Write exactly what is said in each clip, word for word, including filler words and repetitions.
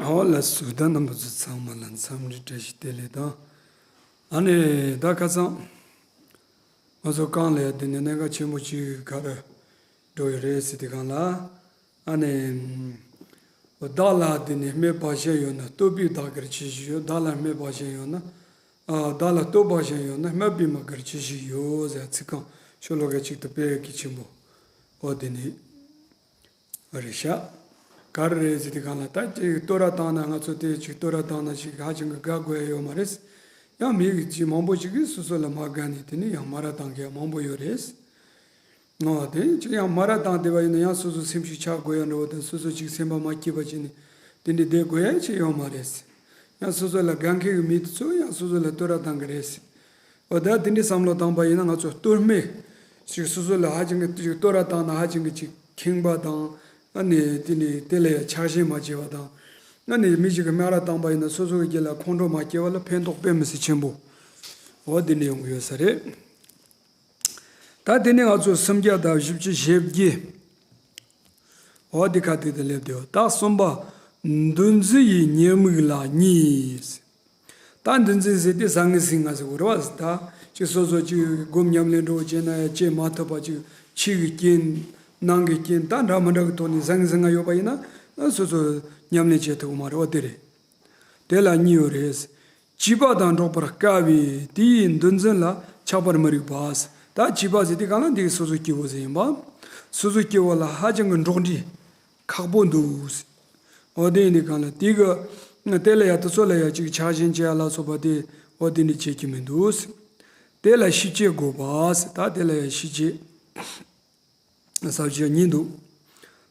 ཨོ་ལགས་སོ། ད་རྣམ་པ་ཚོ་ཚང་མ་ལ་འཚམས་འདྲི་བཀྲ་ཤིས་བདེ་ལེགས་དང་། ཨ་ནི་ད་ཁ་སང་ང་ཚོ་གང་ལ་ཡ་དེ་ནས་གནད་འགག་ཆེན་པོ་གཅིག་ག་རེ་འགྲོ་ཡི་རེད་ཟེར་དུས་སྒང་ལ། ཨ་ནི། བདག་ལ་དེ་ནས་སྨད་པ་གཞན་ཡོད་ན། ལྟོས་པས་བདག་གིར་ཆོས་བཞིན་ཡོད། བདག་ལ་སྨད་པ་གཞན་ཡོད་ན། ཨ། བདག་ལ་ལྟོས་པ་གཞན་ཡོད་ན། སྨད་པས་མི་དགར་ཆོས་བཞིན་ཡོད་ཟེར་ཚིག་རྐང་ཤོ་ལོ་ཀ་གཅིག་ཏུ་དཔེ་གལ་ཆེན་པོ། འོ་དེ་ནི་རེད་ཤག་ག་རེ་རེད་ཟེར་དུས་སྒང་ལ། ད་ཅིག་བསྟོད་ར་བཏང་ན། ང་ཚོ་དེ་ཅིག་བསྟོད་ར་བཏང་ན་ཅིག་ཧ་ཅང་གི་དགའ་དགོས་ཡ་ཡོད་མ་རེད། ཡང་མི་ཅིག་མང་པོ་ཅིག་གིས་སོ་སོ་ལ་མ་དགའ་ནས་དེ་ནས་ཡང་སྨད་ར་བཏང་མཁན་མང་པོ་ཡོད་རེད། ཨོ་དེ་ཅིག་ཡང་སྨད་ར་བཏང་བསྡད་པ་ཡིན་ན། ཡང་སོ་སོ་སེམས་ཤུགས་ཆག་དགོས་ཡ་འདྲ་བོ་དང་། སོ་སོ་ཅིག་སེམས་པ་མ་སྐྱིད་པ་བྱས་ནས་དེ་འདྲ་བསྡད་དགོས་ཡ་ཅིག་ཡོད་མ་རེད། ཡང་སོ་སོ་ལ་དགའ་མཁན་གྱི་མི་དེ་ཚོ་ཡང་སོ་སོ་ལ་བསྟོད་ར་བཏང་གི་རེད། འོ་ད་དེ་འདྲའི་བསམ་བློ་བཏང་པ་ཡིན་ན། ང་ཚོ་བསྟོད་སྨད་ཅིག་སོ་སོ་ལ་ཧ་ཅང་གི་ཅིག་བསྟོད་ར་བཏང་ན་ཧ་ཅང་གི་ཅིག་ཁེངས་པ་དང་། ཨ་ནི་དེ་ནས་དེ་ལ་ཡང་ཆགས་ཞེན་མ་བྱེད་པ་དང་། ཨ་ནི་མི་ཞིག་གིས་སྨད་ར་བཏང་པ་ཡིན་ན་སོ་སོ་གི་རྒྱུད་ལ་ཁོང་ཁྲོ་མ་སྐྱེ་བ་ལ་ཕན་ཐོགས་དཔེ་མི་སྲིད་ཆེན་པོ། འོ་དེ་འདྲ་ཡོང་གི་ཡོད་ས་རེད། ད་དེ་ནས་ང་ཚོ་སུམ་བརྒྱ་དང་བཞི་བཅུ་ཞེ་བརྒྱད། འོ་དེ་ཁ་ཐུག་ཏུ་སླེབས་དུས། རྟགས་གསུམ་པ། འདུ་འཛི་ཡི་ཉེས་དམིགས་ལ་གཉིས། ད་འདུ་འཛི་ཟེར་དུས་བཟང་ངན་ཟིང་ངེ་ཟེར་དགོས་རེད་བ། ད་ཅིག་སོ་སོ་ཅིག་སྒོམ་ཉམས་ལེན་འདྲ་བོ་བྱས་ན་ཡང་བྱེད་མ་ཐུབ་པ་ཅིག། ཕྱི་གི་རྐྱེན། ནང་གི་རྐྱེན། ད་འདྲ་མི་འདྲ་གི་ཐོག་ནས་བཟང་ངན་ཟིང་ངེ་ཡོད་པ་ཡིན་ན། སོ་སོ་ཉམས་ལེན་བྱེད་ཐུབ་ཀྱི་མ་རེད་བ། དེ་རེད། དེ་ལ་གཉིས་ཡོད་རེད། བྱིས་པ་དང་འགྲོགས་པར་དཀའ་བས་དེ་ཡི་འདུ་འཛི་ལ་ཆགས་པར་མི་རིགས་པ། ད་བྱིས་པ་ཟེར་དུས་སྒང་ལ་འདི་སོ་སོ་སྐྱེ་བོ་ཟེར་ཡིན་པ། སོ་སོ་སྐྱེ་བོ་ལ་ཧ་ཅང་གི་འགྲོགས་འདྲིས་ཁག་པོ་འདུག། འོ་དེ་ཡིན་དུས་སྒང་ལ་དེ་གི་དེ་ལ་ཡ་དེ་ཚོ་ལ་ཡ་ཅིག་ཆགས་ཞེན་བྱེད་ཡ་ལ་སོགས་པ་དེ། འོ་དེ་འདྲ་བྱེད་ཀྱི་མི་འདུག། དེ་ལ་ཤེས་བྱེད་དགོས་པ། ད་དེ་ལ་ཡ་ཤེས་བྱེད། ས་བཅད་གཉིས་འདུག།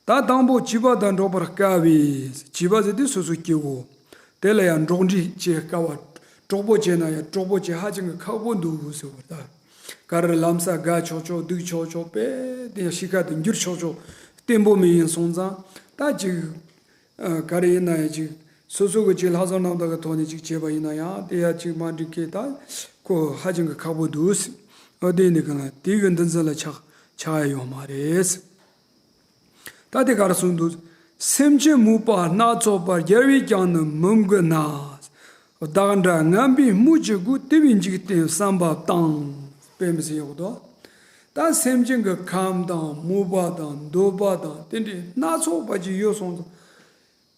ད་དང་པོ་བྱིས་པ་དང་འགྲོགས་པར་དཀའ་བས། བྱིས་པ་ཟེར་དུས་སོ་སོ་སྐྱེ་བོ། དེ་ལ་ཡང་འགྲོགས་འདྲིས་བྱེད་དཀའ་བ། གྲོགས་པོ་བྱས་ན་ཡང་གྲོགས་པོ་བྱེད་ཧ་ཅང་གི་ཁག་པོ་འདུག་ཟེར་བ་ད། ག་རེ་ལམ་སང་དགའ་ཆོག་ཆོག་སྡུག་ཆོག་ཆོག་དཔེ་དེ་ཡང་གཤིས་ཀ་དེ་འགྱུར་ཆོག་ཆོག་བརྟན་པོ་མི་ཡིན་སོང་ཙང་། ད་ཅིག་ཨ། ག་རེ་ཡིན་ན་ཡང་ཅིག་སོ་སོ་གི་ཅིག་ལྷག་བསམ་རྣམ་དག་གི་ཐོག་ནས་ཅིག་བྱས་པ་ཡིན་ན་ཡང་དེ་ཡང་ཅིག་མ་འགྲིག་གི། ད་ཁོ་ཧ་ཅང་གི་ཁག་པོ་འདུག། འོ་དེ་ཡིན་དུས་སྒང་ལ་དེ་གི་འདུ་འཛི་ལ་ཆགས་ཆགས་ཡ་ཡོད་མ་རེད། ད་དེ་ག་རེ་གསུངས་འདུག། སེམས་ཅན་མུག་པ་སྣ་ཚོགས་པ། རྒྱལ་བས་ཀྱང་ནི་མི་མགུ་ན། བདག་འདྲ་ངན་པས་སྨོས་ཅི་དགོས། དེ་བས་འཇིག་རྟེན་བསམ་པ་བཏང་། དཔེ་མི་སྲིད་ཡག་པོ་འདུག། ད་སེམས་ཅན་གྱི་ཁམས་དང་མོས་པ་དང་འདོད་པ་དང་དེ་འདྲའི་སྣ་ཚོགས་པ་ཅིག་ཡོད་སོང་ཙང་།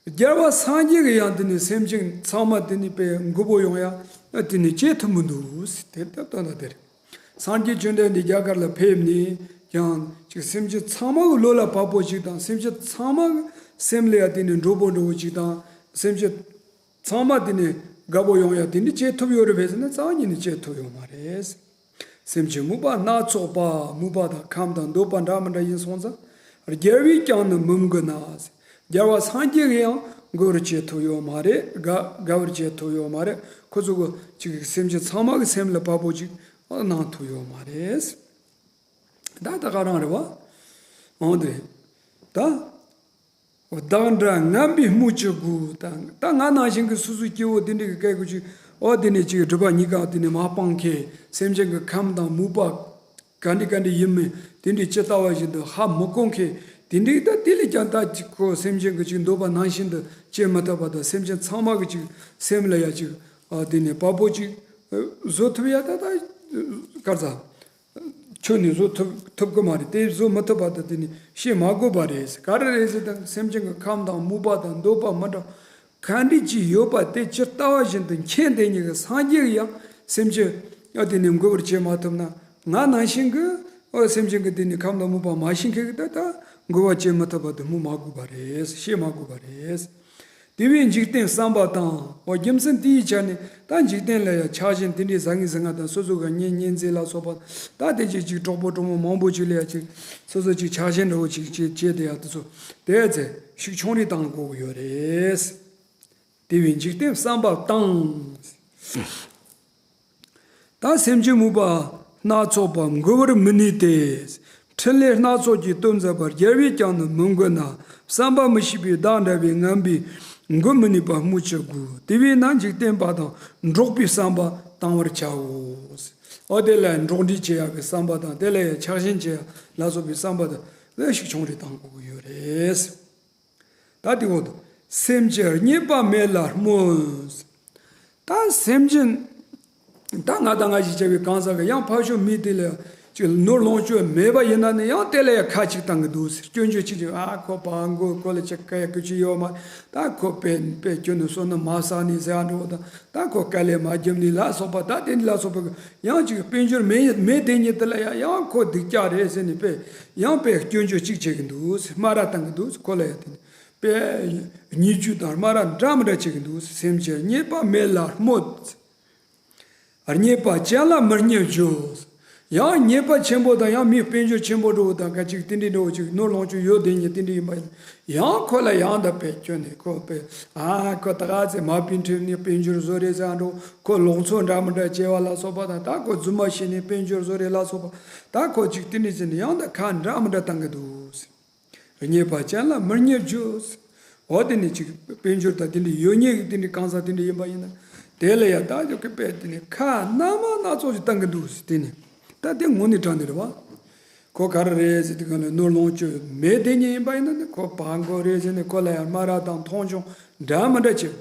རྒྱལ་བ་སངས་རྒྱས་ཀྱིས་ཡང་དེ་ནི་སེམས་ཅན་ཚང་མ་དེ་ནི་དཔེ་མགུ་པོ་ཡོང་ཡ་དེ་ནི་བྱེད་ཐུབ་མི་འདུག། དེ་ལྟ་སྟོན་ན་དེ་རེད། སངས་རྒྱས་བཅོམ་ལྡན་འདས་རྒྱ་གར་ལ་ཕེབས་ནས་ཀྱང་ཅིག་སེམས་ཅན་ཚང་མ་གི་བློ་ལ་བབ་པོ་ཅིག་དང་། སེམས་ཅན་ཚང་མ་གི་སེམས་ལ་ཡ་དེ་ནི་འགྲོ་པོ་འགྲོ་བོ་ཅིག་དང་། སེམས་ཅན་ཚང་མ་དེ་ནི་དགའ་པོ་ཡོང་ཡ་དེ་འདྲ་བྱེད་ཐུབ་ཡོད་རེད་པས་ཟེར་ན། རྩ་བ་ཉིད་ནས་བྱེད་ཐུབ་ཡོད་མ་རེད། སེམས་ཅན་མུག་པ་སྣ་ཚོགས་པ། མུག་པ་དང་ཁམས་དང་འདོད་པ་འདྲ་མི་འདྲ་ཡིན་སོང་ཙང་། རྒྱལ་བས་ཀྱང་ནི་མི་མགུ་ན། རྒྱལ་བ་སངས་རྒྱས་ཀྱིས་ཡང་མགུ་བར་བྱེད་ཐུབ་ཡོད་མ་རེད། དགའ་དགའ་བར་བྱེད་ཐུབ་ཡོད་མ་རེད། ཁོ་ཚོ་གི་ཅིག་སེམས་ཅན་ཚང་མ་གི་སེམས་ལ་བབ་པོ་ཅིག་གནང་ཐུབ་ཡོད་མ་རེད། ད་ད་ག་རང་རེད་བ། འོང་དེ་ད། བདག་འདྲ་ངན་པས་སྨོས་ཅི་དགོས། ད་ད་ང་ནང་བཞིན་གྱི་སོ་སོའི་སྐྱེ་བོ་དེ་འདྲའི་གི་སྐད་ཀོ་ཅིག། འོ་དེ་ནས་ཅིག་སྒྲིབ་པ་གཉིས་ཀ་དེ་ནས་མ་སྤངས་མཁན། སེམས་ཅན་གྱི་ཁམས་དང་མོས་པ་ག་འདྲ་ག་འདྲ་ཡིན་མིན་དེ་འདྲའི་ཇི་ལྟ་བ་བཞིན་དུ་ཧ་མི་གོ་མཁན། དེ་འདྲའི་ད་དེ་ལས་ཀྱང་ད་ཅིག་ཁོ་སེམས་ཅན་གྱི་ཅིག་འདོད་པ་ནང་བཞིན་དུ་བྱེད་མི་ཐུབ་པ་དང་། སེམས་ཅན་ཚང་མ་གི་ཅིག་སེམས་ལ་ཡ་ཅིག་ཨ་དེ་ནས་བབ་པོ་ཅིག་ཨ་བཟོ་ཐུབ་ཡ་ད་ད་ག་རེ་ཟ། ཁྱོན་ནས་བཟོ་ཐུབ་ཐུབ་ཀྱི་མ་རེད། དེ་བཟོ་མི་ཐུབ་པ་དང་དེ་ནི་བྱེད་མ་དགོས་པ་རེད། ག་རེ་རེད་ཟེར་དང་། སེམས་ཅན་གྱི་ཁམས་དང་མོས་པ་དང་འདོད་པ་མི་འདྲ་ག་འདྲ་ཅིག་ཡོད་པ་དེ་ཇི་ལྟ་བ་བཞིན་དུ་མཁྱེན་དེ་ཉིད་ཀྱི་སངས་རྒྱས་ཀྱིས་ཡང་སེམས་ཅན་ཨ་དེ་ནི་མགུ་བར་བྱེད་མ་ཐུབ་ན། ང་ནང་བཞིན་གྱི་ཨ་སེམས་ཅན་གྱི་དེ་ནི་ཁམས་དང་མོས་པ་མ་ཤེས་མཁན་གྱིས་ད་ད་མགུ་བར་བྱེད་མི་ཐུབ་པ་དེ་སྨོས་མ་དགོས་པ་རེད། བྱེད་མ་དགོས་པ་རེད། དེ་བས་འཇིག་རྟེན་བསམ་པ་དང་། འོ་རྒྱུ་མཚན་དེའི་ཆ་ནས་ད་འཇིག་རྟེན་ལ་ཡང་ཆགས་ཞེན་དེ་འདྲའི་བཟང་ངན་ཟིང་ངན་དང་། སོ་སོ་གི་གཉེན་ཉེ་ཚན་ལ་སོགས་པ་ད་དེ་ཅིག་ཅིག་གྲོགས་པོ་གྲོགས་མོ་མང་པོ་ཅིག་ལ་ཡང་ཅིག་སོ་སོ་ཅིག་ཆགས་ཞེན་འདྲ་བོ་ཅིག་ཅིག་བྱས་དེ་ཡང་དེ་ཚོ་དེ་ཚེ་ཤུགས་ཆུང་རེ་བཏང་དགོས་ཀྱི་ཡོད་རེད། དེ་བས་འཇིག་རྟེན་བསམ་པ་དང་། ད་སེམས་ཅན་མུག་པ་སྣ་ཚོགས་པ་མགུ་བར་མི་ནུས་ཏེ། འཕྲིན་ལས་སྣ་ཚོགས་ཀྱིས་སྟོབས་མཛད་པ། རྒྱལ་བས་ཀྱང་ནི་མི་མགུ་ན། བསམ་པ་མི་ཤེས་པའི་བདག་འདྲ་བས། ངན་པས་མགུ་མི་ནུས་པ་སྨོས་ཅི་དགོས། དེ་བས་ན་འཇིག་རྟེན་པ་དང་འགྲོགས་པའི་བསམ་པ་བཏང་བར་བྱའོ། འོ་དེ་ལ་འགྲོགས་འདྲིས་བྱེད་ཡག་གི་བསམ་པ་དང་། དེ་ལ་ཡང་ཆགས་ཞེན་བྱེད་ཡག་ལ་སོགས་པའི་བསམ་པ་དང་ལ་ཤུགས་ཆུང་རེ་བཏང་དགོས་ཀྱི་ཡོད་རེད། ད་དེ་འོ་དུ། སེམས་ཅན་རྙེད་པ་མེད་ལ་སྨོད། ད་སེམས་ཅན། ད་ང་དང་ང་ཞིག་བྱ་བའི་གང་ཟག་གི་ཡང་ཕར་ཕྱོགས་མི་དེ་ལ་ཅིག་ནོར་ལོངས་སྤྱོད་མེད་པ་ཡིན་ན་ནི་ཡང་དེ་ལ་ཡང་ཁ་ཅིག་བཏང་གི་འདུག་ཟེར། སྐྱོན་བརྗོད་ཅིག་ཅིག་ཨ་ཁོ་ཕར་མགོ་ཁོ་ལ་ཅིག་ག་ཡ་ཁུ་ཅི་ཡོད་མ། ད་ཁོ་དཔེ་དཔེ་ཁྱོད་ནི་བསོད་ནམས་མ་བསགས་ནི་ཟེར་ཨ་འགྲོ་དང་། ད་ཁོ་དཀའ་ལས་མ་བརྒྱབ་ནི་ལ་སོགས་པ། ད་དེ་ནི་ལ་སོགས་པ་གི་ཡང་ཅིག་དཔལ་འབྱོར་མེད་མེད་དེ་ཉིད་དེ་ལ་ཡང་ཡང་ཁོ་སྡུག་ཅག་རེད་ཟེར་ནི་དཔེ་ཡང་དཔེ་སྐྱོན་བརྗོད་ཅིག་བྱེད་གི་འདུག་ཟེར། སྨ་ར་བཏང་གི་འདུག་ཟེར། ཁོ་ལ་ཡང་དེ་ནི། པས་ཉེས་སྤྱོད་དང་སྨ་ར་འདྲ་མི་འདྲ་བྱེད་ཀྱི་འདུག་སེམས་ཅན་རྙེད་པ་མེད་ལ་སྨོད། རྙེད་པ་ཅན་ལ་མི་བརྙས་བརྗོད། ཡང་རྙེད་པ་ཆེན་པོ་དང་ཡང་མི་དཔལ་འབྱོར་ཆེན་པོ་འདྲ་བོ་དང་ག་ཅིག་དེ་འདྲའི་འདྲ་བོ་ཅིག་ནོར་ལོངས་སྤྱོད་ཡོད་དེ་ཉིད་དེ་འདྲ་ཡིན་པ་ཡིན་ན་ཡང་ཁོ་ལ་ཡང་དག་པའི་སྐྱོན་ནས་ཁོ་པས་ཨ་ཁོ་ད་ག་ཚེ་མ་པིན་ཁྲིམས་ནི་དཔལ་འབྱོར་བཟོ་རེད་ཟེར་འགྲོ། ཁོ་ལོག་འཚོ་འདྲ་མི་འདྲ་བྱས་པ་ལ་སོགས་པ་དང་། ད་ཁོ་རྫུན་མ་བཤད་ནི་དཔལ་འབྱོར་བཟོ་རེད་ལ་སོགས་པ། ད་ཁོ་ཅིག་དེ་འདྲ་བྱས་ནས་ཡང་དག་ཁ་འདྲ་མི་འདྲ་བཏང་གི་འདུག་རྙེད་པ་ཅན་ལ་མི་བརྙས་བརྗོད། འོ་དེ་ནི་ཅིག་དཔལ་འབྱོར་དང་དེ་འདྲའི་ཡོད་མཁན་གྱི་དེ་འདྲའི་གང་ཟག་དེ་འདྲ་ཡིན་པ་ཡིན་ན། དེ་ལ་ཡང་ད་ཅོག་གི་དཔེ་དེ་ནི་ཁ་སྣ་མ་སྣ་ཚོགས་ཤིག་བཏང་གི་འདུག་ཟེར། དེ་ནི་ད་དེ་དངོས་གནས་དྲང་གནས་རེད་བ། ཁོ་ག་རེ་རེད་ཟེར་དུས་གང་ལ་ནོར་ལོངས་སྤྱོད་མེད་དེ་ཉིད་ཡིན་པ་ཡིན་ན་ནི་ཁོ་ཕར་མགོ་རེད་ཟེར་ནས་ཁོ་ལ་ཡང་སྨ་ར་དང་མཐོང་ཆུང་འདྲ་མི་འདྲ་བྱེད།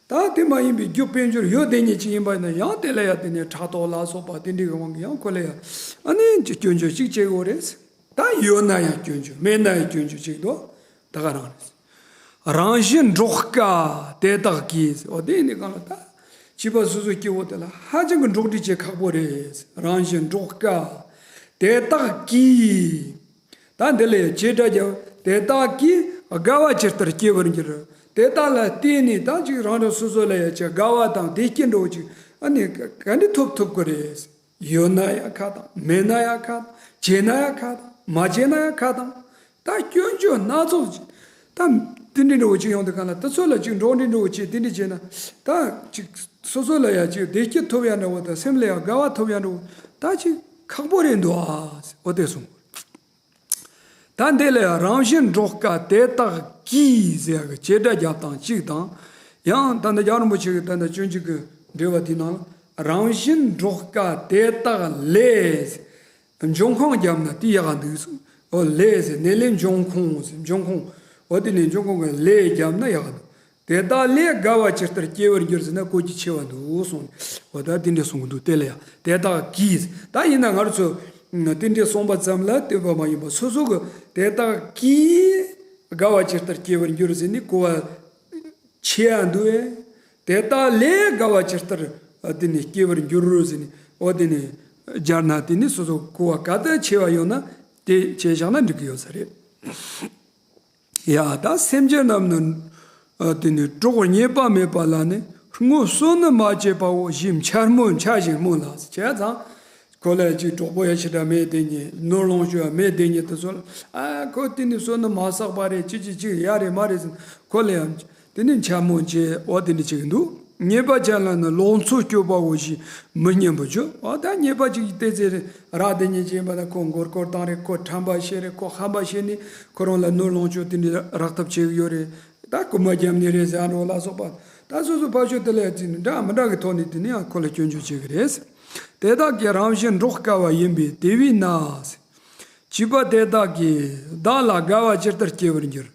ད་དེ་མ་ཡིན་པའི་རྒྱུ་དཔལ་འབྱོར་ཡོད་དེ་ཉིད་ཅིག་ཡིན་པ་ཡིན་ན་ཡང་དེ་ལ་ཡང་དེ་ནས་ཕྲག་དོག་ལ་སོགས་པ་དེ་འདྲའི་དབང་གིས་ཡང་ཁོ་ལ་ཡང་ཨ་ནི་སྐྱོན་བརྗོད་ཅིག་བྱེད་དགོས་རེད། ད་ཡོད་ན་ཡང་སྐྱོན་བརྗོད་མེད་ན་ཡང་སྐྱོན་བརྗོད་ཅིག་འདུག་ད་ག་རང་རེད། རང་བཞིན་འགྲོགས་དཀའ་དེ་དག་གིས། འོ་དེ་ཡིན་དུས་གང་ལ་ད་བྱིས་པ་སོ་སོའི་སྐྱེ་བོ་དེ་ལ་ཧ་ཅང་གི་འགྲོགས་འདྲིས་བྱེད་ཁག་པོ་རེད། རང་བཞིན་འགྲོགས་དཀའ་དེ་དག་གིས། ད་འདི་ལ་ཡང་བྱེད་སྒྲ་བརྒྱབ། དེ་དག་གིས་དགའ་བ་ཇི་ལྟར་སྐྱེ་བར་འགྱུར། དེ་དག་ལ་བརྟེན་ནས་ད་ཅིག་རང་རང་སོ་སོ་ལ་ཡང་ཅིག་དགའ་བ་དང་བདེ་སྐྱིད་འདྲ་བོ་ཅིག་ཨ་ནི་ག་འདྲ་ཐོབ་ཐུབ་ཀྱི་རེད། ཡོད་ན་ཡང་ཁ་དང་མེད་ན་ཡང་ཁ་དང་བྱས་ན་ཡང་ཁ་དང་མ་བྱས་ན་ཡང་ཁ་དང་། ད་སྐྱོན་བརྗོད་སྣ་ཚོགས་ཅིག་ད་དེ་འདྲ་འདྲ་བོ་ཅིག་ཡོང་དུས་གང་ལ་དེ་ཚོ་ལ་ཅིག་འགྲོགས་འདྲིས་འདྲ་བོ་བྱས་དེ་འདྲ་བྱས་ན་ད་ཅིག་སོ་སོ་ལ་ཡང་ཅིག་བདེ་སྐྱིད་ཐོབ་ཡ་འདྲ་བོ་དང་སེམས་ལ་ཡང་དགའ་བ་ཐོབ་ཡ་འདྲ་བོ་ད་ཅིག་ཁག་པོ་རེད་འདུག་ཨ། འོ་དེ་གསུངས། ད་འདི་ལ་ཡང་རང་བཞིན་འགྲོགས་དཀའ་དེ་དག་གིས་ཟེར་ཡག་གི་བྱེད་སྒྲ་བརྒྱབ་སྟངས་གཅིག་དང་། ཡང་ད་ལྟ་རྒྱལ་བ་རིན་པོ་ཆེ་གི་ད་ལྟ་སྤྱོད་འཇུག་གི་འགྲེལ་པ་དེའི་ནང་ལ་རང་བཞིན་འགྲོགས་དཀའ་དེ་དག་ལས། འབྱུང་ཁུངས་བརྒྱབ་ན་དེ་ཡག་ག་འདུག་གསུངས། འོ་ལས་ཟེར་ནས་ལས་འབྱུང་ཁུངས་ཟེར་འབྱུང་ཁུངས། འོ་དེ་ནས་འབྱུང་ཁུངས་ཀྱི་ལས་བརྒྱབ་ན་ཡག་ག་འདུག་དེ་དག་ལས་དགའ་བ་ཇི་ལྟར་སྐྱེ་བར་འགྱུར་ཟེར་ན་གོ་རྒྱུ་ཆེ་བ་འདུག་གསུངས། འོ་ད་དེ་འདྲས་གསུང་གི་འདུག་དེ་ལ་ཡང་དེ་དག་གིས། ད་ཡིན་ན་ང་རང་ཚོ་དེ་འདྲས་གསུངས་པ་ཙམ་ལ་ལྟོས་པ་མ་ཡིན་པར་སོ་སོ་གི་དེ་དག་གིས་དགའ་བ་ཇི་ལྟར་སྐྱེ་བར་འགྱུར་ཟེར་ནས་གོ་བ་ཆེ་ཡ་འདུག་ཨེ། དེ་དག་ལས་དགའ་བ་ཇི་ལྟར་དེ་ནས་སྐྱེ་བར་འགྱུར་ཟེར་ནས། འོ་དེ་ནས་སྦྱར་ན་དེ་ནས་སོ་སོ་གོ་བ་ག་ཚོད་ཆེ་བ་ཡོད་ན་དེ་བྱས་བཞག་ན་འགྲིག་གི་ཡོད་ས་རེད། ཡ་ད་སེམས་ཅན་རྣམས་ནི། ཨ་དེ་ནི་གྲོགས་རྙེད་པ་མེད་པ་ལ་ནི། སྔོ་བསོད་ནི་མ་བྱས་པའོ་ཞེས་འཕྱ་སྨོད་འཕྱ་ཞིང་སྨོད་ལ། བྱས་ཙང་ཁོ་ལ་ཅིག་གྲོགས་པོ་ཡ་ཞེ་དྲག་མེད་དེ་ཉིད། ནོར་ལོངས་སྤྱོད་ཡ་མེད་དེ་ཉིད་དུ་སོང་ལ། ཨ་ཁོ་དེ་ནི་བསོད་ནི་མ་བསགས་པ་རེད། ཅི་ཅི་ཅི་ཡ་རེད་མ་རེད་ཟེར་ཁོ་ལ་ཡང་དེ་ནི་འཕྱ་སྨོད་བྱས། འོ་དེ་ནི་ཅིག་འདུག་རྙེད་པ་ཅན་ལ་ནི་ལོག་འཚོ་སྤྱོད་པའོ་ཞེས་མི་སྙན་པོ་བརྗོད། འོ་ད་རྙེད་པ་ཅིག་བལྟས་ཚེ་རེད་ར་དེ་ཉིད་ཅན་པ་ད་ཁོ་མགོ་སྐོར་བཏང་རེད། ཁོ་ཁྲམ་པ་བྱས་རེད། ཁོ་ཧམ་པ་བྱས་ནས་ཁོ་རང་ལ་ནོར་ལོངས་སྤྱོད་དེ་འདྲ་རག་ཐབས་བྱེད་གི་ཡོད་རེད། ད་རྐུ་མ་བརྒྱབ་ནི་རེད་ཟེར་ཡ་འགྲོ་ལ་སོགས་པ། ད་སོ་སོ་ཕར་ཕྱོགས་དེ་ལ་ཡ་ཅིག་འདྲ་མི་འདྲ་གི་ཐོག་ནས་དེ་ནི་ཡང་ཁོ་ལ་སྐྱོན་བརྗོད་བྱེད་གི་རེད། དེ་དག་གིས་རང་བཞིན་འགྲོགས་དཀའ་བ་ཡིན་པས་དེ་བས་ན། བྱིས་པ་དེ་དག་གིས་བདག་ལ་དགའ་བ་ཇི་ལྟར་སྐྱེ་བར་འགྱུར།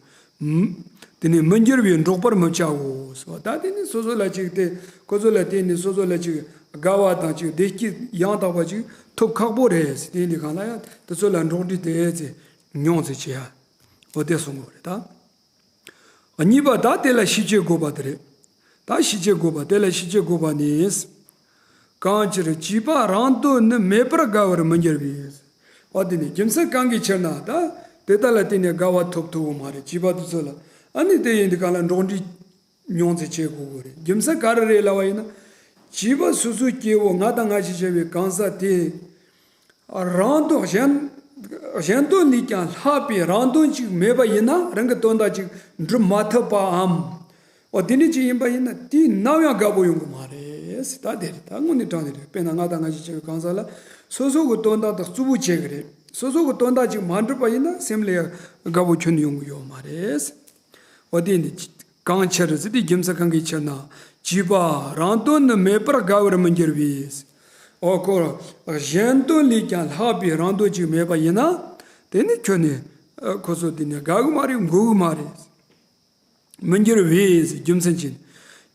མ་དེ་ནི་མི་འགྱུར་བས་འགྲོགས་པར་མི་བྱའོ། ད་དེ་ནི་སོ་སོ་ལ་ཅིག་དེ་ཁོ་ཚོ་ལ་བརྟེན་ནས་སོ་སོ་ལ་ཅིག་དགའ་བ་དང་ཅིག་བདེ་སྐྱིད་ཡང་དག་པ་ཅིག་ཐོབ་ཁག་པོ་རེད། དེ་ཡིན་དུས་གང་ལ་ཡང་དེ་ཚོ་ལ་འགྲོགས་འདྲིས་དེ་ཚེ་ཉུང་ཙེ་བྱེད་ཡ། འོ་དེ་གསུང་གི་རེད་ད། གཉིས་པ་ད་དེ་ལ་ཤེས་བྱེད་དགོས་པ་དེ་རེད། ད་ཤེས་བྱེད་དགོས་པ་དེ་ལ་ཤེས་བྱེད་དགོས་པ་ནི། གང་ཕྱིར་བྱིས་པ་རང་དོན་ནི་མེད་པར་དགའ་བར་མི་འགྱུར་བས། འོ་དེ་ནི་རྒྱུ་མཚན་གང་གི་ཕྱིར་ན་ད་དེ་དག་ལ་བརྟེན་ནས་དགའ་བ་ཐོབ་ཐུབ་བོ་མ་རེད། བྱིས་པ་དེ་ཚོ་ལ་ཨ་ནི་དེ་ཡིན་དུས་གང་ལ་འགྲོགས་འདྲིས་ཉུང་ཙེ་བྱེད་དགོས་གོ་རེད། རྒྱུ་མཚན་ག་རེ་རེད་ལབ་པ་ཡིན་ན། བྱིས་པ་སོ་སོའི་སྐྱེ་བོ་ང་དང་ང་ཞིག་བྱ་བའི་གང་ཟག་དེ། རང་དོན་གཞན། གཞན་དོན་ལས་ཀྱང་ལྷག་པའི་རང་དོན་ཅིག་མེད་པ་ཡིན་ན་རང་གི་དོན་དག་ཅིག་འགྲུབ་མ་ཐུབ་པའམ། འོ་དེ་འདྲ་ཅིག་ཡིན་པ་ཡིན་ན་དེས་ནམ་ཡང་དགའ་པོ་ཡོང་གི་མ་རེད། ད་དེ་རེད། ད་དངོས་གནས་དྲང་གནས་རེད། དཔེར་ན་ང་དང་ང་ཞིག་བྱ་བའི་གང་ཟག་ལ་སོ་སོ་གི་དོན་དག་དང་རྩུབ་པོ་བྱེད་གི་རེད། སོ་སོ་གི་དོན་དག་ཅིག་མ་འགྲུབ་པ་ཡིན་ན་སེམས་ལ་ཡང་དགའ་པོ་ཁྱོན་ནས་ཡོང་གི་ཡོད་མ་རེད། འོ་དེ་ནི་གང་ཕྱིར་ཟེར་དུས་རྒྱུ་མཚན་གང་གི་ཕྱིར་ན། བྱིས་པ་རང་དོན་ནི་མེད་པར་དགའ་བར་མི་འགྱུར་བས། འོ་ཁོ་གཞན་དོན་ལས་ཀྱང་ལྷག་པའི་རང་དོན་ཅིག་མེད་པ་ཡིན་ན། དེ་ནི་ཁྱོན་ནས་ཁོ་ཚོ་དེ་ནི་དགའ་གི་མ་རེད། མགུ་གི་མ་རེད། མི་འགྱུར་བས་རྒྱུ་མཚན་ཅན།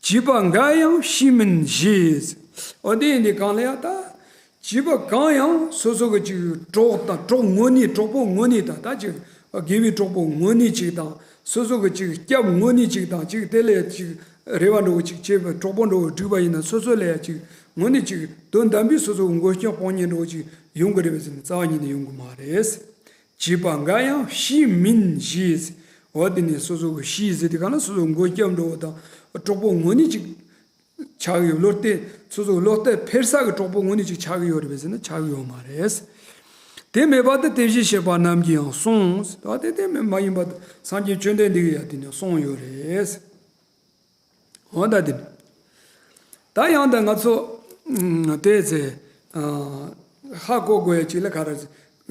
བྱིས་པ་འགའ་ཡང་ཤེས་མིན་ཞེས། འོ་དེ་ཡིན་དུས་གང་ལ་ཡང་ད། བྱིས་པ་གང་ཡང་སོ་སོ་གི་ཅིག་གྲོགས་དང་གྲོགས་དངོས་གནས་གྲོགས་པོ་དངོས་གནས་དང་ད་ཅིག་དགེ་བའི་གྲོགས་པོ་དངོས་གནས་ཅིག་དང་སོ་སོ་གི་ཅིག་སྐྱབས་དངོས་གནས་ཅིག་དང་ཅིག་དེ་ལས་ཅིག་རེ་བ་འགྲོ་གི་ཅིག་བྱེད་པའི་གྲོགས་པོ་འགྲོ་གི་བསྒྲིགས་པ་ཡིན་ན་སོ་སོ་ལ་ཡང་ཅིག་དངོས་གནས་ཅིག་དོན་དམ་པའི་སོ་སོ་གི་མགོན་སྐྱབས་དཔུང་གཉེན་འགྲོ་གི་ཅིག་ཡོང་གི་རེད་པས་ཟེར་ནས་རྩ་བ་ཉིད་ནས་ཡོང་གི་མ་རེད། བྱིས་པ་འགའ་ཡང་ཤེས་མིན་ཞེས། འོ་དེ་ནས་སོ་སོ་གི་ཤེས་ཟེར་དུས་གང་ལ་སོ་སོ་མགོན་སྐྱབས་འགྲོ་བ་དང་གྲོགས་པོ་དངོས་གནས་ཅིག་ཆགས་ཡོད། བློ་གཏད་སོ་སོ་བློ་གཏད་འཕེར་ས་གི་གྲོགས་པོ་དངོས་གནས་ཅིག་ཆགས་ཡོད་རེད་པས་ཟེར་ན་ཆགས་ཡོད་མ་རེད། དེ་མེད་པ་དེ་དེ་བཞིན་གཤེགས་པ་རྣམས་ཀྱིས་ཡང་གསུངས། ད་དེ་དེ་མ་ཡིན་པ་སངས་རྒྱས་བཅོམ་ལྡན་འདས་ཀྱིས་ཡང་དེ་ནས་གསུངས་ཡོད་རེད། འོ་ད་དེ་ད་ཡང་ད་ང་ཚོ་ཨ་དེ་ཚེ་ཨ་ཧ་གོ་དགོས་ཡ་ཅིག་ལ་ག་རེ་ཟེར།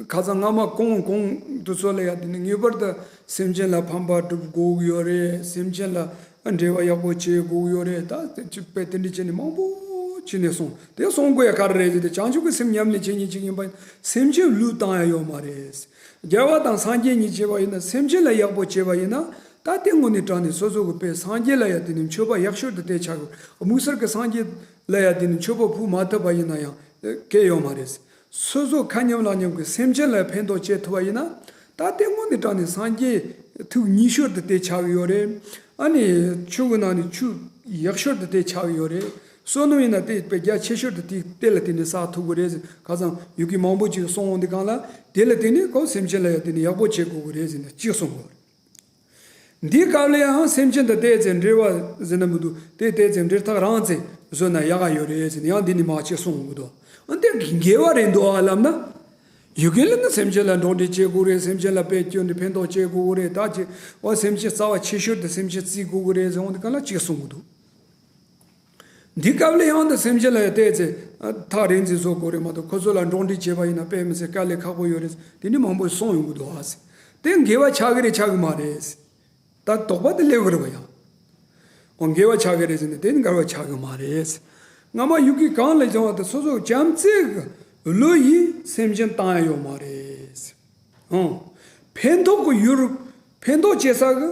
ཁ་སང་སྔ་མ་གོང་གོང་དུ་ཚོ་ལ་ཡ་དེ་ནི་ངེས་པར་དུ་སེམས་ཅན་ལ་ཕན་པ་སྒྲུབ་དགོས་ཀྱི་ཡོད་རེད། སེམས་ཅན་ལ་འབྲེལ་བ་ཡག་པོ་བྱེད་དགོས་ཀྱི་ཡོད་རེད། ད་དེ་ཅིག་པའི་དེ་འདྲ་བྱས་ནས་མང་པོ་བྱས་ནས་སོང་དེ་སོང་དགོས་ཡ་ག་རེ་རེད་ཟེར་ཏེ་བྱང་ཆུབ་ཀྱི་སེམས་ཉམས་ལེན་བྱེད་མཁན་ཅིག་ཡིན་པ་ཡིན་ན་སེམས་ཅན་ལུས་བཏང་ཡ་ཡོད་མ་རེད། རྒྱལ་བ་དང་སངས་རྒྱས་གཉིས་བྱས་པ་ཡིན་ན་སེམས་ཅན་ལ་ཡག་པོ་བྱས་པ་ཡིན་ན་ད་དེ་དངོས་གནས་དྲང་ནས་སོ་སོ་གི་པའི་སངས་རྒྱས་ལ་ཡ་དེ་ནི་མཆོད་པ་ཡག་ཤོས་དུ་དེ་ཆགས་ཀྱི་དམིགས་བསལ་གྱི་སངས་རྒྱས་ལ་ཡ་དེ་ནི་མཆོད་པ་ཕུལ་མ་ཐུབ་པ་ཡིན་ན་ཡང་གལ་ཡོད་མ་རེད། སོ་སོ་ཁ་མཉམ་ལག་མཉམ་གྱི་སེམས་ཅན་ལ་ཕན་ཐོགས་བྱེད་ཐུབ་པ་ཡིན་ན་ད་ལྟའི་དངོས་གནས་དྲང་ནས་སངས་རྒྱས་ཐུགས་ཉེ་ཤོས་དུ་དེ་ཆགས་ཡོད་རེད། ཨ་ནི་ཆུ་གི་ནང་ནས་ཆུ་ཡག་ཤོས་དུ་དེ་ཆགས་ཡོད་རེད། བསོད་ནམས་ཡིན་ན་དེ་དཔེ་རྒྱ་ཆེ་ཤོས་དུ་དེ་དེ་ལ་བརྟེན་ནས་བསགས་ཐུབ་ཀྱི་རེད། ཁ་སང་ཡུལ་གྱི་མང་པོ་ཅིག་གསུངས་འོང་དུས་གང་ལ་དེ་ལ་བརྟེན་ནས་ཁོ་སེམས་ཅན་ལ་ཡང་བརྟེན་ནས་ཡག་པོ་བྱེད་དགོས་ཀྱི་རེད་ཟེར་ནས་གཅིག་གསུངས་དགོས་རེད། འདིའི་སྐབས་ལ་ཡང་སེམས་ཅན་དང་བལྟས་ཚེ་འབྲེལ་བ་ཟེར་ན་མི་འདུག་དེ་བལྟས་ཚེ་འབྲེལ་ཐག་རིང་ཚེ་བཟོས་ན་ཡག་ག་ཡོད་རེད་ཟེར་ནས་ཡང་འདི་ནི་མ་ཆེ་གསུང་གི་འདུག་འདི་འགལ་བ་རེད་འདུག་ཨ་ལབ་ན། ཡུལ་གྱི་ལ་ན་སེམས་ཅན་ལ་འགྲོགས་འདྲིས་བྱེད་དགོས་རེད། སེམས་ཅན་ལ་དཔེ་སྐྱོན་ནས་ཕན་ཐོགས་བྱེད་དགོས་རེད། ད་ཅི་འོ་སེམས་ཅན་རྩ་བ་ཆེ་ཤོས་དེ་སེམས་ཅན་བརྩི་དགོས་རེད་ཟེར་འོང་འདི་ག་ལ་ཅིག་གསུང་གི་འདུག་འདི་སྐབས་ལ་ཡང་དུ་སེམས་ཅན་ལ་ཡང་བལྟས་ཚེ་ཐག་རིང་ཚེ་བཟོ་དགོས་རེད་མ་གཏོགས་ཁོ་ཚོ་ལ་འགྲོགས་འདྲིས་བྱེད་པ་ཡིན་ན་དཔེ་མི་སྲིད་དཀའ་ལས་ཁག་པོ་ཡོད་རེད། དེ་ནི་མང་པོ་གསུངས་ཡོང་གི་འདུག་ཨ་ཟེར། དེ་འགལ་བ་ཆགས་ཀྱི་རེད་ཆགས་ཀྱི་མ་རེད། ད་དོགས་པ་དེ་སླེབས་ཀྱི་རེད་པ་ཡང་། འོ་འགལ་བ་ཆགས་ཀྱི་རེད་ཟེར་ནས་དེ་ནི་འགལ་བ་ཆགས་ཀྱི་མ་རེད། སྔ་མ་ཡུལ་གྱི་གང་ལ་སྦྱང་བ་དེ་སོ་སོ་བྱམས་བརྩེ་གི་བློ་ཡིས་སེམས་ཅན་བཏང་ཡ་ཡོད་མ་རེད། ཨང་། ཕན་ཐོགས་ཀྱི་ཡུལ། ཕན་ཐོགས་བྱེད་ས་གི་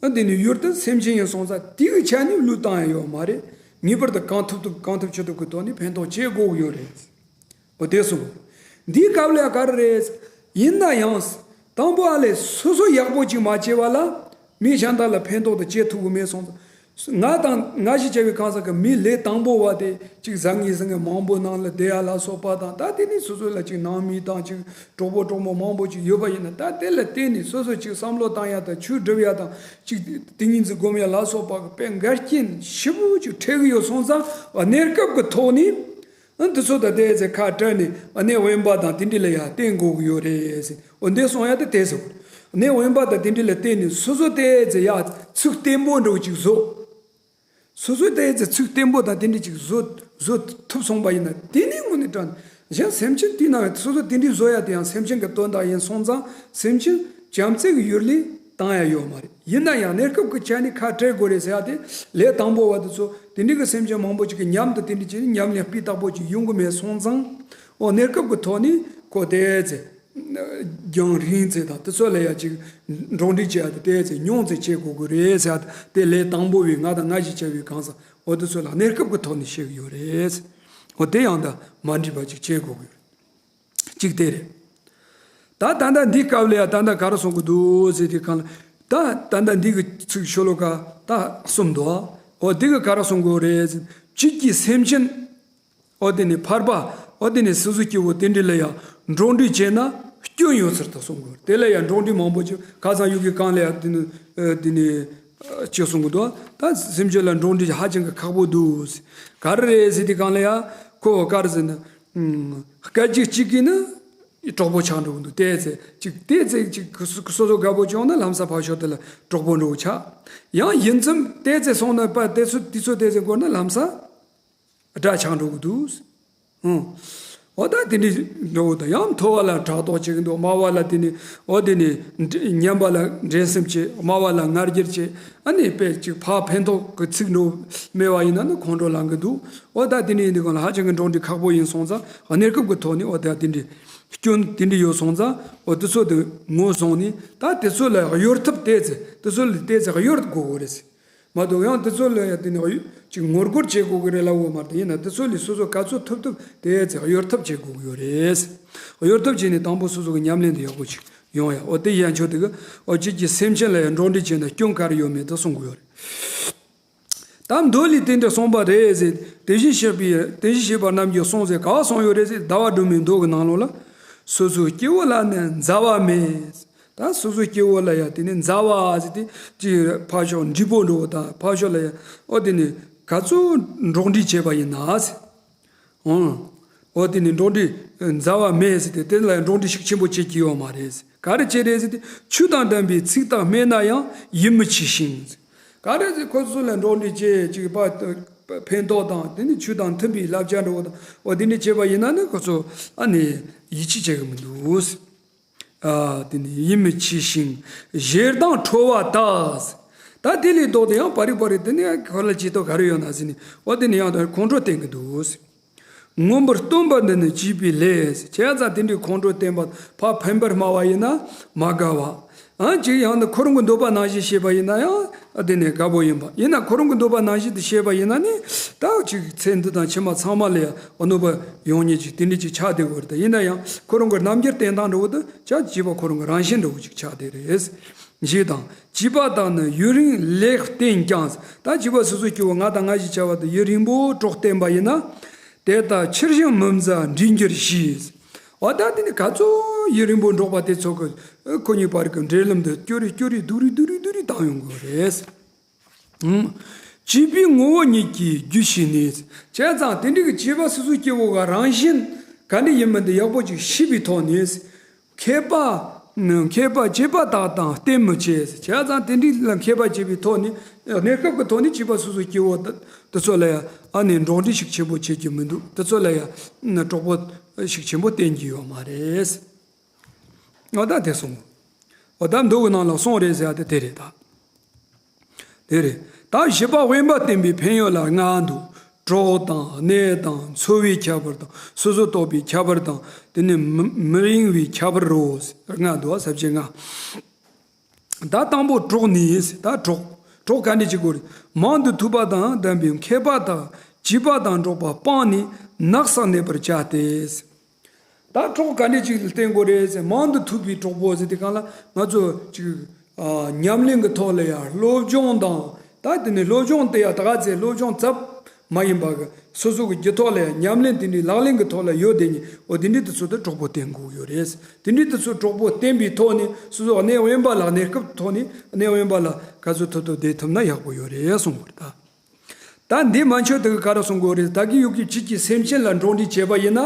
ཨ་འདི་ནི་ཡུལ་དུ་སེམས་ཅན་ཡིན་སོང་ཙང་དེ་གི་ཆ་ནས་བློས་བཏང་ཡ་ཡོད་མ་རེད། ངེས་པར་དུ་གང་ཐུབ་ཐུབ་གང་ཐུབ་ཅི་ཐུབ་ཀྱི་ཐོག་ནས་ཕན་ཐོགས་བྱེད་དགོས་ཀྱི་ཡོད་རེད། འོ་དེ་གསུངས། འདིའི་སྐབས་ལ་ག་རེ་རེད། ཡིན་ན་ཡང་། དང་པོ་ཨ་ལས་སོ་སོ་ཡག་པོ་ཅིག་མ་བྱས་པ་ལ། མི་གཞན་དག་ལ་ཕན་ཐོགས་དུ་བྱེད་ཐུབ་ཀྱི་མེད་སོང་། ང་དང་ང་ཞིག་བྱ་བའི་གང་ཟག་གི་མི་ལས་དང་པོ་བ་དེ་ཅིག་བཟང་ངན་བཟང་ངན་མང་པོ་ནང་ལ་བསྡད་ཡ་ལ་སོགས་པ་དང་ད་དེ་ནི་སོ་སོ་ལ་ཅིག་ནང་མི་དང་ཅིག་གྲོགས་པོ་གྲོགས་མོ་མང་པོ་ཅིག་ཡོད་པ་ཡིན་ན་ད་དེ་ལ་བརྟེན་ནས་སོ་སོ་ཅིག་བསམ་བློ་བཏང་ཡ་དང་ཆོས་སྒྲུབ་ཡ་དང་ཅིག་ཏིང་ངེ་འཛིན་སྒོམ་ཡ་ལ་སོགས་པ་གི་དཔེ་འགལ་རྐྱེན་ཞེ་པོ་ཅིག་འཕྲད་གི་ཡོད་སོང་ཙང་གནས་སྐབས་ཀྱི་ཐོག་ནས། ཨ་འདི་ཚོ་ད་ལྟའི་ཚེ་ཁ་བྲལ་ནས་ཨ་གནས་དབེན་པ་དང་དེ་འདྲ་ལ་ཡ་བརྟེན་དགོས་ཀྱི་ཡོད་རེད་ཟེར། འོ་འདི་གསུང་ཡ་དེ་དེ་ཟེར། གནས་དབེན་པ་དང་དེ་འདྲ་ལ་བརྟེན་ནས་སོ་སོ་ལྟའི་ཚེ་ཡ་ཚུགས་བརྟན་པོ་འདྲ་བོ་ཅིག་བཟོ། སོ་སོ་ལྟའི་ཚེ་ཚུགས་བརྟན་པོ་དང་དེ་འདྲ་ཅིག་བཟོ་བཟོ་ཐུབ་སོང་པ་ཡིན་ན་དེ་ནི་དངོས་གནས་དྲང་གཞན་སེམས་ཅན་དེ་ན་སོ་སོ་དེ་འདྲ་བཟོ་ཡ་དེ་ཡང་སེམས་ཅན་གྱི་དོན་དག་ཡིན་སོང་ཙང་སེམས་ཅན་བྱམས་བརྩེ་གི་ཡུལ་ལས་བཏང་ཡ་ཡོད་མ་རེད། ཡིན་ན་ཡང་གནས་སྐབས་ཀྱི་ཆ་ནས་ཁ་བྲལ་དགོས་རེད་ཟེར་ཡ་དེ་ལས་དང་པོ་བ་དེ་ཚོ་དེ་འདྲ་གི་སེམས་ཅན་མང་པོ་ཅིག་གི་མཉམ་དུ་དེ་འདྲ་བྱས་ནས་ཉམས་ལེན་སྤུས་དག་པོ་ཅིག་ཡོང་གི་མེད་སོང་ཙང་། འོ་གནས་སྐབས་ཀྱི་ཐོག་ནས་ཁོ་དེ་ཚེ་རྒྱང་རིང་ཚེ་དང་དེ་ཚོ་ལ་ཡ་ཅིག་འགྲོགས་འདྲིས་བྱེད་ཡ་དེ་དེ་ཚེ་ཉུང་ཚེ་བྱེད་དགོས་ཀྱི་རེད་ཟེར་ཡ་དེ་ལས་དང་པོ་བའི་ང་དང་ང་ཞིག་བྱ་བའི་གང་ཟག་འོ་དེ་ཚོ་ལ་གནས་སྐབས་ཀྱི་ཐོག་ནས་བཤད་ཀྱི་ཡོད་རེད། འོ་དེ་ཡང་ད་མ་འགྲིག་པ་ཅིག་བྱེད་དགོས་ཀྱི་ཡོད། གཅིག་དེ་རེད། ད་ད་ལྟ་འདིའི་སྐབས་ལ་ཡང་ད་ལྟ་ག་རེ་གསུང་གི་འདུག་ཟེར་དུས་གང་ལ། ད་ད་ལྟ་འདི་གི་ཚིག་ཤོ་ལོ་ཀ་ད་གསུམ་འདུག་འོ་འདི་གི་ག་རེ་གསུང་གི་ཡོད་རེད་ཟེར། བྱིས་ཀྱི་སེམས་ཅན། འོ་དེ་ནི་ཕལ་པ། འོ་དེ་ནི་སོ་སོ་སྐྱེ་བོ་དེ་འདྲ་ལ་ཡང་འགྲོགས་འདྲིས་བྱས་ན་སྐྱོན་ཡོད་ཟེར་ད་གསུང་གི་ཡོད་རེད། དེ་ལ་ཡང་འགྲོགས་འདྲིས་མང་པོ་བྱས་ཁ་སང་ཡུལ་གྱི་གང་ལ་ཡང་དེ་ནི་དེ་ནི་ཅི་གསུང་གི་འདུག་ད་སེམས་ཅན་ལ་འགྲོགས་འདྲིས་ཧ་ཅང་གི་ཁག་པོ་འདུག་ག་རེ་རེད་ཟེར་དུས་གང་ལ་ཡང་ཁོ་ག་རེ་ཟེར་ན། སྐད་ཅིག་གཅིག་གིས་ནི་གྲོགས་པོ་ཆགས་འགྲོ་གི་འདུག་དེ་ཚེ་ཅིག་དེ་ཚེ་ཅིག་སོ་སོ་དགའ་པོ་བྱུང་ན་ལམ་སང་ཕར་ཞོག་དེ་ལ་གྲོགས་པོ་འགྲོ་ཆགས། ཡང་ཡིན་ཙམ་དེ་ཚེ་སོང་ན་པ་དེ་ཚོ་དེ་ཚོ་དེ་ཚེ་འགོར་ན་ལམ་སང་དགྲ་ཆགས་འགྲོ་གི་འདུག་ཧུམ། འོ་ད་དེ་འདྲ་འགྲོ་གི་འདུག་ཡང་མཐོ་བ་ལ་ཕྲག་དོག་བྱེད་ཀྱི་འདུག་དམའ་བ་ལ་དེ་ནི་འོ་དེ་ནི་ཉམས་པ་ལ་འགྲན་སེམས་བྱེད། དམའ་བ་ལ་ང་རྒྱལ་བྱེད། ཨ་ནི་དཔེ་ཅིག་ཕར་ཕན་ཐོགས་ཀྱི་ཚིག་འགྲོ་སྨྲས་པ་ཡིན་ན་ནི་ཁོང་ཁྲོ་ལངས་ཀྱི་འདུག་འོ་ད་དེ་ནི་ཡིན་དུས་གང་ལ་ཧ་ཅང་གི་འགྲོགས་འདྲིས་ཁག་པོ་ཡིན་སོང་ཙང་གནས་སྐབས་ཀྱི་ཐོག་ནས་འོ་ད་དེ་འདྲ་ སྐྱོན་དེ་འདྲ་ཡོད་སོང་ཙང་འོ་དེ་ཚོ་དེ་ངོས་བཟུང་ནས་ད་དེ་ཚོ་ལ་གཡོལ་ཐབས་བལྟས་ཚེ་དེ་ཚོ་ལ་བལྟས་ཚེ་གཡོལ་དགོས་གོ་རེད། མ་གཏོགས་ཡང་དེ་ཚོ་ལ་ཡང་དེ་ནི་གཡོ་ཅིག་ངོ་རྒོལ་བྱེད་དགོས་ཀྱི་རེད་ལབ་འོ་མ་རེད། ཡིན་ན་དེ་ཚོ་ལས་སོ་སོ་ག་ཚོད་ཐུབ་ཐུབ་དེ་ཚེ་གཡོལ་ཐབས་བྱེད་དགོས་ཀྱི་ཡོད་རེད། གཡོལ་ཐབས་བྱས་ནས་དང་པོ་སོ་སོ་གི་ཉམས་ལེན་དེ་ཡག་པོ་ཅིག་ཡོང་ཡ། འོ་དེ་ཡན་ཆོད་དེ་གི་འོ་ཅིག་གི་སེམས་ཅན་ལ་ཡང་འགྲོགས་འདྲིས་བྱས་ན་སྐྱོན་ག་རེ་ཡོད་མེད་དེ་གསུང་གི་ཡོད་རེད། ད་མདོ་ལས་དེ་འདྲ་གསུངས་པ་རེད་ཟེར། དེ་བཞིན་གཤེགས་པའི་དེ་བཞིན་གཤེགས་པ་རྣམས་ཀྱིས་གསུངས་ཟེར་ག་བ་གསུངས་ཡོད་རེད་ཟེར། ཟླ་བ་སྒྲོན་མའི་མདོ་གི་ནང་ལོགས་ལ། སོ་སོའི་སྐྱེ་བོ་ལ་ནི་མཛའ་བ་མེད། ད་སོ་སོའི་སྐྱེ་བོ་ལ་ཡང་དེ་ནི་མཛའ་བ་ཟེར་ཏེ་ཅིག་ཕར་ཕྱོགས་འདྲིས་པོ་འགྲོ་བ་དང་ཕར་ཕྱོགས་ལ་ཡང་ཨོ་དེ་ནི་ག་ཚོད་འགྲོགས་འདྲིས་བྱས་པ་ཡིན་ན་ཟེར། ཨང་། ཨོ་དེ་ནི་འགྲོགས་འདྲིས་མཛའ་བ་མེད་ཟེར་ཏེ་དེ་ལ་ཡང་འགྲོགས་འདྲིས་ཤུགས་ཆེན་པོ་བྱེད་ཀྱི་ཡོད་མ་རེད་ཟེར། ག་རེ་བྱས་རེད་ཟེར་ཏེ་ཆོས་དང་ལྡན་པའི་ཚིག་དག་སྨྲས་ན་ཡང་ཡིད་མི་ཆེས་ཤིང་། ག་རེ་ཟེར་ཁོ་ཚོ་ལ་འགྲོགས་འདྲིས་བྱས་ཅིག་པ་ཕན་ཐོགས་དང་དེ་ནི་ཆོས་དང་མཐུན་པའི་བསླབ་བྱ་འགྲོ་བ་དང་ཨོ་དེ་འདྲ་བྱས་པ་ཡིན་ན་ནི་ཁོ་ཚོ་ཨ་ནི་ཡིད་ཆེས་བྱེད་གི་མི་འདུག་ཨ་དེ་ནི་ཡིད་མི་ཆེས་ཤིང་ཞེ་སྡང་ཁྲོ་བ་དག་ད་དེ་ལས་ལྡོག་སྟེ་ཡང་པ་རི་པ་རི་དེ་ནི་ཁོ་ལ་ཅི་ཐོག་ག་རེ་ཡོད་ན་ཟེར་ནི་ཨོ་དེ་ནི་ཡང་ཁོང་ཁྲོ་བསྟན་གི་འདུག་མངོན་པར་སྟོན་པ་འདི་ནི་བྱིས་པའི་ལས། བྱས་ཙང་དེ་འདྲའི་ཁོང་ཁྲོ་བསྟན་པ་ཕར་ཕན་པར་སྨྲ་བ་ཡིན་ན་མ་དགའ་བ། ཨ་ཅིག་ཡང་ན་ཁོ་རང་གི་འདོད་པ་ནང་བཞིན་བྱས་པ་ཡིན་ན་ཡང་དེ་ནས་དགའ་པོ་ཡིན་པ། ཡིན་ན་ཁོ་རང་གི་འདོད་པ་ནང་བཞིན་དུ་བྱས་པ་ཡིན་ན་ནི་ད་ཅིག་ཚེ་འདི་དང་ཕྱི་མ་ཚང་མ་ལ་ཡང་གནོད་པ་ཡོང་ཉེན་ཅིག་དེ་འདྲ་ཅིག་ཆགས་བསྡད་ཡོད་རེད། ད་ཡིན་ན་ཡང་ཁོ་རང་གི་རྣམ་འགྱུར་བསྟན་སྟངས་འདྲ་བོ་དེ་ཅག་བྱིས་པ་ཁོ་རང་གི་རང་བཞིན་འདྲ་བོ་ཅིག་ཆགས་བསྡད་རེད། ཞེས་དང་། བྱིས་པ་དག་ནི་ཡུན་རིང་ལེགས་བསྟེན་ཀྱང་། ད་བྱིས་པ་སོ་སོ་སྐྱེ་བོ་ང་དང་ང་ཞིག་བྱ་བ་དེ་ཡུན་རིང་པོ་གྲོགས་བསྟེན་པ་ཡིན་ན། དེ་དག་ཕྱིར་ཞིང་མི་མཛའ་འདྲིས་འགྱུར་ཞེས། འོ་ད་དེ་ནི་ག་ཚོད་ཡུན་རིང་པོ་འགྲོགས་པ་དེ་ཚོ་གི་ཁོ་གཉིས་བར་གྱི་འབྲེལ་ལམ་དེ་སྐྱོ་རི་སྐྱོ་རི་སྡུག་རི་སྡུག་རི་སྡུག་རི་བཏང་ཡོང་གི་རེད། ཨང་། བྱིས་པའི་ངོ་བོ་ཉིད་ཀྱིས་རྒྱུ་ཤེས་ནས། བྱས་ཙང་དེ་འདྲའི་གི་བྱིས་པ་སོ་སོའི་སྐྱེ་བོ་ག་རང་བཞིན་ག་འདྲ་ཡིན་མིན་དེ་ཡག་པོ་ཅིག་ཤེས་པའི་ཐོག་ནས། མཁས་པ། མཁས་པ་བྱིས་པ་དག་དང་བསྟེན་མི་བྱེད། བྱས་ཙང་དེ་འདྲའི་ལ་མཁས་པ་བྱེད་པའི་ཐོག་ནས་གནས་སྐབས་ཀྱི་ཐོག་ནས་བྱིས་པ་སོ་སོའི་སྐྱེ་བོ་དེ་ཚོ་ལ་ཡང་ཨ་ནི་འགྲོགས་འདྲིས་ཤུགས་ཆེན་པོ་བྱེད་ཀྱི་མི་འདུག་དེ་ཚོ་ལ་ཡང་གྲོགས་པོ་ཤུགས་ཆེན་པོ་བསྟེན་གྱི་ཡོད་མ་རེད། ཨོ་ད་དེ་གསུངས། ཨོ་ད་མདོ་གི་ནང་ལ་གསུངས་རེད་ཟེར་ཡ་དེ་དེ་རེད་ད། དེ་རེད། ད་བྱིས་པ་དབེན་པ་བསྟེན་པའི་ཕན་ཡོན་ལ་ལྔ་འདུག་གྲོགས་དང་གནས་དང་འཚོ་བའི་ཁྱད་པར་དང་སོ་སོ་རྟོགས་པའི་ཁྱད་པར་དང་དེ་ནས་མི་མི་གཡེང་བའི་ཁྱད་པར་རོ། ལྔ་འདུག་ཟབ་ཆོས་ལྔ། ད་དང་པོ་གྲོགས་ནི་ད་གྲོགས་གྲོགས་ག་འདྲ་བྱེད་དགོས་རེད། མང་དུ་ཐོས་པ་དང་ལྡན་པའི་མཁས་པ་དང་བྱིས་པ་དང་འགྲོགས་པ་སྤངས་ནས་ནགས་སུ་གནས་པར་བྱ་སྟེ། ད་གྲོགས་ག་འདྲ་ཅིག་བསྟེན་དགོས་རེད་ཟེར། མང་དུ་ཐོས་པའི་གྲོགས་པོ་ཟེར་དུས་སྒང་ལ་ང་ཚོ་ཅིག་ཨ་ཉམས་ལེན་གྱི་ཐོག་ལ་ཡང་སློབ་སྦྱོང་དང་ད་དེ་ནས་སློབ་སྦྱོང་དེ་ཡང་ད་ག་ཚད་སློབ་སྦྱོང་ཙམ་མ་ཡིན་པ་གི་སོ་སོ་གི་རྒྱུད་ཐོག་ལ་ཡང་ཉམས་ལེན་དེ་འདྲའི་ལག་ལེན་གྱི་ཐོག་ལ་ཡོད་དེ་ནི་འོ་དེ་འདྲའི་དེ་ཚོ་དེ་གྲོགས་པོ་བསྟེན་དགོས་ཡོད་རེད། དེ་འདྲའི་དེ་ཚོ་གྲོགས་པོ་བསྟེན་པའི་ཐོག་ནས་སོ་སོ་གནས་དབེན་པ་ལ་གནས་སྐབས་ཐོག་ནས་གནས་དབེན་པ་ལ་ག་ཚོད་ཐུབ་ཐུབ་བསྡད་ཐུབ་ན་ཡག་པོ་ཡོད་རེད་གསུངས་པ་རེད་ད། ད་འདི་མན་ཆད་དེ་ག་རེ་གསུང་དགོས་རེད། ད་གི་ཡུག་གི་བྱིས་ཀྱི་སེམས་ཅན་ལ་འགྲོགས་འདྲིས་བྱས་པ་ཡིན་ན་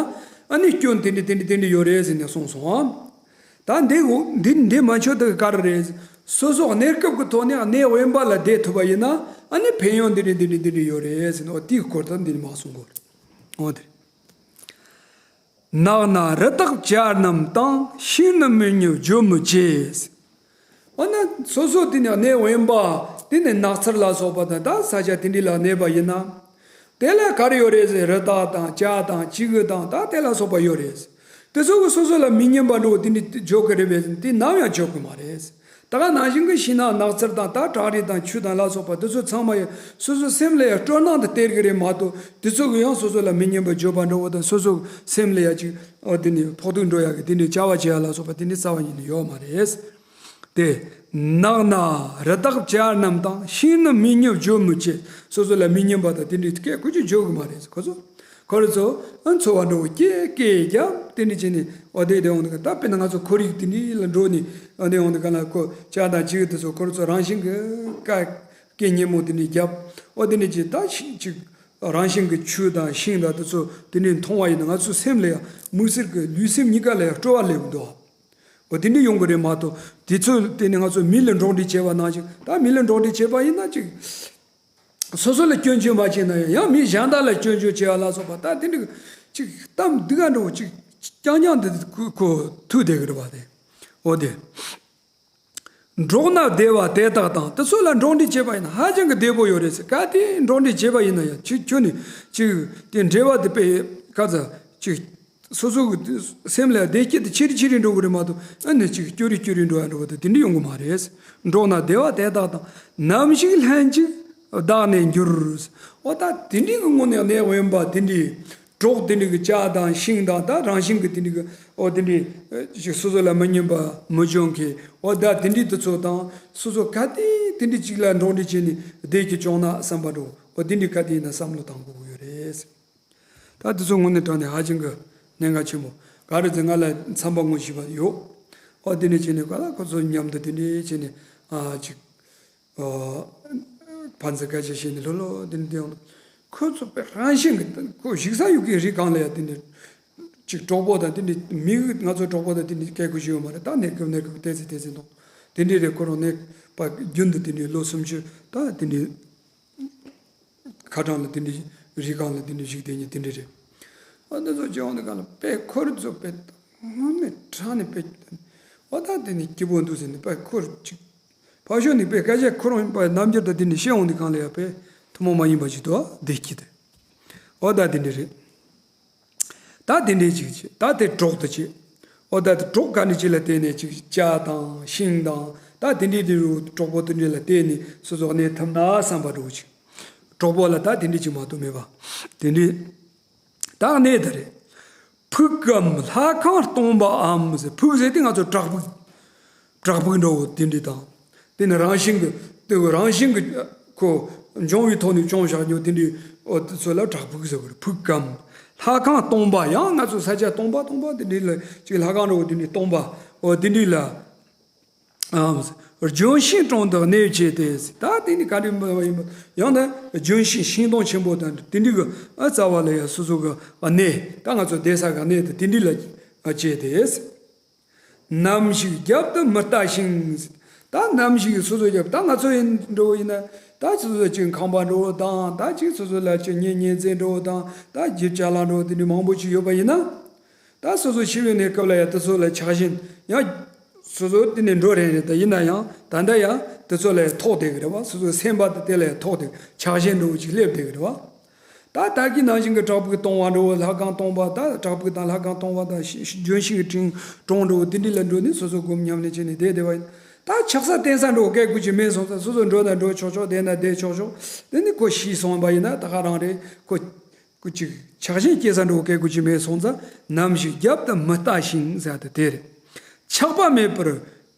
ཨ་ནི་སྐྱོན་དེ་འདྲ་དེ་འདྲ་དེ་འདྲ་ཡོད་རེད་ཟེར་ནས་གསུངས་སོང་ཨ། ད་འདི་འདི་འདི་མན་ཆད་དེ་ག་རེ་རེད། སོ་སོ་གནས་སྐབས་ཀྱི་ཐོག་ནས་གནས་དབེན་པ་ལ་བསྡད་ཐུབ་པ་ཡིན་ན་ཨ་ནི་ཕན་ཡོན་འདི་འདྲ་འདི་འདྲ་འདི་འདྲ་ཡོད་རེད་ཟེར་ནས་འོ་དེའི་སྐོར་ད་འདི་ནས་མ་གསུང་དགོས་རེད། འོ་དེ། ནགས་ན་རི་དྭགས་བྱ་རྣམས་དང་། ཤིང་ནི་མི་སྙིབ་བརྗོད་མི་བྱེད། འོ་ན་སོ་སོ་དེ་ནས་གནས་དབེན་པ་དེ་ནས་ནགས་ཚལ་ལ་སོགས་པ་དང་ད་ས་ཆ་དེ་འདྲ་ལ་གནས་པ་ཡིན་ན། དེ་ལ་ག་རེ་ཡོད་རེད་ཟེར། རི་དྭགས་དང་བྱ་དང་བྱི་གུ་དང་ད་དེ་ལ་སོགས་པ་ཡོད་རེད། དེ་ཚོ་གི་སོ་སོ་ལ་མི་སྙན་པ་འགྲོ་དེ་འདྲ་བརྗོད་གི་རེད་པས་དེ་ནམ་ཡང་བརྗོད་གི་མ་རེད། ད་ག་ནང་བཞིན་གྱི་ཤིང་ནགས་ནགས་ཚལ་དང་ད་བྲག་རི་དང་ཆུ་དང་ལ་སོགས་པ་དེ་ཚོ་ཚང་མ་ཡང་སོ་སོའི་སེམས་ལ་ཡང་སྤྲོ་སྣང་དུ་སྟེར་གི་རེད་མ་གཏོགས་དེ་ཚོ་གི་ཡང་སོ་སོ་ལ་མི་སྙན་པ་བརྗོད་པ་འདྲ་བོ་དང་སོ་སོའི་སེམས་ལ་ཡང་ཅིག་ཨོ་དེ་ནི་ཕོག་ཐུག་འགྲོ་ཡག་གི་དེ་འདྲའི་བྱ་བ་བྱེད་ཡག་ལ་སོགས་པ་དེ་འདྲའི་རྩ་བ་ཉིད་ནས་ཡོད་མ་རེད། དེ། ནགས་ན་རི་དྭགས་བྱ་རྣམས་དང་། ཤིང་ནི་མི་སྙིབ་བརྗོད་མི་བྱེད། སོ་སོ་ལ་མི་སྙན་པ་དང་དེ་འདྲའི་སྐད་ཁོ་ཚོས་བརྗོད་གི་མ་རེད། ཁོ་ཚོ། ཁོ་རེ་ཚོ་ཨ་འཚོ་བ་འགྲོ་སྐད་སྐད་རྒྱབ་དེ་འདྲ་བྱས་ནས་འོ་དེ་དེ་འོང་དུས་ད་དཔེར་ན་ང་ཚོ་ཁོར་ཡུག་དེ་འདྲ་ལ་འགྲོ་ནས་འོ་དེ་འོང་དུས་ག་ལ་ཁོ་བྱ་དང་བྱི་དེ་ཚོ་ཁོ་རེ་ཚོ་རང་བཞིན་གྱི་སྐད་སྐད་སྙན་མོ་དེ་འདྲ་རྒྱབ་འོ་དེ་འདྲ་བྱས་ད་ཤིང་ཅིག་རང་བཞིན་གྱི་ཆུ་དང་ཤིང་དང་དེ་ཚོ་དེ་འདྲ་མཐོང་བ་ཡིན་ན་ང་ཚོ་སེམས་ལ་ཡང་དམིགས་བསལ་གྱི་ལུས་སེམས་གཉིས་ཀ་ལ་ཡང་སྤྲོ་བ་སླེབས་འདུག་འོ་དེ་འདྲ་ཡོང་གི་རེད་མ་གཏོགས་དེ་ཚོ་དེ་ནི་ང་ཚོ་མི་ལ་འགྲོགས་འདྲིས་བྱས་པ་ནང་བཞིན་ད་མི་ལ་འགྲོགས་འདྲིས་བྱས་པ་ཡིན་ན་ཅིག་སོ་སོ་ལ་སྐྱོན་བརྗོད་མ་བྱས་ན་ཡང་ཡང་མི་གཞན་དག་ལ་སྐྱོན་བརྗོད་བྱས་པ་ལ་སོགས་པ་ད་དེ་འདྲ་ཅིག་གཏམ་འདི་ག་འདྲ་བོ་ཅིག་རྐྱང་རྐྱང་འདི་ཁོ་ཁོ་ཐུག་བསྡད་གི་རེད་པ་དེ། འོ་དེ། འགྲོགས་ན་བདེ་བ་དེ་དག་དང་དེ་ཚོ་ལ་འགྲོགས་འདྲིས་བྱས་པ་ཡིན་ན་ཧ་ཅང་གི་བདེ་པོ་ཡོད་རེད་ཟེར། ག་དེ་འགྲོགས་འདྲིས་བྱས་པ་ཡིན་ན་ཡང་ཅིག་ཁྱོད་ནི་ཅིག་དེ་འབྲེལ་བ་དེ་དཔེ་ཁ་ཚ་ཅིག་སོ་སོ་གི་སེམས་ལ་བདེ་སྐྱིད་དེ་ཆེ་རུ་ཆེ་རུ་འགྲོ་གི་རེད་མ་གཏོགས། ཨ་ནི་ཅིག་སྐྱོ་རུ་སྐྱོ་རུ་འགྲོ་ཡ་འགྲོ་གི་འདུག་དེ་འདྲ་ཡོང་གི་མ་རེད། འགྲོགས་ན་བདེ་བ་དེ་དག་དང་། ནམ་ཞིག་ལྷན་ཅིག་བདག་གནས་འགྱུར། འོ་ད་དེ་འདྲའི་གི་ངོ་ནས་གནས་དབེན་པ་དེ་འདྲའི་གྲོགས་དེ་འདྲའི་གི་ལྕགས་དང་ཤིང་དང་། ད་རང་བཞིན་གི་དེ་འདྲའི་གི་འོ་དེ་འདྲའི་ཅིག་སོ་སོ་ལ་མི་སྙན་པ་མི་འཇོན་མཁན། འོ་ད་དེ་འདྲའི་དེ་ཚོ་དང་སོ་སོ་ག་དུས་དེ་འདྲའི་ཅིག་ལ་འགྲོགས་འདྲིས་བྱས་ནས་བདེ་སྐྱིད་བྱུང་ན་བསམ་པ་འགྲོ། འོ་དེ་འདྲའི་ག་དུས་ཡིན་ན་བསམ་བློ་བཏང་དགོས་ཀྱི་ཡོད་རེད། ད་དེ་ཚོ་དངོས་གནས་དྲང་གནས་ཧ་ཅང་གི་གནད་འགག་ཆེན་པོ། ག་རེ་ཟེར་ང་ལ་འཚམས་པ་ངོ་ཤེས་པ་ཡོད། ཨོ་དེ་ནས་བྱས་ནས་ག་ལ་ཁོ་ཚོ་མཉམ་དུ་དེ་འདྲས་བྱས་ནས་ཨ་ཅིག་ཨོ་ཕན་ཚུན་སྐད་ཆ་བཤད་ནས་ལྷོད་ལྷོད་དེ་འདྲས་བསྡད་ཡོང་དུས། ཁོ་ཚོ་དཔེ་རང་བཞིན་གྱི་ཁོ་གཞིག་ས་ཡོད་ཀྱི་རིགས་གང་ལ་ཡང་དེ་འདྲས་ཅིག་གྲོགས་པོ་དང་དེ་འདྲས་མི་གི་ང་ཚོ་གྲོགས་པོ་དང་དེ་འདྲས་སྐད་ཁུ་ཞིག་ཡོད་མ་རེད། ད་གནས་སྐབས་གནས་སྐབས་ཏོག་ཙམ་ཏོག་ཙམ་འདུག་དེ་འདྲས་རེད། ཁོ་རང་གནས་པ་རྒྱུན་དུ་དེ་འདྲས་ལོ་སུམ་ཅུ་ད་དེ་འདྲས། ཁ་གྲངས་ལ་དེ་འདྲའི་རིགས་གང་ལ་དེ་འདྲའི་ཞིག་དེ་ཉིད་དེ་འདྲ་རེད། ཨ་འདི་ཚོ་སྤྱི་ཡོངས་ནས་གང་ལ་དཔེ་ཁོ་རང་ཚོ་དཔེ་དངོས་གནས་དྲང་ནས་དཔེ་འོ་ད་དེ་ནི་སྐྱིད་པོ་འདུག་ཟེར་ནས་དཔེ་ཁོ་རང་ཅིག་ཕར་ཕྱོགས་ནས་དཔེ་སྐད་ཆ་ཁོ་རང་དཔེ་རྣམ་འགྱུར་དང་དེ་ནི་བཤད་འོང་དུས་གང་ལ་ཡང་དཔེ་ཐུན་མོང་མ་ཡིན་པ་ཞིག་ཏུ་བདེ་སྐྱིད་དེ་འོ་ད་དེ་འདྲ་རེད། ད་དེ་འདྲའི་ཅིག་བྱེད། ད་དེ་གྲོགས་དུ་བྱེད། ཨོ་ད་དེ་གྲོགས་ག་འདྲ་ཅིག་ལ་བརྟེན་ནས་ཅིག་ལྕགས་དང་ཤིང་དང་། ད་དེ་འདྲའི་དེ་རུ་གྲོགས་པོ་དེ་འདྲ་ལ་བརྟེན་ནས་སོ་སོ་གནས་ཐུབ་ན་བསམ་པ་འདྲ་བོ་ཅིག་གྲོགས་པོ་ལ་ད་དེ་འདྲ་ཅིག་མ་གཏོགས་མེད་པ། དེ་འདྲའི་ད་གནས་དེ་རེད། ཕུག་གམ་ལྷ་ཁང་སྟོང་པའམ་ཟེར། ཕུག་ཟེར་དེ་ང་ཚོ་བྲག་ཕུག་བྲག་ཕུག་འདྲ་བོ་དེ་འདྲ་དང་། དེ་ནི་རང་བཞིན་གྱི་དེ་རང་བཞིན་གྱི་ཁོ་འབྱུང་བའི་ཐོག་ནས་བྱུང་བཞག་ཉོ་དེ་འདྲའི་ཨོ་དེ་ཚོ་ལ་བྲག་ཕུག་ཟེར་བ་རེད། ཕུག་གམ་ལྷ་ཁང་སྟོང་པ། ཡང་ང་ཚོ་ས་ཆ་སྟོང་པ་སྟོང་པ་དེ་འདྲའི་ལ་ཅིག་ལྷ་ཁང་འདྲ་བོ་དེ་འདྲའི་སྟོང་པ་ཨོ་དེ་འདྲའི་ལ་ཨམ་ལྗོན་ཤིང་དྲུང་དུ་གནས་བྱས་ཏེ། ད་དེ་ནི་ག་འདྲའི་མ་ཡིན་པ་ཡང་ན་ལྗོན་ཤིང་ཤིང་སྡོང་ཆེན་པོ་དང་དེ་འདྲའི་གི་ཨ་རྩ་བ་ལ་ཡ་སོ་སོ་གི་གནས། ད་ང་ཚོ་བསྡད་ས་གི་གནས་དེ་དེ་འདྲའི་ལ་བྱས་ཏེ། ནམ་ཞིག་རྒྱབ་ཏུ་མི་ལྟ་ཞིང་། ད་ནམ་ཞིག་སོ་སོ་རྒྱབ། ད་ང་ཚོ་ཡིན་འགྲོ་བ་ཡིན་ན་ད་སོ་སོ་ཅིག་ཁང་པ་འགྲོ་བ་དང་། ད་ཅིག་སོ་སོ་ལ་ཅིག་ཉེ་ཉེ་ཚན་འགྲོ་བ་དང་། ད་རྒྱུ་ཅ་ལག་འགྲོ་བ་དེ་འདྲ་མང་པོ་ཅིག་ཡོད་པ་ཡིན་ན། ད་སོ་སོ་ཤི་བའི་གནས་སྐབས་ལ་ཡང་དེ་ཚོ་ལ་ཆགས་ཞེན་ཡང་སོ་སོ་དེ་ནས་འགྲོ་རན་རེད། ད་ཡིན་ན་ཡང་ད་ལྟ་ཡང་དེ་ཚོ་ལ་ཡང་ཐོགས་བསྡད་ཀྱི་རེད་བ། སོ་སོའི་སེམས་པ་དེ་དེ་ལ་ཡང་ཐོགས་བསྡད། ཆགས་ཞེན་འགྲོ་བ་ཅིག་སླེབས་བསྡད་ཀྱི་རེད་བ། ད་ད་གིན་ནང་བཞིན་གྱི་བྲག་ཕུག་སྟོང་བ་འགྲོ་བ། ལྷ་ཁང་སྟོང་པ། ད་བྲག་ཕུག་དང་ལྷ་ཁང་སྟོང་པ་དང་ཤི་ཤི་ལྗོན་ཤིང་གི་དྲུང་དྲུང་འགྲོ་བ་དེ་འདྲ་ལ་འགྲོ་ནས་སོ་སོ་སྒོམ་ཉམས་ལེན་བྱས་ནས་བསྡད་བསྡད་པ་ཡིན། ད་ཆགས་ས་བརྟེན་ས་འགྲོ་བ་སྐད་དགུ་ཅིག་མེད་སོང་ཙང་། སོ་སོ་འགྲོ་ན་འགྲོ་ཆོག་ཆོག་བསྡད་ན་བསྡད་ཆོག་ཆོག་དེ་ནི་ཁོ་ཤི་སོང་བ་ཡིན་ན་ད་ག་རང་རེད། ཁོ་ཁོ་ཅིག་ཆགས་ཞེན་སྐྱེ་ས་འགྲོ་བ་སྐད་དགུ་ཅིག་མེད་སོང་ཙང་། ནམ་ཞིག་རྒྱབ་ཏུ་མི་ལྟ་ཞིང་ཟེར་དེ་དེ་རེད། ཆགས་པ་མེད་པར་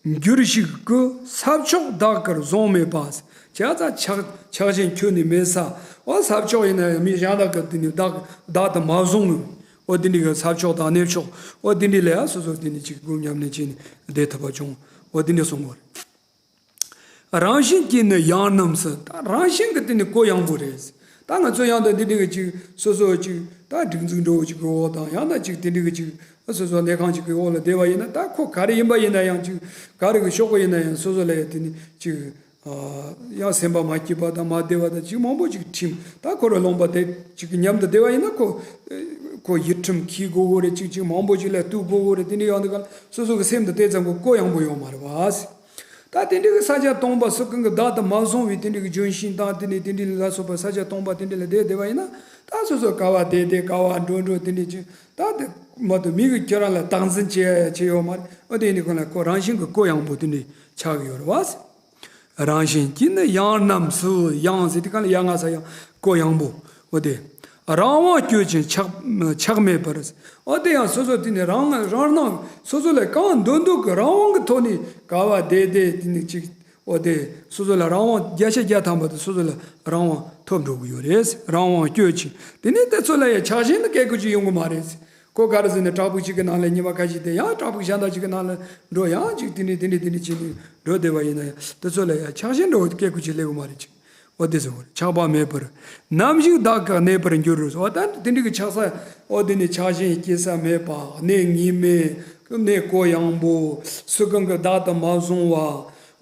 འགྱུར་ཞིག་གི། ས་ཕྱོགས་བདག་གིར་བཟུང་མེད་པ། བྱས་ཙང་ཆགས་ཆགས་ཞེན་ཁྱོན་ནས་མེད་ས། འོ་ས་ཕྱོགས་ཡིན་ན་ཡང་མི་གཞན་དག་གིས་དེ་ནི་བདག་བདག་ཏུ་མ་བཟུང་། འོ་དེ་འདྲའི་གི་ས་ཕྱོགས་དང་གནས་ཕྱོགས་འོ་དེ་འདྲའི་ལ་ཡང་སོ་སོ་དེ་ནི་ཅིག་སྒོམ་ཉམས་ལེན་བྱས་ནས་བསྡད་ཐུབ་པ་བྱུང་། འོ་དེ་འདྲ་གསུང་གི་རེད། རང་བཞིན་གྱིས་ནི་ཡང་རྣམས་སུ། ད་རང་བཞིན་གྱིས་དེ་ནི་གུ་ཡངས་པོ་རེད། ད་ང་ཚོ་ཡང་ད་འདི་འདྲ་གི་ཅིག་སོ་སོ་ཅིག་ད་སྒྲིག་འཛུགས་འདྲ་བོ་ཅིག་གི་འོག་དང་། ཡང་ན་ཅིག་དེ་འདྲ་གི་ཅིག་སོ་སོ་གནས་ཁང་ཅིག་གི་འོག་ལ་བསྡད་པ་ཡིན་ན། ད་ཁོ་ག་རེ་ཡིན་པ་ཡིན་ན་ཡང་། ཅིག་ག་རེ་གི་ཤོག་གུ་ཡིན་ན་ཡང་སོ་སོ་ལ་ཡང་དེ་ནི་ཅིག་ཡང་སེམས་པ་མ་སྐྱིད་པ་དང་མ་བདེ་བ་དང་ཅིག་མང་པོ་ཅིག་ཁྲིམས། ད་ཁོ་རང་ལུང་པ་དེ་ཅིག་གི་མཉམ་དུ་བསྡད་པ་ཡིན་ན་ཁོ་ཁོ་ཡིད་ཁྲིམས་འཁྱེར་དགོས་དགོས་རེད། ཅིག་ཅིག་མང་པོ་ཅིག་ལ་ལྟོས་དགོས་དགོས་རེད། དེ་འདྲ་ཡོང་དུས་ག་ལ་སོ་སོ་གི་སེམས་དེ་དེ་ཙམ་གི་གུ་ཡངས་པོ་ཡོད་མ་རེད་བ། ད་དེ་འདྲའི་གི་ས་ཆ་སྟོང་པ། སུ་གང་གིས་བདག་ཏུ་མ་བཟུང་བའི་དེ་འདྲའི་གི་ལྗོན་ཤིང་དང་དེ་ནས་དེ་འདྲའི་ལ་སོགས་པ་ས་ཆ་སྟོང་པ་དེ་འདྲ་ལ་བསྡད་བསྡད་པ་ཡིན་ན། ད་སོ་སོ་ག་བ་བསྡད་བསྡད་ག་བ་འགྲོ་འགྲོ་དེ་འདྲའི་ཅིག་ད་དེ་མ་གཏོགས་མི་གིས་ཁྱོད་རང་ལ་སྟངས་འཛིན་བྱེད་ཡ་ཡ་བྱེད་ཡོད་མ་རེད། འོ་དེ་ཡིན་དུས་ག་ལ་ཁོ་རང་བཞིན་གྱི་གུ་ཡངས་པོ་དེ་འདྲའི་ཆགས་ཀྱི་ཡོད་རེད་བ། རང་བཞིན་གྱིས་ནི་ཡང་རྣམས་སུ། ཡང་ཟེར་དུས་ག་ལ་ཡ་ང་ས་ཡང་གུ་ཡངས་པོ། འོ་དེ། རང་དབང་སྐྱོད་ཅིང་ཆགས་ཆགས་མེད་པར། འོ་དེ་ཡང་སོ་སོ་དེ་ནི་རང་རང་སྣང་སོ་སོ་ལ་གང་འདོད་འདོད་ཀྱི་རང་དབང་གི་ཐོག་ནས་ག་བ་བསྡད་བསྡད་དེ་ནི་ཅིག་འོ་དེ་སོ་སོ་ལ་རང་དབང་བརྒྱ་ཆ་བརྒྱ་ཐམ་པ་དེ་སོ་སོ་ལ་རང་དབང་ཐོབ་འགྲོ་གི་ཡོད་རེད། རང་དབང་སྐྱོད་ཅིང་། དེ་ནས་དེ་ཚོ་ལ་ཡང་ཆགས་ཞེན་ནི་སྐད་དགུ་ཅིག་ཡོང་གི་མ་རེད། ཁོ་ག་རེ་ཟེར་ན་བྲག་ཕུག་ཅིག་གི་ནང་ལ་ཉི་མ་ཁ་ཤས་བསྡད། ཡང་བྲག་ཕུག་གཞན་དག་ཅིག་གི་ནང་ལ་འགྲོ། ཡང་ཅིག་དེ་འདྲ་དེ་འདྲ་དེ་འདྲ་བྱས་ནས་འགྲོ་བསྡད་པ་ཡིན་ན་ཡང་དེ་ཚོ་ལ་ཡང་ཆགས་ཞེན་འདྲ་བོ་སྐད་དགུ་ཅིག་སླེབས་ཀྱི་མ་རེད་ཅིག་འོ་དེ་ཚོ་ཆགས་པ་མེད་པར་ནམ་ཞིག་བདག་གི་གནས་པར་འགྱུར་རོ། འོ་ད་དེ་འདྲ་གི་ཆགས་ས་འོ་དེ་ནས་ཆགས་ཞེན་སྐྱེ་ས་མེད་པ། གནས་ངེས་མེད། གནས་གུ་ཡངས་པོ། སུ་གང་གིས་བདག་ཏུ་མ་བཟུང་བ།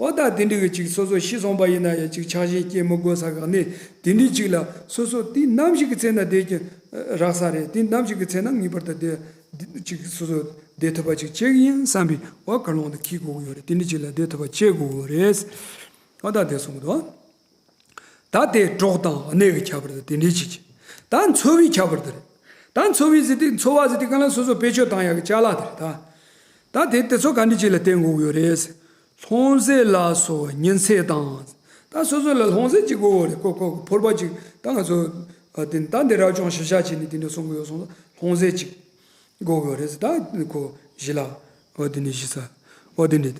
འོ་ད་དེ་འདྲ་གི་ཅིག་སོ་སོ་ཤི་སོང་པ་ཡིན་ན་ཡང་ཅིག་ཆགས་ཞེན་སྐྱེ་མི་དགོས་ས་གི་གནས་དེ་འདྲ་ཅིག་ལ་སོ་སོ་དེ་ནམ་ཞིག་གི་ཚེ་ན་བསྡད་ཀྱི་རག་ས་རེད། དེ་ནམ་ཞིག་གི་ཚེ་ན་ངེས་པར་དུ་བསྡད་ཅིག་སོ་སོ་བསྡད་ཐུབ་པ་ཅིག་བྱེད་ཀྱི་ཡིན་བསམ་པའི་འོ་ཁ་ལོང་དུ་འཁྱེར་དགོས་ཀྱི་ཡོད་རེད། དེ་འདྲ་ཅིག་ལ་བསྡད་ཐུབ་པ་བྱེད་དགོས་ཀྱི་ཡོད་རེད། འོ་ད་དེ་གསུངས་འདུག་ད་དེ་གྲོགས་དང་གནས་ཀྱི་ཁྱད་པར་དེ་དེ་འདྲའི་ཅིག་ད་འཚོ་བའི་ཁྱད་པར་དེ་རེད། ད་འཚོ་བའི་ཟེར་དུས་འཚོ་བ་ཟེར་དུས་གང་ལ་སོ་སོ་བེད་སྤྱོད་བཏང་ཡག་གི་ཅ་ལག་དེ་རེད་ད། ད་དེ་དེ་ཚོ་ག་འདྲ་ཅིག་ལ་བརྟེན་དགོས་ཀྱི་ཡོད་རེད། ལྷུང་བཟེད་ལ་སོགས་ཉི་ཚེ་དང་། ད་སོ་སོ་ལ་ལྷུང་བཟེད་ཅིག་དགོས་ཀྱི་ཡོད་རེད། ཁོ་ཁོ་ཕོར་པ་ཅིག་ད་ང་ཚོ་ཨ་དེ་ད་འདི་རབ་བྱུང་ཞིབ་ཆ་བྱས་ནས་དེ་འདྲ་གསུང་གི་ཡོད་སོང་ཙང་ལྷུང་བཟེད་ཅིག་དགོས་ཀྱི་ཡོད་རེད་ཟེར། ད་ཁོ་ཞི་ལ་ཨོ་དེ་ནས་ཞི་ས་ཨོ་དེ་འདྲ།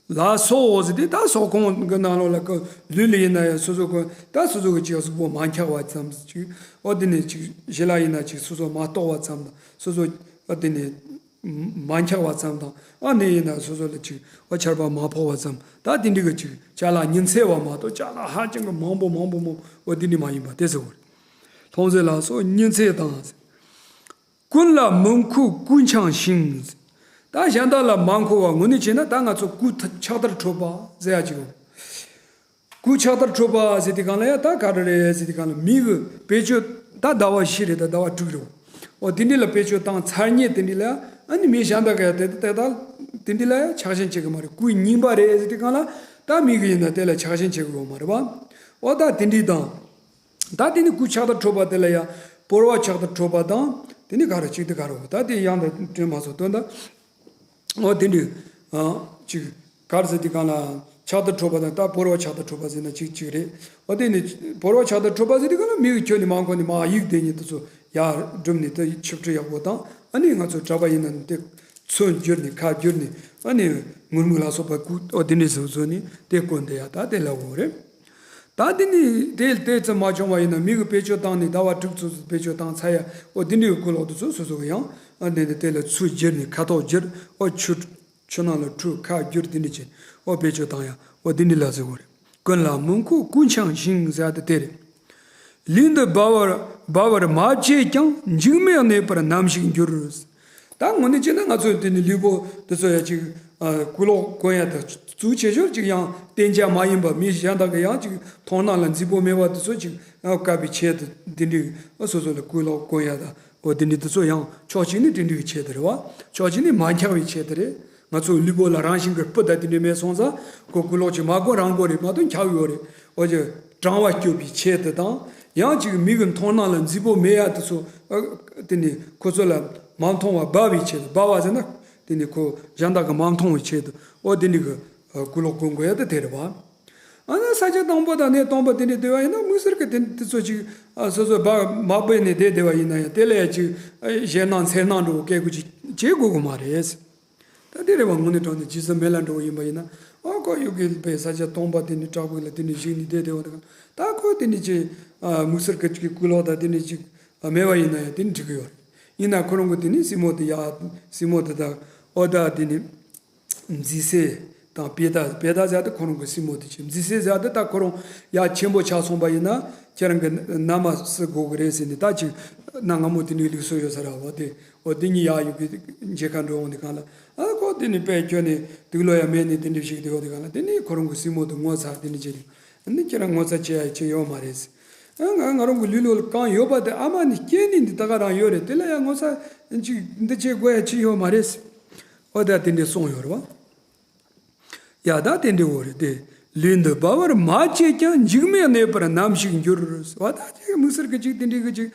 ལ་སོགས་ཟེར་དུས་ད་སོགས་གོང་གི་ནང་ལོགས་ལ་ཀ་ལུས་ལ་ཡིན་ན་ཡང་སོ་སོ་ཀ་ད་སོ་སོ་གི་ཅིག་གཟུགས་པོ་མ་འཁྱག་པ་ཙམ་ཅིག་ཨོ་དེ་ནས་ཅིག་ཞི་ལ་ཡིན་ན་ཅིག་སོ་སོ་མ་གཏོགས་པ་ཙམ་དང་སོ་སོ་ཨོ་དེ་ནས་མ་འཁྱག་པ་ཙམ་དང་ཨ་ནི་ཡིན་ན་སོ་སོ་ལ་ཅིག་ཨོ་ཆར་པ་མ་ཕོག་པ་ཙམ། ད་དེ་འདྲ་གི་ཅིག་ཅ་ལག་ཉི་ཚེ་བ་མ་གཏོགས་ཅ་ལག་ཧ་ཅང་གི་མང་པོ་མང་པོ་མང་པོ་ཨོ་དེ་འདྲ་མ་ཡིན་པ་དེ་ཟེར་བ་རེད། ལྷུང་བཟེད་ལ་སོགས་ཉི་ཚེ་དང་། ཀུན་ལ་མི་མཁོ་ཀུན་འཆང་ཞིང་། ད་གཞན་དག་ལ་མ་མཁོ་བ་དངོས་གནས་བྱས་ན་ད་ང་ཚོ་སྐུ་ཕྱག་དར་འཕྲོད་པ་ཟེར་ཡ་ཅིག་ཡོད། སྐུ་ཕྱག་དར་འཕྲོད་པ་ཟེར་དུས་གང་ལ་ཡ་ད་ག་རེ་རེད་ཟེར་དུས་གང་ལ་མི་གི་བེད་སྤྱོད་ད་ཟླ་བ་བཞི་རེད། ད་ཟླ་བ་དྲུག་རེད། འོ་དེ་འདྲ་ལ་བེད་སྤྱོད་བཏང་ཚར་ཉེ་དེ་འདྲ་ལ་ཡ་ཨ་ནི་མི་གཞན་དག་ག་ཡ་དེ་དེ་ད་དེ་འདྲ་ལ་ཡ་ཆགས་ཞེན་བྱེད་གི་མ་རེད། སྐུ་རྙིང་པ་རེད་ཟེར་དུས་གང་ལ་ད་མི་གི་ཡིན་ན་དེ་ལ་ཆགས་ཞེན་བྱེད་གི་ཡོད་མ་རེད་བ། འོ་ད་དེ་འདྲ་དང་། ད་དེ་ནི་སྐུ་ཕྱག་དར་འཕྲོད་པ་དེ་ལ་ཡང་ཕོར་པ་ཕྱག་དར་འཕྲོད་པ་དང་དེ་ནི་ག་རེ་གཅིག་དེ་ག་རེ་འོ་ད་དེ་ཡང་དུ་དྲན་མ་སོང་དོན་དག་འོ་དེ་འདྲ་ཨ་གཅིག་ག་རེ་ཟེར་དུས་གང་ལ་ཕྱག་དར་འཕྲོད་པ་དང་ད་ཕོར་པ་ཕྱག་དར་འཕྲོད་པ་ཟེར་ན་གཅིག་གཅིག་རེད། འོ་དེ་ནི་ཕོར་པ་ཕྱག་དར་འཕྲོད་པ་ཟེར་དུས་གང་ལ་མི་གི་ཁྱོད་ནི་མ་གོ་ནི་མ་ཡིག་དེ་ཉིད་དུ་ཚོ་ཡར་སྒྲུབ་ནི་དེ་ཆིབས་ཁྲི་ཡག་པོ་དང་ཨ་ནི་ང་ཚོ་གྲྭ་པ་ཡིན་ན་ནི་དེ་ཚོན་བསྒྱུར་ནི་ཁ་བསྒྱུར་ནི་ཨ་ནི་ངུར་སྨྲིག་ལ་སོགས་པ་སྐུ་འོ་དེ་འདྲ་ཟེར་བཟོ་ནི་དེ་སྐོར་འདི་ཡ་ད་དེ་ལ་འོ་རེད། ད་འདི་ནི་དེ་དེ་ཙམ་མ་བྱུང་བ་ཡིན་ན་མི་གི་བེད་སྤྱོད་བཏང་ནས་ཟླ་བ་དྲུག་ཙམ་བེད་སྤྱོད་བཏང་ཚར་ཡ་ཨོ་འདི་འདྲའི་སྐུ་ལོག་དུ་ཚོ་སོ་སོ་གི་ཡང་ཨ་འདི་འདི་དེ་ལ་ཚུལ་བསྒྱུར་ནས་ཁ་དོག་བསྒྱུར་ཨོ་ཆུ་ཆུ་ནང་ལ་ཁྲུ་ཁ་བསྒྱུར་འདི་འདྲ་བྱས་ཨོ་བེད་སྤྱོད་བཏང་ཡ་ཨོ་འདི་འདྲ་ལ་ཟེར་བ་རེད། ཀུན་ལ་མི་མཁོ་ཀུན་འཆང་ཞིང་ཟེར་ཡ་དེ་དེ་རེད། ལུས་འདི་སྦ་བར་སྦ་བར་མ་བྱས་ཀྱང་འཇིགས་མེད་གནས་པར་ནམ་ཞིག་འགྱུར། ད་དངོས་གནས་བྱས་ན་ང་ཚོའི་དེ་ནི་ལུས་པོ་འདི་ཚོ་ཡ་ཅིག་ཨ་སྐུ་ལོག་གོན་ཡ་དང་གཙོ་ཆེ་ཤོས་ཅིག་ཡང་གཏན་འཇགས་མ་ཡིན་པ་མི་གཞན་དག་གི་ཡང་ཅིག་མཐོང་སྣང་ལ་མཛེས་པོ་མེད་པ་འདི་ཚོ་ཅིག་ཡང་བཀབ་པའི་ཆེད་དུ་འདི་འདྲའི་ཨ་སོ་སོ་ལ་སྐུ་ལོག་གོན་ཡ་དང་འོ་འདི་འདྲའི་འདི་ཚོ་ཡང་ཕྱོགས་གཅིག་ནི་འདི་འདྲའི་ཆེད་དུ་རེད་བ། ཕྱོགས་གཅིག་ནི་མ་འཁྱག་པའི་ཆེད་དུ་རེད། ང་ཚོ་ལུས་པོ་ལ་རང་བཞིན་གྱི་སྤུ་དང་དེ་འདྲ་མེད་སོང་ཙང་ཁོ་སྐུ་ལོག་ཅིག་མ་གོན་རང་གོན་རེད་མ་གཏོགས་འཁྱག་ཡོད་རེད། འོ་ཅིག་གྲང་བ་སྐྱོབ་པའི་ཆེད་དུ་དང་ཡང་ཅིག་མི་གི་མཐོང་སྣང་ལ་མཛེས་པོ་མེད་ཡ་དེ་ཚོ་ཨ་དེ་ནི་ཁོ་ཚོ་ལ་མ་མཐོང་བ་སྦ་བའི་ཆེད་དུ་སྦ་བ་ཟེར་ན་དེ་ནི་ཁོ་གཞན་དག་གི་མ་མཐོང་བའི་ཆེད་དུ་འོ་དེ་འདྲ་གི་ཨ་སྐུ་ལོག་གོན་དགོས་ཡ་དེ་དེ་རེད་བ། ཨ་ན་ས་བཅད་དང་པོ་དང་གནས་སྟོང་པ་དེ་འདྲ་བསྡད་པ་ཡིན་ན་དམིགས་བསལ་གྱི་དེ་དེ་ཚོ་ཅིག་ཨ་སོ་སོ་སྦ་མ་སྦས་ནས་བསྡད་བསྡད་པ་ཡིན་ན་ཡང་དེ་ལ་ཡ་ཅིག་ཨ་ཞེད་སྣང་འཚེར་སྣང་འདྲ་བོ་སྐྱེ་དགོས་ཅིག་བྱེད་དགོས་གི་མ་རེད། ད་དེ་རེད་བ། དངོས་གནས་དྲང་གནས་རྗེས་སུ་མེད་ལ་འགྲོ་བ་ཡིན་པ་ཡིན་ན་ཨོ་ཁོ་ཡུལ་གྱི་པའི་ས་ཆ་སྟོང་པ་དེ་ནི་བྲག་ཕུག་ལ་དེ་ནི་བཞུགས་ནས་བསྡད་བསྡད་པ་དང་ད་ཁོ་དེ་ནི་ཅི་དམིགས་བསལ་གྱི་ཅིག་སྐུ་ལོག་དང་དེ་ནི་ཅིག་མེད་པ་ཡིན་ན་ཡང་དེ་ནི་འགྲིག་གི་ཡོད་རེད། ཡིན་ན་ཁོ་རང་གི་དེ་ནི་སྲིང་མོ་དེ་ཡ་སྲིང་མོ་དེ་དང་ཨོ་ད་དེ་ནི་མཛེས་སེ་དང་པེ་ད་པེ་ད་ཟེར་དེ་ཁོ་རང་གི་སྲིང་མོ་དེ་ཅི་མཛེས་སེ་ཟེར་དེ་ད་ཁོ་རང་ཡ་ཆེན་པོ་ཆགས་སོང་པ་ཡིན་ན་ཁྱེད་རང་གི་མནའ་མ་བསུ་དགོས་གི་རེད་ཟེར་ནས་ད་ཅིག་གནའ་སྔ་མོ་དེ་ནི་ལུགས་སྲོལ་ཡོད་ས་ར་བ་དེ། འོ་དེ་གཉིས་ཡར་ཡུལ་གྱི་མཇལ་ཁ་འགྲོ་འོང་དེ་གང་ལ་ཨ་ཁོ་དེ་ནི་དཔེ་ཁྱོད་ནི་དུག་ལོག་ཡ་མེད་ནི་དེ་འདྲ་ཞིག་དེ་འོ་དེ་གང་ལ་དེ་ནི་ཁོ་རང་གི་སྲིང་མོ་དེ་ངོ་ཚ་དེ་ནི་བྱེད་དེ་ནི་ཁྱེད་རང་ངོ་ཚ་བྱེད་ཡ་ཅི་ཡོད་མ་རེད། ཨ་ང་ང་རང་གི་ལུས་ལོགས་ལ་གང་ཡོད་པ་དེ་ཨ་མ་ནི་སྐྱེས་ནི་འདི་ད་ག་རང་ཡོད་རེད། དེ་ལ་ཡ་ངོ་ཚ་ཅིག་འདི་བྱེད་དགོས་ཡ་ཅི་ཡོད་མ་རེད། འོ་ད་དེ་འདྲ་གསུངས་ཡོད་རེད་བ། ཡ་ད་དེ་འདྲ་འོ་རེད་དེ། ལུས་འདི་སྦ་བར་མ་བྱས་ཀྱང་འཇིགས་མེད་གནས་པར་ནམ་ཞིག་འགྱུར། བ་ད་ཅིག་དམིགས་བསལ་གྱི་ཅིག་དེ་འདྲའི་གི་ཅིག་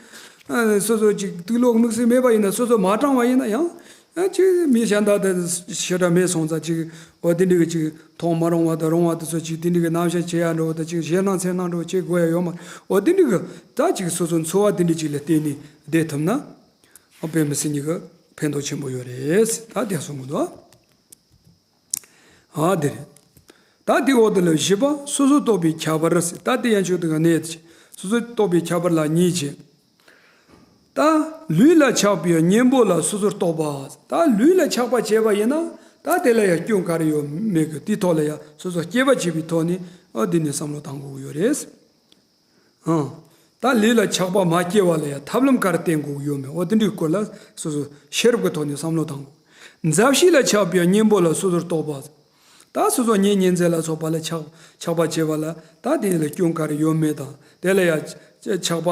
ཨ་སོ་སོ་ཅིག་དུག་ལོག་དམིགས་བསལ་མེད་པ་ཡིན་ན་སོ་སོ་མ་གྲང་བ་ཡིན་ན་ཡང་ཨ་ཅིག་མི་གཞན་དག་དེ་ཞེ་དྲག་མེད་སོང་ཙང་ཅིག་འོ་དེ་འདྲའི་གི་ཅིག་མཐོང་མ་རུང་བ་དང་རུང་བ་དེ་ཚོ་ཅིག་དེ་འདྲའི་གི་རྣམ་གཞག་བྱེད་ཡ་འགྲོ་བ་དང་ཅིག་ཞེད་སྣང་འཚེར་སྣང་འགྲོ་བ་བྱེད་དགོས་ཡ་ཡོད་མ་འོ་དེ་འདྲའི་གི་ད་ཅིག་སོ་སོ་འཚོ་བ་དེ་འདྲའི་ཅིག་ལ་བརྟེན་ནས་བསྡད་ཐུབ་ན་ཨ་དཔེ་མི་སྲིད་ཉིད་གི་ཕན་ཐོགས་ཆེན་པོ་ཡོད་རེད། ད་དེ་གསུང་གི་འདུག་ཨ་དེ་རེད། ད་དེའི་འོག་ཏུ་ལ་བཞི་པ་སོ་སོར་རྟོག་པའི་ཁྱད་པར་ཟེར། ད་དེ་ཡན་ཆོད་དུ་ག་ནས་སོ་སོར་རྟོག་པའི་ཁྱད་པར་ལ་གཉིས་བྱས། ད་ལུས་ལ་ཆགས་པའི་གཉེན་པོ་ལ་སོ་སོར་རྟོག་པ། ད་ལུས་ལ་ཆགས་པ་བྱས་པ་ཡིན་ན་ད་དེ་ལ་ཡང་སྐྱོན་ག་རེ་ཡོད་མེད་ཀྱི་དེའི་ཐོག་ལ་ཡང་སོ་སོ་དཔྱད་པ་བྱེད་པའི་ཐོག་ནས་ཨ་འདི་ནས་བསམ་བློ་གཏང་དགོས་ཀྱི་ཡོད་རེད། ཨང་། ད་ལུས་ལ་ཆགས་པ་མ་སྐྱེ་བ་ལ་ཡང་ཐབས་ལམ་ག་རེ་བསྟེན་དགོས་ཀྱི་ཡོད་མེད་འོ་དེ་འདྲའི་སྐོར་ལ་སོ་སོ་ཤེས་རབ་ཀྱི་ཐོག་ནས་བསམ་བློ་བཏང་དགོས། མཛའ་བཤེས་ལ་ཆགས་པའི་གཉེན་པོ་ལ་སོ་སོར་རྟོག་པ། ད་སོ་སོ་གཉེན་ཉེ་ཚན་ལ་སོགས་པ་ལ་ཆགས་ཆགས་པ་བྱེད་པ་ལ་ད་དེ་ལ་སྐྱོན་ག་རེ་ཡོད་མེད་དང་དེ་ལ་ཡང་ཆགས་པ་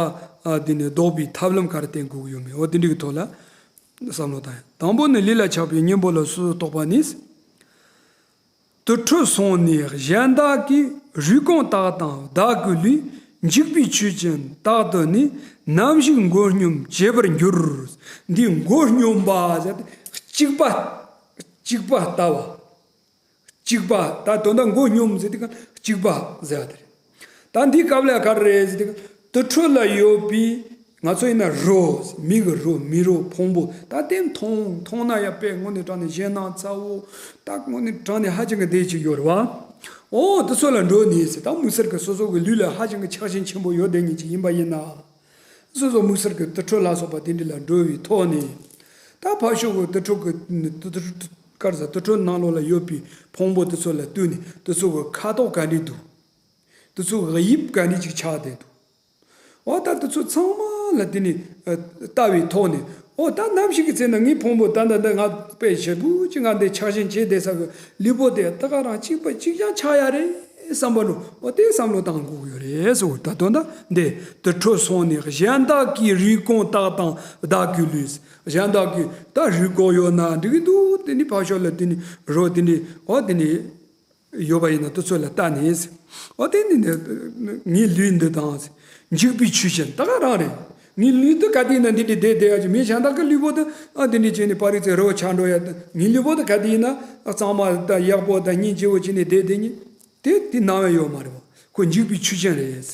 འདི་ནས་ཟློག་པའི་ཐབས་ལམ་ག་རེ་བསྟེན་དགོས་ཀྱི་ཡོད་མེད་འོ་དེ་འདྲའི་ཐོག་ལ་བསམ་བློ་བཏང་ཡ། དང་པོ་ནི་ལུས་ལ་ཆགས་པའི་གཉེན་པོ་ལ་སོ་སོར་རྟོག་པ་ནི། དུར་ཁྲོད་སོང་ནས་གཞན་དག་གིས་རུས་གོང་དག་དང་བདག་གི་ལུས་ འཇིག་པའི་ཆོས་ཅན་རྟག་ཏུ་ནི། ནམ་ཞིག་མགོ་སྙོམས་བྱེད་པར་འགྱུར། འདི་མགོ་སྙོམས་པ་ཟེར་ཏེ་གཅིག་པ། གཅིག་པ་ལྟ་བ། གཅིག་པ། ད་དོན་དག་མགོ་སྙོམས་ཟེར་དུས་གཅིག་པ་ཟེར་བ་དེ་རེད། ད་འདི་སྐབས་ལ་ག་རེ་རེད་ཟེར་དུས། དུར་ཁྲོད་ལ་ཡོད་པའི། ང་ཚོ་ཡིན་ན་རོ། མི་གི་རོ། མི་རོ་ཕུང་པོ། ད་དེ་མཐོང་མཐོང་ན་ཡང་དཔེ་དངོས་གནས་དྲང་གནས་གཞན་སྣང་ཚ་བོ། ད་དངོས་གནས་དྲང་གནས་ཧ་ཅང་གི་བདེ་ཅིག་ཡོད་རེད་བ། ཨོ་དེ་ཚོ་ལ་འགྲོ་ནས་ཟེར། ད་མི་སེར་གི་སོ་སོ་གི་ལུས་ལ་ཧ་ཅང་གི་ཆགས་ཞེན་ཆེན་པོ་ཡོད་བསྡད་མཁན་ཅིག་ཡིན་པ་ཡིན་ན། སོ་སོ་མི་སེར་གི་དུར་ཁྲོད་ལ་སོགས་པ་དེ་འདྲ་ལ་འགྲོ་བའི་ཐོག་ནས། ད་ཕར་ཕྱོགས་གི་དུར་ཁྲོད་གི་དུར་དུར་དཀར་ཟ་དུར་ཁྲོད་ནང་ལོགས་ལ་ཡོད་པའི་ཕུང་པོ་དེ་ཚོ་ལ་ལྟོས་ནས་དེ་ཚོ་གི་ཁ་དོག་ག་འདྲ་འདུག་དེ་ཚོ་གི་དབྱིབས་ག་འདྲ་ཅིག་ཆགས་བསྡད་འདུག་འོ་ད་དེ་ཚོ་ཚང་མ་ལ་དེ་ནས་ཨ་ལྟ་བའི་ཐོག་ནས། འོ་ད་ནམ་ཞིག་གི་ཚེ་ན་ངའི་ཕུང་པོ་ད་ད་ད་ང་དཔེ་ཞེ་པོ་ཅིག་ང་འདི་ཆགས་ཞེན་བྱས་བསྡད་ས་གི་ལུས་པོ་དེ་ད་ག་རང་གཅིག་པ་གཅིག་རྐྱང་ཆགས་ཡ་རེད་བསམ་པ་ནོ། འོ་དེ་བསམ་བློ་བཏང་དགོས་ཀྱི་ཡོད་རེད་ཟེར་བ། ད་དོན་དག་འདི་དུར་ཁྲོད་སོང་ནས་གཞན་དག་གི་རུས་གོང་དག་དང་བདག་གི་ལུས། གཞན་དག་གི་ད་རུས་གོང་ཡོད་ན་འགྲིག་གི་འདུག་དེ་ནི་ཕར་ཕྱོགས་ལ་དེ་ནི་རོ་དེ་ནི་འོ་དེ་ནི། ཡོད་པ་ཡིན་ན་དེ་ཚོ་ལ་ལྟ་ནས། འོ་དེ་ནི་ནི་ངའི་ལུས་འདི་དང་། འཇིག་པའི་ཆོས་ཅན་ད་ག་རང་རེད། ངའི་ལུས་འདི་ག་དུས་ཡིན་ན་འདི་འདྲའི་བསྡད་བསྡད་ཡ་ཅིག་མི་གཞན་དག་གི་ལུས་པོ་དེ་ཨ་འདི་འདྲའི་བྱས་ནས་པར་རིས་ཚེ་རོ་ཆགས་འགྲོ་ཡ་དེ། ངའི་ལུས་པོ་དེ་ག་དུས་ཡིན་ན་གཙང་མ་དང་ཡག་པོ་དང་སྙིང་རྗེ་བོ་བྱས་ནས་བསྡད་བསྡད་ནི། དེ་དེ་སྣང་བ་ཡོད་མ་རེད་བ། ཁོ་འཇིག་པའི་ཆོས་ཅན་རེད།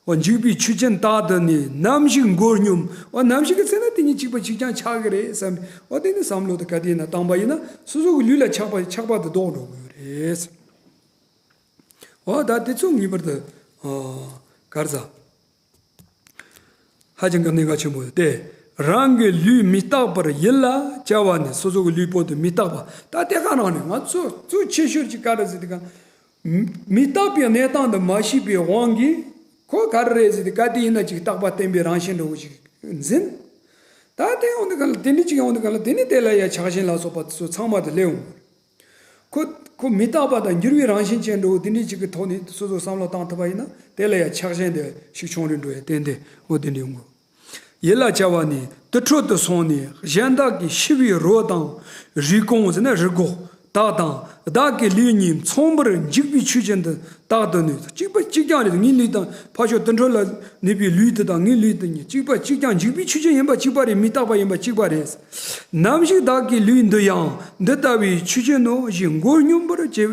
འོ་འཇིག་པའི་ཆོས་ཅན་རྟག་ཏུ་ནི། ནམ་ཞིག་མགོ་སྙོམས། འོ་ནམ་ཞིག་གི་ཚེ་ན་དེ་གཉིས་གཅིག་པ་གཅིག་རྐྱང་ཆགས་ཀྱི་རེད་བསམ། འོ་དེ་ནི་བསམ་བློ་དེ་ག་དུས་ཡིན་ན་བཏང་པ་ཡིན་ན་སོ་སོ་གི་ལུས་ལ་ཆགས་པ་ཆགས་པ་དེ་ལྡོག་འགྲོ་གི་ཡོད་རེད། འོ་ད་དེ་ཚོ་ངེས་པར་དུ་ཨ་ག་རེ་ཟ། ཧ་ཅང་གི་གནད་འགག་ཆེན་པོ་ཡོད་དེ། རང་གི་ལུས་མི་རྟག་པར་ཡིད་ལ་བྱ་བ་ནི། སོ་སོ་གི་ལུས་པོ་དེ་མི་རྟག་པ། ད་དེ་ག་རང་ནས་ང་ཚོ་གཙོ་ཆེ་ཤོས་ཀྱི་ག་རེ་ཟེར་དེ་ག་མི་རྟག་པའི་གནས་སྟངས་འདི་མ་ཤེས་པའི་དབང་གིས། ཁོ་ག་རེ་རེད་ཟེར་ཏེ་ག་དུས་ཡིན་ན་ཅིག་རྟག་པ་བརྟན་པའི་རང་བཞིན་འདྲ་བོ་ཞིག་འཛིན། ད་དེ་ཡོང་དུས་ག་ལ་དེ་འདྲ་ཅིག་ཡོང་དུས་ག་ལ་དེ་ནི་དེ་ལ་ཡ་ཆགས་ཞེན་ལ་སོགས་པ་དེ་ཚོ་ཚང་མ་དེ་སླེབས་འོང་། ཁོ་ཁོ་མི་རྟག་པ་དང་འགྱུར་བའི་རང་བཞིན་ཅན་འདྲ་བོ་དེ་འདྲ་ཅིག་གི་ཐོག་ནས་སོ་སོ་བསམ་བློ་བཏང་ཐུབ་པ་ཡིན་ན་དེ་ལ་ཡ་ཆགས་ཞེན་དེ་ཤུགས་ཆུང་རུ་འགྲོ་ཡ་ཏན་ཏན་འོ་དེ་འདྲ་ཡོང་གི། ཡིད་ལ་བྱ་བ་ནི་དུར་ཁྲོད་དུ་སོང་ནས་གཞན་དག་གི་ཤི་བའི་རོ་དང་། རུས་གོང་ཟེར་ན་རུས་གོང་དག་དང་བདག་གི་ལུས་གཉིས་མཚུངས་པར་འཇིག་པའི་ཆོས་ཅན་དུ་རྟག་ཏུ་ནི། གཅིག་པ་གཅིག་རྐྱང་རེད། ངའི་ལུས་དང་ཕར་ཕྱོགས་དུར་ཁྲོད་ལ་ནུས་པའི་ལུས་དེ་དང་ངའི་ལུས་དེ་གཉིས་གཅིག་པ་གཅིག་རྐྱང་འཇིག་པའི་ཆོས་ཅན་ཡིན་པ་གཅིག་པ་རེད། མི་རྟག་པ་ཡིན་པ་གཅིག་པ་རེད། ནམ་ཞིག་བདག་གི་ལུས་འདི་ཡང་འདི་ལྟ་བུའི་ཆོས་ཅན་ནོ་ཞེས་མགོ་སྙོམས་པར་བྱེད་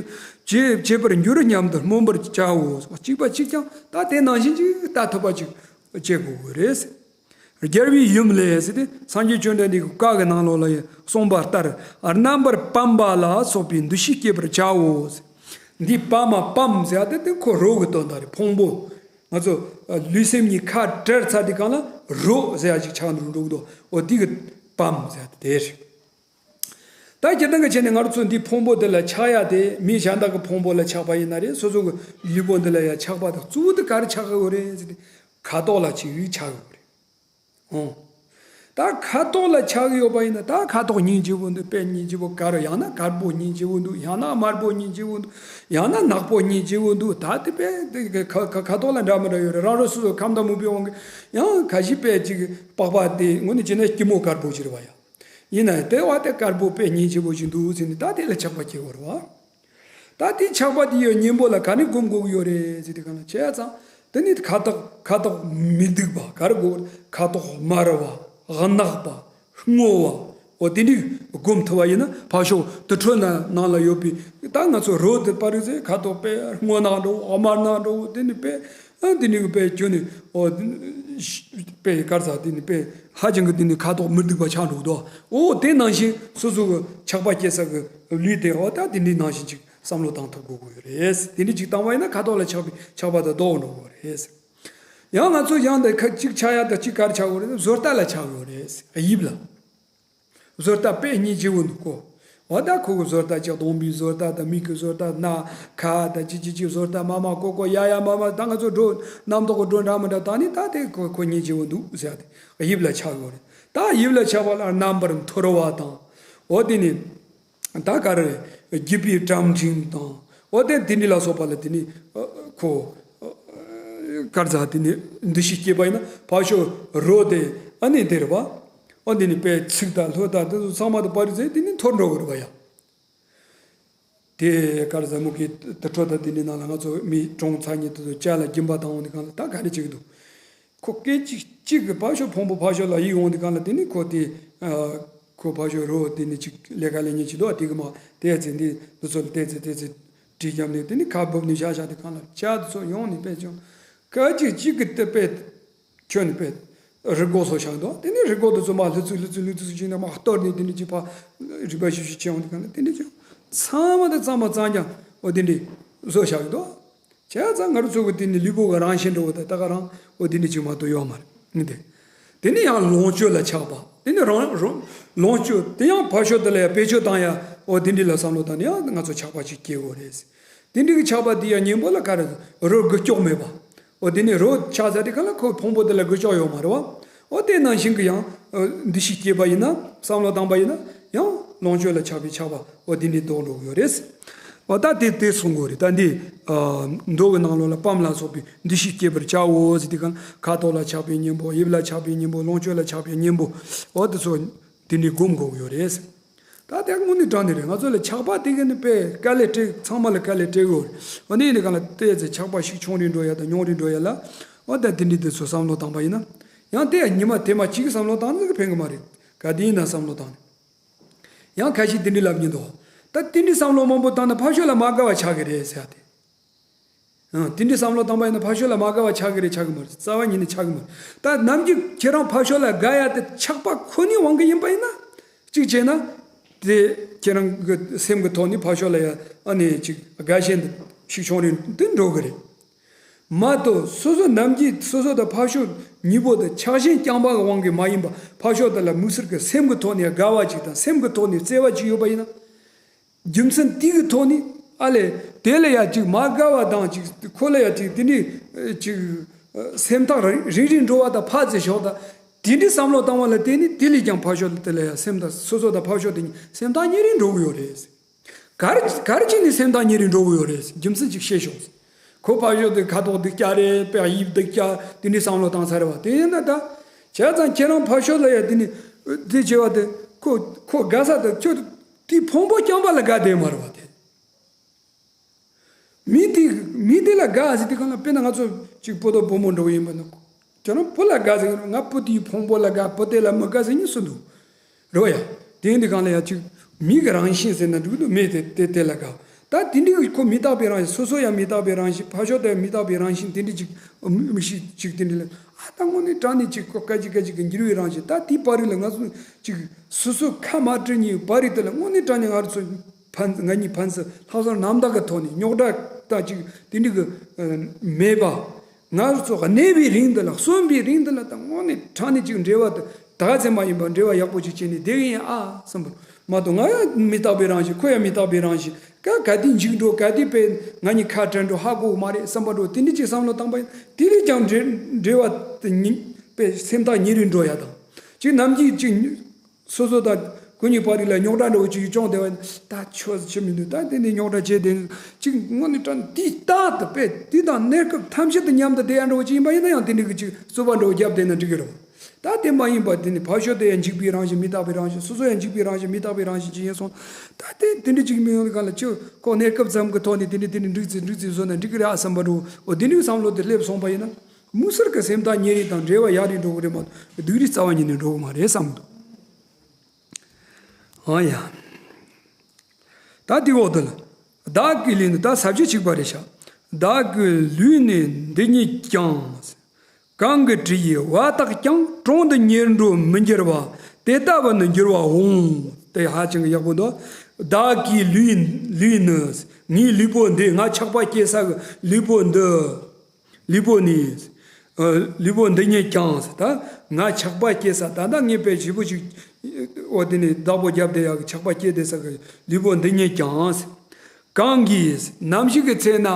བྱེད་བྱེད་པར་འགྱུར་སྙམ་དུ་སྨོན་པར་བྱའོ། གཅིག་པ་གཅིག་རྐྱང་ད་དེ་ནང་བཞིན་གྱི་ལྟ་ཐུབ་པ་ཅིག་བྱེད་དགོས་ཀྱི་རེད། རྒྱལ་བའི་ཡུམ་ལས་ཟེར་ཏེ་སངས་རྒྱས་བཅོམ་ལྡན་འདས་ཀྱི་བཀའ་གི་ནང་ལོགས་ལ་ཡང་གསུངས་པ་ལྟར་རྣམ་པར་སྤམ་པ་ལ་སོགས་པའི་འདུ་ཤེས་སྐྱེད་པར་བྱའོ། འདི་པ་མ་སྤམ་ཟེར་ཏེ་དེ་ཁོ་རོ་གི་དོན་དག་རེད། ཕུང་པོ། ང་ཚོ་ལུས་སེམས་གཉིས་ཁ་བྲལ་ཚར་དུས་གང་ལ་རོ་ཟེར་ཡ་ཞིག་ཆགས་འགྲོ་འགྲོ་གི་འདུག་འོ་འདི་གི་སྤམ་ཟེར་ཏེ་དེ་རེད། ད་སྤྱིར་བཏང་གི་ཆ་ནས་ང་རང་ཚོ་འདི་ཕུང་པོ་འདི་ལ་ཆགས་ཡ་དེ་མི་གཞན་དག་གི་ཕུང་པོ་ལ་ཆགས་པ་ཡིན་ན་རེད། སོ་སོ་གི་ལུས་པོ་འདི་ལ་ཡ་ཆགས་པ་དང་གཙོ་བོ་དེ་ག་རེ་ཆགས་ཀྱི་ཡོད་རེད་ཟེར་ཏེ་ཁ་དོག་ལ་ཆགས་ཡོད་ཆགས་ཡོད་རེད། ཨོ། ད་ཁ་དོག་ལ་ཆགས་ཡོད་པ་ཡིན་ན་ད་ཁ་དོག་སྙིང་རྗེ་བོ་འདུག་དཔེ་སྙིང་རྗེ་བོ་དཀར། ཡང་ན་དཀར་པོ་སྙིང་རྗེ་བོ་འདུག་ཡང་ན་དམར་པོ་སྙིང་རྗེ་བོ་འདུག་ཡང་ན་ནག་པོ་སྙིང་རྗེ་བོ་འདུག་ད་དེ་དཔེ་དེ་ཁ་ཁ་ཁ་དོག་ལ་འདྲ་མི་འདྲ་ཡོད་རེད། རང་རང་སོ་སོ་ཁམས་དང་མོས་པའི་དབང་གིས་ཡང་ཁ་ཤས་དཔེ་ཅིག་པགས་པ་དེ་དངོས་གནས་བྱས་ན་སྐྱི་མོ་དཀར་པོ་ཅིག་རེད་བ་ཡ། ཡིན་ན་དེ་བ་དེ་དཀར་པོ་དཔེ་སྙིང་རྗེ་བོ་ཞིག་འདུག་ཟེར་ནས་ད་དེ་ལ་ཆགས་པ་སྐྱེ་བ་རེད་བ། ད་དེ་ཆགས་པ་དེ་ཡི་གཉེན་པོ་ལ་ག་ནས་སྒོམ་དགོས་ཀྱི་ཡོད་རེད་ཟེར་དུས་གང་ལ་བྱས་ཙང་དེ་ནི་ཁ་དོག་ཁ་དོག་མི་སྡུག་པ་ག་རེ་དགོས། ཁ་དོག་དམར་བ། གནག་པ། སྔོ་བ། འོ་དེ་འདྲའི་སྒོམ་ཐུབ་པ་ཡིན་ན་ཕར་ཕྱོགས་དུར་ཁྲོད་ན་ནང་ལ་ཡོད་པའི་ད་ང་ཚོ་རོ་དེ་པར་རིས་ཚེ་ཁ་དོག་དཔེ་སྔོ་ནག་འདྲ་བོ་དམར་ནག་འདྲ་བོ་དེ་ནི་དཔེ་ཨ་དེ་ནི་དཔེ་ཁྱོད་ནི་འོ་དཔེ་དཀར་ཚ་དེ་ནི་དཔེ་ཧ་ཅང་གི་དེ་ནི་ཁ་དོག་མི་སྡུག་པ་ཆགས་འགྲོ་གི་འདུག་འོ་དེ་ནང་བཞིན་སོ་སོ་གི་ཆགས་པ་སྐྱེ་ས་གི་ལུས་དེ་འོ་ད་དེ་འདྲའི་ནང་བཞིན་ཅིག་བསམ་བློ་བཏང་ཐུབ་དགོས་ཀྱི་ཡོད་རེད། དེ་འདྲའི་ཅིག་བཏང་བ་ཡིན་ན་ཁ་དོག་ལ་ཆགས་པའི་ཆགས་པ་དང་ལྡོག་འགྲོ་གི་རེད། ཡང་ང་ཚོ་ཡང་དེ་ཁ་གཅིག་ཆགས་ཡ་དང་གཅིག་ག་རེ་ཆགས་ཡོད་རེད། བཟོ་ལྟ་ལ་ཆགས་ཡོད་རེད། དབྱིབས་ལ། བཟོ་ལྟ་དཔེ་སྙིང་རྗེ་བོ་འདུག་གོ། འོ་ད་ཁོ་གི་བཟོ་ལྟ་ཅིག་གདོང་པའི་བཟོ་ལྟ་དང་མིག་གི་བཟོ་ལྟ་སྣ་ཁ་དང་ཅི་ཅི་ཅི་བཟོ་ལྟ་མ་མ་ཀོ་ཀོ་ཡ་ཡ་མ་མ་ད་ང་ཚོ་འགྲོ་རྣམ་རྟོག་གི་འགྲོ་འདྲ་མི་འདྲ་ད་ནི་ད་དེ་ཁོ་ཁོ་སྙིང་རྗེ་བོ་འདུག་ཟེར་ཏེ་དབྱིབས་ལ་ཆགས་ཡོད་རེད། ད་དབྱིབས་ལ་ཆགས་པ་ལ་རྣམ་པར་འཐོར་བ་དང་། འོ་དེ་ནི། ད་ག་རེ་རེད། རྒྱུ་བའི་གྲམ་འགྲིམ་དང་། འོ་དེ་དེ་འདྲ་ལ་སོགས་པ་ལ་དེ་ནི་ཁོ་དཀར་ཚ་དེ་ནི་འདུ་ཤེས་སྐྱེས་པ་ཡིན་ན་ཕར་ཕྱོགས་རོ་དེ་ཨ་ནི་དེ་རེད་བ། འོ་དེ་ནི་དཔེ་ཚིགས་དང་ལྷོ་དང་དེ་ཚོ་ཚང་མ་དང་པར་རིས་ཚེ་དེ་ནི་འཐོར་འགྲོ་གི་རེད་བ་ཡ། དེ་གར་ཟ་མོ་གི་དུར་ཁྲོད་དང་དེ་འདྲའི་ནང་ལ་ང་ཚོ་མི་གྲོངས་ཚར་ཉིན་དེ་ཚོ་ཇ་ལ་སྦྱིན་པ་བཏང་འོང་དུས་སྒང་ལ་ད་ག་རེ་བྱེད་ཀྱི་འདུག་ཁོ་སྐད་ཅིག་གཅིག་གི་ཕར་ཕྱོགས་ཕུང་པོ་ཕར་ཕྱོགས་ལ་གཡུག་འོང་དུས་སྒང་ལ་དེ་ནི་ཁོ་དེ་ཨ་ཁོ་ཕར་ཕྱོགས་རོ་དེ་ནི་ཅིག་ལས་ཀ་ལས་ཉེན་ཅིག་འདུག་དེ་གི་མ་དེ་ཚེ་འདི་འདི་ཚོ་ལ་དེ་ཚེ་དེ་ཚེ་གྲི་བརྒྱབ་ནས་དེ་ནི་ཁ་སྦུབ་ནས་བཞག་བཞག་དུས་སྒང་ལ་ཇ་དེ་ཚོ་ཡོང་ནས་དཔེ་ཅུང་སྐད་ཅིག་གཅིག་གི་དེ་དཔེ་ཁྱོན་ནས་དཔེ་རི་མགོ་སོགས་བཞག་འདུག་དེ་ནི་རི་མགོ་དེ་ཚོ་མ་ལྷུ་ཚུགས་ལྷུ་ཚུགས་ལྷུ་ཚུགས་བྱས་ནས་མ་གཏོར་ནས་དེ་ནི་ཅིག་ཕ་རིག་པ་ཞིབ་ཞིབ་བྱས་འོང་དུས་སྒང་ལ་དེ་ནི་ཅུང་ཚང་མ་དང་གཙང་མ་གཙང་རྐྱང་འོ་དེ་འདྲའི་བཟོ་བཞག་འདུག་བྱས་ཙང་ང་རང་ཚོ་གི་དེ་ནི་ལུས་པོ་གི་རང་བཞིན་འདྲ་བོ་དང་ད་ག་རང་འོ་དེ་འདྲ་ཅིག་མ་གཏོགས་ཡོད་མ་རེད། ཨ་ནི་དེ། དེ་ནི་ཡང་ལོངས་སྤྱོད་ལ་ཆགས་པ། དེ་ནི་རང་རང་ལོངས་སྤྱོད་དེ་ཡང་ཕར་ཕྱོགས་དེ་ལ་ཡང་བེད་སྤྱོད་བཏང་ཡ་འོ་དེ་འདྲ་ལ་བསམ་བློ་བཏང་ནས་ཡང་ང་ཚོ་ཆགས་པ་ཅིག་སྐྱེ་དགོས་རེད། དེ་འདྲ་གི་ཆགས་པ་དེ་ཡང་གཉེན་པོ་ལ་ག་རེ་རོ་རྒུད་སྐྱོག་མེད་པ། འོ་དེ་ནི་རོ་ཆགས་ཚར་དུས་སྒང་ལ་ཁོ་ཕུང་པོ་དེ་ལ་རྒུད་སྐྱོག་ཡོད་མ་རེད་བ། འོ་དེ་ནང་བཞིན་གྱི་ཡང་འདུ་ཤེས་སྐྱེས་པ་ཡིན་ན་བསམ་བློ་བཏང་པ་ཡིན་ན་ཡང་ལོངས་སྤྱོད་ལ་ཆགས་པའི་ཆགས་པ་འོ་དེ་ནི་ལྡོག་འགྲོ་གི་ཡོད་རེད། འོ་ད་དེ་དེ་གསུང་དགོས་རེད། ད་འདི་མདོ་གི་ནང་ལོགས་ལ་པམ་ལ་སོགས་པའི་འདུ་ཤེས་སྐྱེད་པར་བྱའོ་ཟེར་དུས་སྒང་ཁ་དོག་ལ་ཆགས་པའི་གཉེན་པོ། དབྱིབས་ལ་ཆགས་པའི་གཉེན་པོ། ལོངས་སྤྱོད་ལ་ཆགས་པའི་གཉེན་པོ། འོ་དེ་ཚོ་དེ་འདྲའི་སྒོམ་དགོས་ཀྱི་ཡོད་རེད། ད་དེ་དངོས་གནས་དྲང་གནས་རེད། ང་ཚོ་ལ་ཆགས་པ་དེ་ག་ནི་དཔེ་དཀའ་ལས་སྤྲད། ཚང་མ་ལ་དཀའ་ལས་སྤྲད་ཀྱི་ཡོད་རེད། འོ་ནི་ཡིན་དུས་སྒང་ལ་ཏོག་ཙམ་ཆགས་པ་ཞིག་ཆུང་རུ་འགྲོ་ཡ་དང་ཉུང་རུ་འགྲོ་ཡ་ལ་འོ་ད་དེ་འདྲའི་དེ་ཚོ་བསམ་བློ་བཏང་པ་ཡིན་ན་ཡང་དེ་ཉི་མ་དེ་མ་གཅིག་བསམ་བློ་བཏང་ན་ཕན་གི་མ་རེད། ག་དེ་ཡིན་ན་བསམ་བློ་བཏང་ནས། ཡང་ཁ་ཤས་དེ་འདྲའི་ལབ་མཁན་འདུག་ད་དེ་འདྲའི་བསམ་བློ་མང་པོ་བཏང་ན་ཕར་ཕྱོགས་ལ་མ་དགའ་བ་ཆགས་ཀྱི་རེད་ཟེར་ཡ་དེ། ཨང་། དེ་འདྲའི་བསམ་བློ་བཏང་པ་ཡིན་ན་ཕར་ཕྱོགས་ལ་མ་དགའ་བ་ཆགས་ཀྱི་རེད་ཆགས་ཀྱི་མ་རེད། རྩ་བ་ཉིད་ནས་ཆགས་ཀྱི་མ་རེད། ད་ནམ་རྒྱུན་ཁྱེད་རང་ཕར་ཕྱོགས་ལ་དགའ་ཡ་དེ་ཆགས་པ་ཁོ་ནའི་དབང་གིས་ཡིན་པ་ཡིན་ན། གཅིག་བྱས་ན། དེ་ཁྱེད་རང་གི་སེམས་ཀྱི་ཐོག་ནས་ཕར་ཕྱོགས་ལ་ཡ་ཨ་ནི་ཅིག་དགའ་ཞེན་ཞིག་བྱུང་རིང་དུ་འགྲོ་གི་རེད། མ་གཏོགས་སོ་སོ་ནམ་རྒྱུན་སོ་སོ་དང་ཕར་ཕྱོགས་གཉིས་པོ་དེ་ཆགས་ཞེན་རྐྱང་པ་གི་དབང་གིས་མ་ཡིན་པ་ཕར་ཕྱོགས་དེ་ལ་དམིགས་བསལ་གྱི་སེམས་ཀྱི་ཐོག་ནས་དགའ་བ་ཅིག་དང་སེམས་ཀྱི་ཐོག་ནས་བརྩེ་བ་ཅིག་ཡོད་པ་ཡིན་ན། རྒྱུ་མཚན་དེ་གི་ཐོག་ནས་ཨ་ལས་དེ་ལ་ཡ་ཅིག་མ་དགའ་བ་དང་ཅིག་ཁོ་ལ་ཡ་ཅིག་དེ་ནི་ཅིག་སེམས་ཐག་རིང་རིང་འགྲོ་བ་དང་ཕར་ཚུར་ཞོག་དང་དེ་འདྲའི་བསམ་བློ་བཏང་བ་ལ་བརྟེན་ནས་དེ་ལས་ཀྱང་ཕར་ཕྱོགས་དེ་ལ་ཡ་སེམས་ཐག་སོ་སོ་དང་ཕར་ཕྱོགས་དེ་གཉིས་སེམས་ཐག་ཉེ་རིང་འགྲོ་གི་ཡོད་རེད། ག་རེ་ག་རེ་བྱས་ནས་སེམས་ཐག་ཉེ་རིང་འགྲོ་གི་ཡོད་རེད། རྒྱུ་མཚན་ཅིག་བཤད་ཤོག་ཁོ་ཕར་ཕྱོགས་དེ་ཁ་དོག་སྡུག་ཅག་རེད། དཔེ་དབྱིབས་སྡུག་ཅག་དེ་འདྲའི་བསམ་བློ་བཏང་ཚར་བ་དེ་ཡིན་ན་ད། བྱས་ཙང་ཁྱེད་རང་ཕར་ཕྱོགས་ལ་ཡ་དེ་ནི་དེ་བྱས་པ་དེ་ཁོ་ཁོ་དགའ་ས་དེ་ཁྱོད་དེའི་ཕུང་པོ་རྐྱང་པ་ལ་དགའ་བསྡད་མ་རེད་བ་དེ། མི་དེ་མི་དེ་ལ་དགའ་ཟེར་དུས་སྒང་ལ་དཔེར་ན་ང་ཚོ་གཅིག་བུ་དང་བུ་མོ་འདྲ་བོ་ཡིན་པ་ན། ཁྱོད་རང་བུ་ལ་དགའ་ཟེར་གྱི་རེད། ང་བུ་དེའི་ཕུང་པོ་ལ་དགའ། བུ་དེ་ལ་མི་དགའ་ཟེར་མཁན་སུ་འདུག་རེད་བ་ཡ། དེ་ཡིན་དུས་སྒང་ལ་ཡ་གཅིག་མི་གི་རང་བཞིན་ཟེར་ན་འགྲིག་གི་འདུག་མི་དེ་དེ་དེ་ལ་དགའ། ད་དེ་འདྲའི་ཁོ་མི་རྟག་པའི་རང་བཞིན། སོ་སོ་ཡང་མི་རྟག་པའི་རང་བཞིན། ཕར་ཕྱོགས་དེ་ཡང་མི་རྟག་པའི་རང་བཞིན། དེ་འདྲ་ཅིག་མི་ཤེས་ཅིག་དེ་འདྲ་ལ་ཨ་ད་དངོས་གནས་དྲང་གནས་ཅིག་ཁོ་སྐད་ཅིག་སྐད་ཅིག་གི་འགྱུར་བའི་རང་བཞིན། ད་དེའི་བར་རིང་ལ་ང་ཚོ་ཅིག་སོ་སོ་ཁ་མ་བྲལ་ནས་བར་རིང་དེ་ལ་དངོས་གནས་དྲང་གནས་ང་རང་ཚོ་ཕན་ང་གཉིས་ཕན་ཚུན་ལྷག་བསམ་རྣམ་དག་གི་ཐོག་ནས་རྙོག་དྲ་ད་ཅིག་དེ་འདྲ་གི་མེད་པ། ང་རང་ཚོ་གནས་པའི་རིང་འདི་ལ་གསོན་པའི་རིང་འདི་ལ་ད་དངོས་གནས་དྲང་གནས་ཅིག་འབྲེལ་བ་དེ་ད་ག་ཚད་མ་ཡིན་པ་འབྲེལ་བ་ཡག་པོ་ཅིག་བྱས་ནས་བསྡད་ཀྱི་ཡིན་ཨ་བསམ་པ་མ་གཏོགས། ང་ཡང་མི་རྟག་པའི་རང་བཞིན། ཁོ་ཡང་མི་རྟག་པའི་རང་བཞིན། ག་ག་དུས་འཇིག་འགྲོ། ག་དུས་དཔེ་ང་གཉིས་ཁ་བྲལ་འགྲོ་ཧ་གོ་གི་མ་རེད་བསམ་པ་འགྲོ། དེ་འདྲ་ཅིག་བསམ་བློ་བཏང་པ་ཡིན། དེ་ལས་ཀྱང་འབྲེལ་འབྲེལ་བ་དེ་ཉིད་དཔེ་སེམས་ཐག་ཉེ་རུ་འགྲོ་ཡ་དང་། ཅིག་ནམ་རྒྱུན་ཅིག་སོ་སོ་དང་ཁོ་གཉིས་བར་ལ་རྙོག་དྲ་འདྲ་བོ་ཅིག་བྱུང་བསྡད་པ་ཡིན་ན། ད་ཆོག་ཟེར་གྱི་མི་འདུག་ད་དེ་ནས་རྙོག་དྲ་བྱས་ཏེ་ཅིག་དངོས་གནས་དྲང་དེ་རྟག་ཏུ་དཔེ་དེ་དང་གནས་སྐབས་ཐམས་ཅད་དུ་མཉམ་དུ་བསྡད་ཡ་འདྲ་བོ་ཅིག་ཡིན་པ་ཡིན་ན་ཡང་དེ་འདྲ་གི་ཅིག་རྩོད་པ་འདྲ་བོ་བརྒྱབ་བསྡད་ན་འགྲིག་གི་རེད། ད་དེ་མ་ཡིན་པ་དེ་ནི་ཕར་ཕྱོགས་དེ་ཡང་འཇིག་པའི་རང་བཞིན། མི་རྟག་པའི་རང་བཞིན། སོ་སོ་ཡང་འཇིག་པའི་རང་བཞིན། མི་རྟག་པའི་རང་བཞིན་ཅིག་ཡིན་སོང་། ད་དེ་དེ་འདྲ་ཅིག་མི་ཡོང་གི་ག་ལ་ཅིག་ཁོ་གནས་སྐབས་ཙམ་གི་ཐོག་ནས་དེ་འདྲ་དེ་འདྲ་འགྲིག་ཙི་འགྲིག་ཙི་བཟོ་ན་འགྲིག་གི་རེད་ཨ་བསམ་པ་འདྲ་བོ། འོ་དེ་འདྲའི་བསམ་བློ་དེ་སླེབས་སོང་པ་ཡིན་ན། དམིགས་བསལ་གྱི་སེམས་ཐག་ཉེ་རིང་དང་འབྲེལ་བ་ཡག་རིང་འགྲོ་གི་རེད་མ་གཏོགས་སྡུག་རིང་རྩ་བ་ཉིད་ནས་འགྲོ་གི་མ་རེད་བསམ་གི་འདུག་ཨང་ཡ། ད་དེ་འོག་ཏུ་ལ། བདག་གི་ལུས་ནི་ད་ས་བཅད་གཅིག་པ་རེད་ཤག་བདག་གི་ལུས་ནི་འདི་ཉིད་ཀྱང་། གང་གི་དྲི་ཡིས་བ་དག་ཀྱང་། གྲོང་དུ་ཉེར་འགྲོ་མི་འགྱུར་བ། དེ་ལྟ་བུ་ནི་འགྱུར་བ་འོང་། དེ་ཧ་ཅང་གི་ཡག་པོ་འདུག་བདག་གི་ལུས་ལུས་ནི། ངའི་ལུས་པོ་འདི། ང་ཆགས་པ་སྐྱེ་ས་གི་ལུས་པོ་འདི། ལུས་པོ་ནི། ཨ། ལུས་པོ་འདི་ཉིད་ཀྱང་ཟེར། ད་ང་ཆགས་པ་སྐྱེ་ས། ད་ལྟ་ངས་དཔེ་ཞིབ་པོ་ཞིག་འོ་དེ་ནས་བདག་པོ་བརྒྱབ་བསྡད་ཡག་གི་ཆགས་པ་སྐྱེ་བསྡད་ས་གི་ལུས་པོ་འདི་ཉིད་ཀྱང་ཟེར། གང་གིས་ནམ་ཞིག་གི་ཚེ་ན་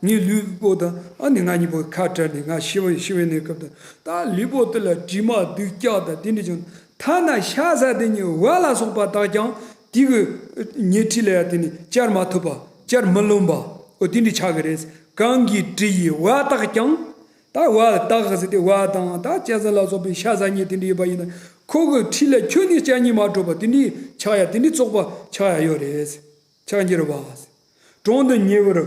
ངའི་ལུས་པོ་དང་ཨ་ནི་ང་གཉིས་པོ་ཁ་བྲལ་ནས་ང་ཤི་བ་ཤི་བའི་གནས་སྐབས་དང་ད་ལུས་པོ་དེ་ལ་དྲི་མ་སྡུག་ཅག་དང་དེ་འདྲ་བྱུང་ཐ་ན་ཤ་ཟ་དེ་ཉིད་བ་ལ་སོགས་པ་དག་ཀྱང་དེ་གི་ཉལ་ཁྲི་ལ་ཡ་དེ་ནི་བཅར་མ་ཐུབ་པ་བཅར་མི་ལོན་པ་འོ་དེ་འདྲ་ཆགས་ཀྱི་རེད། གང་གི་དྲི་ཡིས་བ་དག་ཀྱང་། ད་བ་དག་ཟེར་ཏེ་བ་དང་ད་ལྕགས་ཟ་ལ་སོགས་པའི་ཤ་ཟ་མཁན་དེ་འདྲ་ཡོད་པ་ཡིན་ན་ཁོ་གི་ཁྲི་ལ་ཁྱོན་ནས་ལྕགས་ཉིད་མ་གྲུབ་པ་དེ་འདྲའི་ཆགས་ཡ་དེ་འདྲའི་བཙོག་པ་ཆགས་ཡ་ཡོད་རེད། ཆགས་འགྱུར་བ། གྲོང་དུ་ཉེ་བར་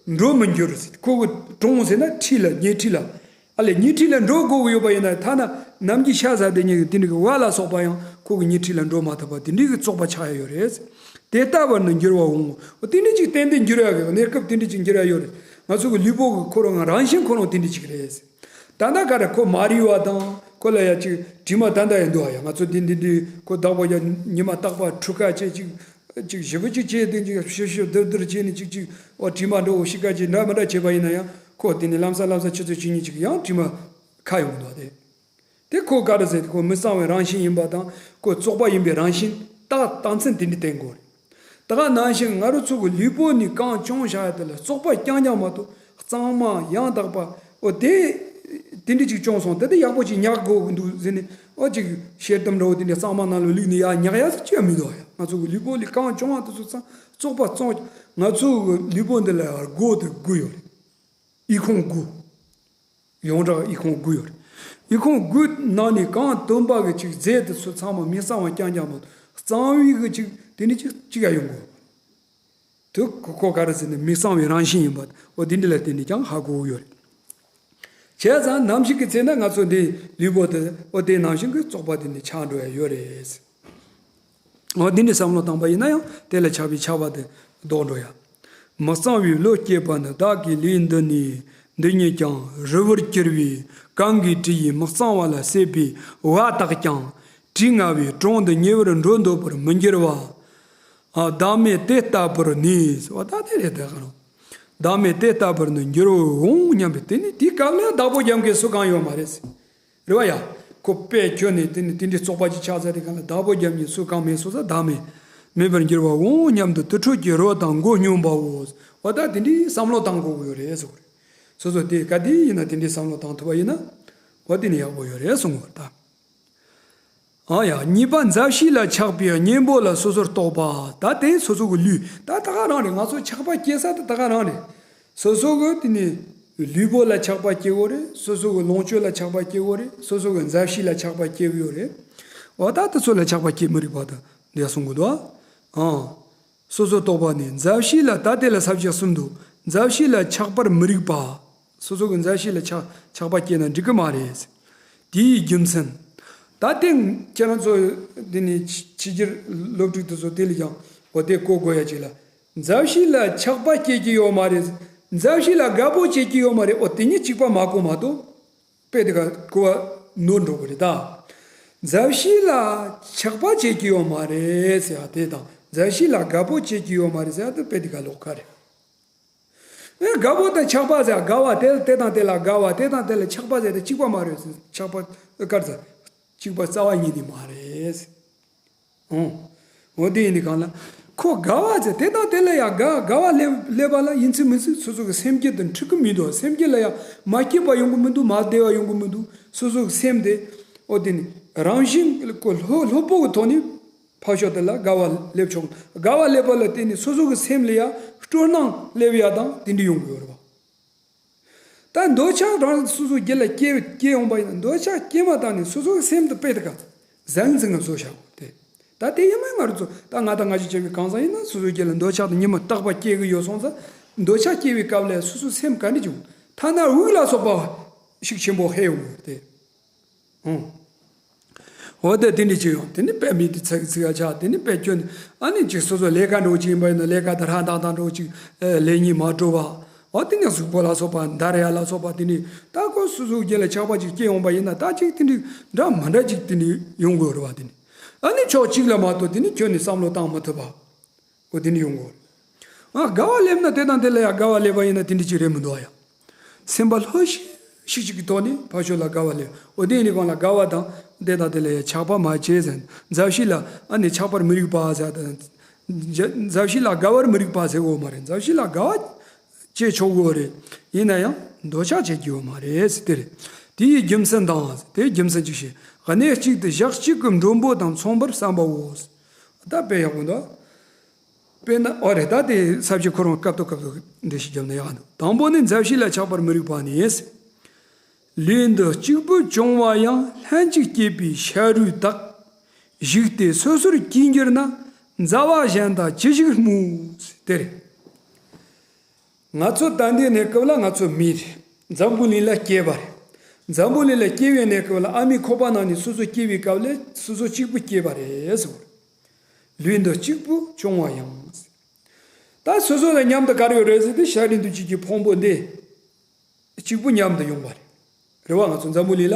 འགྲོ་མི་འགྱུར། ཁོ་གི་གྲོང་ཟེར་ན་འཁྲིས་ལ། ཉེ་འཁྲིས་ལ། ཨ་ལས་ཉེ་འཁྲིས་ལ་འགྲོ་དགོས་ཀྱི་ཡོད་པ་ཡིན་ན། ཐ་ན་ནམ་གྱི་ཤ་ཟ་དེ་ཉིད་ཀྱི་དེ་འདྲ་གི་བ་ལ་སོགས་པ་ཡང་ཁོ་གི་ཉེ་འཁྲིས་ལ་འགྲོ་མ་ཐུབ་པ་དེ་འདྲའི་གི་བཙོག་པ་ཆགས་ཡ་ཡོད་རེད། དེ་ལྟ་བུར་ནི་འགྱུར་བ་འོང་ངོ་། དེ་འདྲ་ཅིག་ཏན་ཏན་འགྱུར་ཡ་གི་གནས་སྐབས་དེ་འདྲ་ཅིག་འགྱུར་ཡ་ཡོད་རེད། ང་ཚོ་གི་ལུས་པོ་གི་ཁོ་རང་རང་བཞིན་ཁོ་རང་དེ་འདྲ་ཅིག་རེད། ད་ལྟ་ག་རེ་ཁོ་མ་རིག་པ་དང་། ཁོ་ལ་ཡ་ཅིག་དྲི་མ་ད་ལྟ་ཡང་འདུག་ཨ། ཡ་ང་ཚོ་འདི་འདི་འདི་ཁོ་བདག་པོ་ཡ་ཉི་མ་རྟག་པར་འཁྲུག་ཁ་བྱེད་ཅིག་ཅིག་ཞེ་པོ་ཅིག་བྱས་ཏེ་ཅིག་ཞིབ་ཞིབ་བསྡུར་བསྡུར་བྱས་ནས་ཅིག་ཅིག་ཨོ་དྲི་མ་འདྲ་བོ་ཤི་ཁ་ཅིག་འདྲ་མི་འདྲ་བྱས་པ་ཡིན་ན་ཡང་། ཁོ་དེ་ནས་ལམ་སང་ལམ་སང་ཆུ་ཚོད་བཅུ་གཉིས་ཅིག་ཡང་དྲི་མ་ཁ་ཡོང་གི་འདུག་སྟེ། དེ་ཁོ་ག་རེ་ཟེར། ཁོ་མི་གཙང་བའི་རང་བཞིན་ཡིན་པ་དང་། ཁོ་བཙོག་པ་ཡིན་པའི་རང་བཞིན་རྟགས་རྟགས་མཚན་དེ་འདྲ་བསྟན་དགོས་རེད། ད་ག་ནང་བཞིན་ང་རང་ཚོ་གི་ལུས་པོ་ནི་གང་བྱུང་བཞག་ཡ་དེ་ལ་བཙོག་པ་རྐྱང་རྐྱང་མ་གཏོགས་གཙང་མ་ཡང་དག་པ། འོ་དེ་དེ་འདྲ་ཅིག་བྱུང་སོང་། དེ་དེ་ཡག་པོ་ཅིག་མྱག་དགོས་ཀྱི་འདུག་ཟེར་ནས། འོ་ཅིག་ཤེལ་དམ་འདྲ་བོ་དེ་འདྲ་གཙང་མ་ནང་ལ་བླུགས་ནས་ཡར་མྱག་ཡ་ཟེར་ཅི་ཡང་མི་འདུག་ཡ། ང་ཚོ་གི་ལུས་པོ་ལ་གང་བྱུང་བ་དེ་ཚོ་ཚང་བཙོག་པ་བཙོག་ང་ཚོ་གི་ལུས་པོ་འདི་ལ་སྒོ་དེ་དགུ་ཡོད་རེད། ཨི་ཁུང་དགུ། ཡོངས་གྲགས་ཨི་ཁུང་དགུ་ཡོད་རེད། ཨི་ཁུང་དགུ་ནང་ནས་གང་བཏོན་པ་གི་ཅིག་རྫས་དེ་ཚོ་ཚང་མ་མི་གཙང་བ་རྐྱང་རྐྱང་མ་གཏོགས་གཙང་བའི་གི་ཅིག་དེ་འདྲ་ཅིག་ཅིག་ཡང་ཡོང་གི་ཡོད། དེ་ཁོ་ཁོ་ག་རེ་ཟེར་ན་མི་གཙང་བའི་རང་བཞིན་ཡིན་པ། འོ་དེ་འདྲ་ལ་བརྟེན་ནས་ཀྱང་ཧ་གོ་གི་ཡོད་རེད། བྱས་ཙང་ནམ་ཞིག་གི་ཚེ་ན་ང་ཚོ་འདི་ལུས་པོ་དེ་འོ་དེ་ནང་བཞིན་གྱི་བཙོག་པ་དེ་ནི་ཆགས་འགྲོ་ཡ་ཡོད་རེད། འོ་འདི་འདྲའི་བསམ་བློ་བཏང་པ་ཡིན་ན་ཡང་དེ་ལ་ཆགས་པའི་ཆགས་པ་དེ་ལྡོག་འགྲོ་ཡ། མི་གཙང་བའི་བློ་སྐྱེས་པ་ནི། བདག་གི་ལུས་འདི་ནི་འདི་ཉིད་ཀྱང་། རིལ་བུར་གྱུར་པའི་གང་གི་དྲི་ཡིས། མི་གཙང་བ་ལ་སྲེད་པའི་བ་དག་ཀྱང་། དྲི་ང་བའི་གྲོང་དུ་ཉེ་བར་འགྲོ་འདོད་པར་མི་འགྱུར་བ། ཨ་བདག་མེད་དེ་ལྟ་བུར་ནི། འོ་ད་དེ་རེད་དེ་ག་རང་། བདག་མེད་དེ་ལྟ་བུར་ནི་འགྱུར་བར་འོང་སྙམ་པའི། དེ་ནི་དེའི་སྐབས་ལ་བདག་པོ་རྒྱབ་མཁན་སུ་གང་ཡོད་མ་རེད། རེད་བ་ཡ། ཁོ་དཔེ་ཁྱོད་ནི་དེ་ནི་དེ་འདྲའི་བཙོག་པ་ཅིག་ཆགས་ཚར་དེ་གང་ལ་བདག་པོ་རྒྱབ་མཁན་སུ་གང་མེད་སོང་ཙང་བདག་མེད་མེད་པར་འགྱུར་བར་འོང་སྙམ་དུ་དུར་ཁྲོད་ཀྱི་རོ་དང་མགོ་སྙོམས་པའོ། འོ་ད་དེ་འདྲའི་བསམ་བློ་བཏང་དགོས་ཀྱི་ཡོད་རེད་ཟེར་གྱི་རེད། སོ་སོ་དེ་ག་དེ་ཡིན་ན་དེ་འདྲའི་བསམ་བློ་བཏང་ཐུབ་པ་ཡིན་ན། འོ་དེ་ནི་ཡག་པོ་ཡོད་རེད་གསུང་གི་རེད་ད། ཨ་ཡ། གཉིས་པ། མཛའ་བཤེས་ལ་ཆགས་པའི་གཉེན་པོ་ལ་སོ་སོར་རྟོག་པ། ད་དེ་སོ་སོ་གི་ལུས་ད་ད་ག་རང་རེད། ང་ཚོ་ཆགས་པ་སྐྱེ་ས་དེ་ད་ག་རང་རེད། སོ་སོ་གི་དེ་ནི་ལུས་པོ་ལ་ཆགས་པ་སྐྱེ་གོ་རེད། སོ་སོ་གི་ལོངས་སྤྱོད་ལ་ཆགས་པ་སྐྱེ་གོ་རེད། སོ་སོ་གི་མཛའ་བཤེས་ལ་ཆགས་པ་སྐྱེ་གི་ཡོད་རེད། འོ་ད་དེ་ཚོ་ལ་ཆགས་པ་སྐྱེ་མི་རིགས་པ་དང་འདི་གསུང་གི་འདུག་ཨ། སོ་སོར་རྟོག་པ་ནི། མཛའ་བཤེས་ལ། ད་དེ་ལ་ས་བཅད་གསུམ་འདུག་མཛའ་བཤེས་ལ་ཆགས་པར་མི་རིགས་པ། སོ་སོ་གི་མཛའ་བཤེས་ལ་ཆགས་ཆགས་པ་སྐྱེས་ན་འགྲིག་གི་མ་རེད། དེའི་རྒྱུ་མཚན། ད་དེ་ཁྱེད་རང་ཚོ་འདི་ནས་ཕྱི་ཕྱི་རྒྱལ་སློབ་ཕྲུག་དེ་ཚོ་དེ་ལ་ཀྱང་འོ་དེ་གོ་དགོས་ཡ་ཅིག་ལ། མཛའ་བཤེས་ལ་ཆགས་པ་སྐྱེ་གི་ཡོད་མ་རེད། མཛའ་བཤེས་ལ་དགའ་པོ་བྱེད་ཀྱི་ཡོད་མ་རེད། འོ་དེ་གཉིས་གཅིག་པ་མ་གོ་མ་གཏོགས། དཔེ་དེ་ག་གོ་བ་ནོར་འགྲོ་གི་རེད་ད། མཛའ་བཤེས་ལ་ཆགས་པ་བྱེད་ཀྱི་ཡོད་མ་རེད་ཟེར་ཡ་དེ་དང་། མཛའ་བཤེས་ལ་དགའ་པོ་བྱེད་ཀྱི་ཡོད་མ་རེད་ཟེར་ཡ་དེ་དཔེ་དེ་ག་ལོགས་ཀ་རེད། ཨེ་དགའ་པོ་དང་ཆགས་པ་ཟེར་ཡ། དགའ་བ་དེ་དེ་དང་དེ་ལ་དགའ་བ། དེ་དང་དེ་ལ་ཆགས་པ་ཟེར་ཡ་དེ་གཅིག་པ་མ་རེད་ཟེར། ཆགས་པ་ཨེ་ག་རེ་ཟེར། གཅིག་པ་རྩ་བ་ཉིད་ནས་མ་རེད། ཨོ། འོ་དེ་ཡིན་དུས་གང་ལ། ཁོ་དགའ་བ་ཟེར་དེ་དང་དེ་ལ་ཡང་དགའ་དགའ་བ་སླེབས་སླེབས་པ་ལ་ཡིན་ཚུལ་མིན་ཚུལ་སོ་སོ་གི་སེམས་རྒྱུད་དང་འཁྲིལ་གི་མི་འདུག་སེམས་རྒྱུད་ལ་ཡང་མ་སྐྱིད་པ་ཡོང་གི་མི་འདུག་མ་བདེ་བ་ཡོང་གི་མི་འདུག་སོ་སོ་གི་སེམས་དེ། འོ་དེ་ནི་རང་བཞིན་ཁོ་ལྷོད་ལྷོད་པོ་གི་ཐོག་ནས་ཕར་ཕྱོགས་དེ་ལ་དགའ་བ་སླེབས་ཆོག་དགའ་བ་སླེབས་པ་ལ་བརྟེན་ནས་སོ་སོ་གི་སེམས་ལ་ཡང་སྤྲོ་སྣང་སླེབས་ཡ་དང་དེ་འདྲ་ཡོང་གི་ཡོད་རེད་བ། ད་འདོད་ཆགས་རང་སོ་སོའི་རྒྱུད་ལ་སྐྱེ་སྐྱེ་ཡོང་པ་ཡིན་ན། འདོད་ཆགས་སྐྱེས་མ་ཐག་ནས་སོ་སོའི་སེམས་དེ་དཔེ་དེ་ག་ཟང་ཟིང་ངམ་བཟོ་བྱ་དགོས་ཏེ། ད་དེ་ཡིན་མིན་ང་རང་ཚོ་ད་ང་དང་ང་ཅག་བྱས་པའི་གང་ཟག་ཡིན་ན་སོ་སོའི་རྒྱུད་ལ་འདོད་ཆགས་དེ་ཉི་མ་རྟག་པར་སྐྱེ་གི་ཡོད་སོང་ཙང་། འདོད་ཆགས་སྐྱེ་བའི་སྐབས་ལ་སོ་སོའི་སེམས་ག་འདྲ་བྱུང་། ཐ་ན་དབུགས་ལ་སོགས་པ་ཤུགས་ཆེན་པོ་ཧད་ཡོང་གི་ཡོད་དེ། ཨང་། འོ་དེ་དེ་འདྲ་ཅིག་ཡོང་། དེ་ནི་དཔེ་མི་དེ་ཚིག་ཚིག་ཡ་ཆགས། དེ་ནི་དཔེ་སྐྱོན། ཨ་ནི་ཅིག་སོ་སོ་ལས་ཀ་འགྲོ་ཅིག་ཡིན་པ་ཡིན་ན་ལས་ཀ་དང་ཧྲ་ཏག་ཏག་འགྲོ་ཅིག་ལས་ཉིན་མ་འགྲོ་བ། འོ་དེ་ནི་གཟུགས་པོ་ལ་སོགས་པ་འདར་ཡ་ལ་སོགས་པ་དེ་ནི་ད་ཁོ་སོ་སོའི་རྒྱུད་ལ་ཆགས་པ་ཅིག་སྐྱེ་ཡོང་པ་ཡིན་ན་ད་ཅིག་དེ་འདྲ་འདྲ་མི་འདྲ་ཅིག་དེ་ནི་ཡོང་དགོས་རེད་བ། དེ་ནི་ཨ་ནི་ཕྱོགས་གཅིག་ལ་མ་གཏོགས་དེ་ནི་ཁྱོན་ནས་བསམ་བློ་བཏང་མ་ཐུབ་པ། འོ་དེ་འདྲ་ཡོང་གི་ཡོད་རེད། ཨ་དགའ་བ་སླེབས་ན་དེ་དང་དེ་ལ་ཡང་དགའ་བ་སླེབས་པ་ཡིན་ན་དེ་འདྲ་ཅིག་རེད་མི་འདུག་ཨ་ཡ། སེམས་པ་ལྷོད་ཤིག་ཤིག་ཅིག་གི་ཐོག་ནས་ཕར་ཕྱོགས་ལ་དགའ་བ་སླེབས། འོ་དེ་ཡིན་དུས་གང་ལ་དགའ་བ་དང་དེ་དང་དེ་ལ་ཡང་ཆགས་པ་མ་བྱེད་ཟེར། མཛའ་བཤེས་ལ་ཨ་ནི་ཆགས་པར་མི་རིགས་པ་ཟེར་དང་། མཛའ་མཛའ་བཤེས་ལ་དགའ་བར་མི་རིགས་པ་ཟེར་དགོས་མ་རེད། མཛའ་བཤེས་ལ་དགའ་བ་བྱེད་ཆོག་གི་ཡོད་རེད། ཡིན་ན་ཡང་འདོད་ཆགས་བྱེད་ཀྱི་ཡོད་མ་རེད་ཟེར་དེ་རེད། དེ་ཡི་རྒྱུ་མཚན་དང་། དེའི་རྒྱུ་མཚན་ཅིག་བཤད། གནས་གཅིག་ཏུ་ཞག་གཅིག་གི་མགྲོན་པོ་དང་མཚུངས་པར་བསམ་པའོ། ད་དཔེ་ཡག་པོ་འདུག་དཔེར་ན། ཨོ་རེད། ད་དེ་ས་བཅད་ཁོ་རང་སྐབས་ཐོག་སྐབས་ཐོག་འགྲེལ་བཤད་བརྒྱབ་ན་ཡག་འདུག་དང་པོ་ནི། མཛའ་བཤེས་ལ་ཆགས་པར་མི་རིགས་པ་ནི། ལུས་འདི་གཅིག་པུ་བྱུང་བ་ཡང་། ལྷན་ཅིག་སྐྱེས་པའི་ཤ་རུས་དག་བཞུགས་ཏེ་སོ་སོར་སྐྱེས་འགྱུར་ན། མཛའ་བ་གཞན་དག་ཅི་ཞིག་སྨོས། དེ་རེད། ང་ཚོ་ད་ལྟའི་གནས་སྐབས་ལ་ང་ཚོ་མི་རེད། འཛམ་བུ་གླིང་ལ་སྐྱེས་པ་རེད། འཛམ་བུ་གླིང་ལ་སྐྱེས་པའི་གནས་སྐབས་ལ་ཨ་མའི་ཁོག་པ་ནང་ནས་སོ་སོ་སྐྱེས་པའི་སྐབས་ལ་སོ་སོ་གཅིག་པུ་སྐྱེས་པ་རེད་ཟེར་བ་རེད། ལུས་འདི་གཅིག་པུ་བྱུང་བ་ཡང་། ད་སོ་སོ་ལ་མཉམ་དུ་ག་རེ་ཡོད་རེད་ཟེར་དུས་ཤ་རུས་འདུ་བྱེད་ཀྱི་ཕུང་པོ་འདི་གཅིག་པུ་མཉམ་དུ་ཡོང་བ་རེད། རེད་བ། ང་ཚོ་འཛམ་བུ་གླིང་ལ་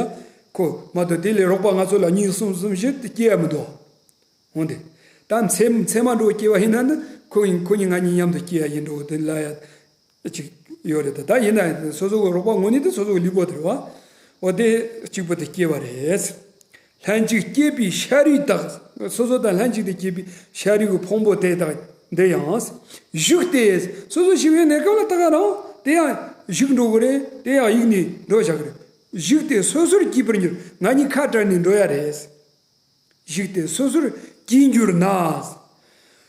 ཁོ་མ་གཏོགས་དེ་ལས་རོགས་པ་ང་ཚོ་ལ་གཉིས་གསུམ་གསུམ་བཞི་དེ་སྐྱེ་ཡ་མི་འདུག་འོན་ཏེ། ད་མཚེ་མཚེ་མ་འགྲོ་སྐྱེ་བ་ཡིན་ན་ནི་ཁོ་ཡིན་ཁོ་གཉིས་ང་གཉིས་མཉམ་དུ་སྐྱེ་ཡ་ཡིན་འགྲོ་དེ་ལ་ཡ་ཅིག་ཡོད་རེད། ད་ད་ཡིན་ན་སོ་སོ་གི་རོགས་པ་དངོས་གནས་དེ་སོ་སོ་གི་ལུས་པོ་དེ་རེད་བ། འོ་དེ་གཅིག་པུ་དེ་སྐྱེ་བ་རེད། ལྷན་ཅིག་སྐྱེས་པའི་ཤ་རུས་དག་སོ་སོ་དང་ལྷན་ཅིག་ཏུ་སྐྱེས་པའི་ཤ་རུས་ཀྱི་ཕུང་པོ་དེ་དག་འདི་ཡང་། བཞུགས་ཏེ། སོ་སོ་ཤི་བའི་གནས་སྐབས་ལ་ད་ག་རང་དེ་ཡང་བཞུགས་འགྲོ་གི་རེད། དེ་ཡང་གཡུག་ནས་འགྲོ་བཞག་གི་རེད། བཞུགས་ཏེ་སོ་སོར་སྐྱེས་པར་འགྱུར། ང་གཉིས་ཁ་བྲལ་ནས་འགྲོ་ཡ་རེད། བཞུགས་ཏེ་སོ་སོར་སྐྱེས་འགྱུར་ན།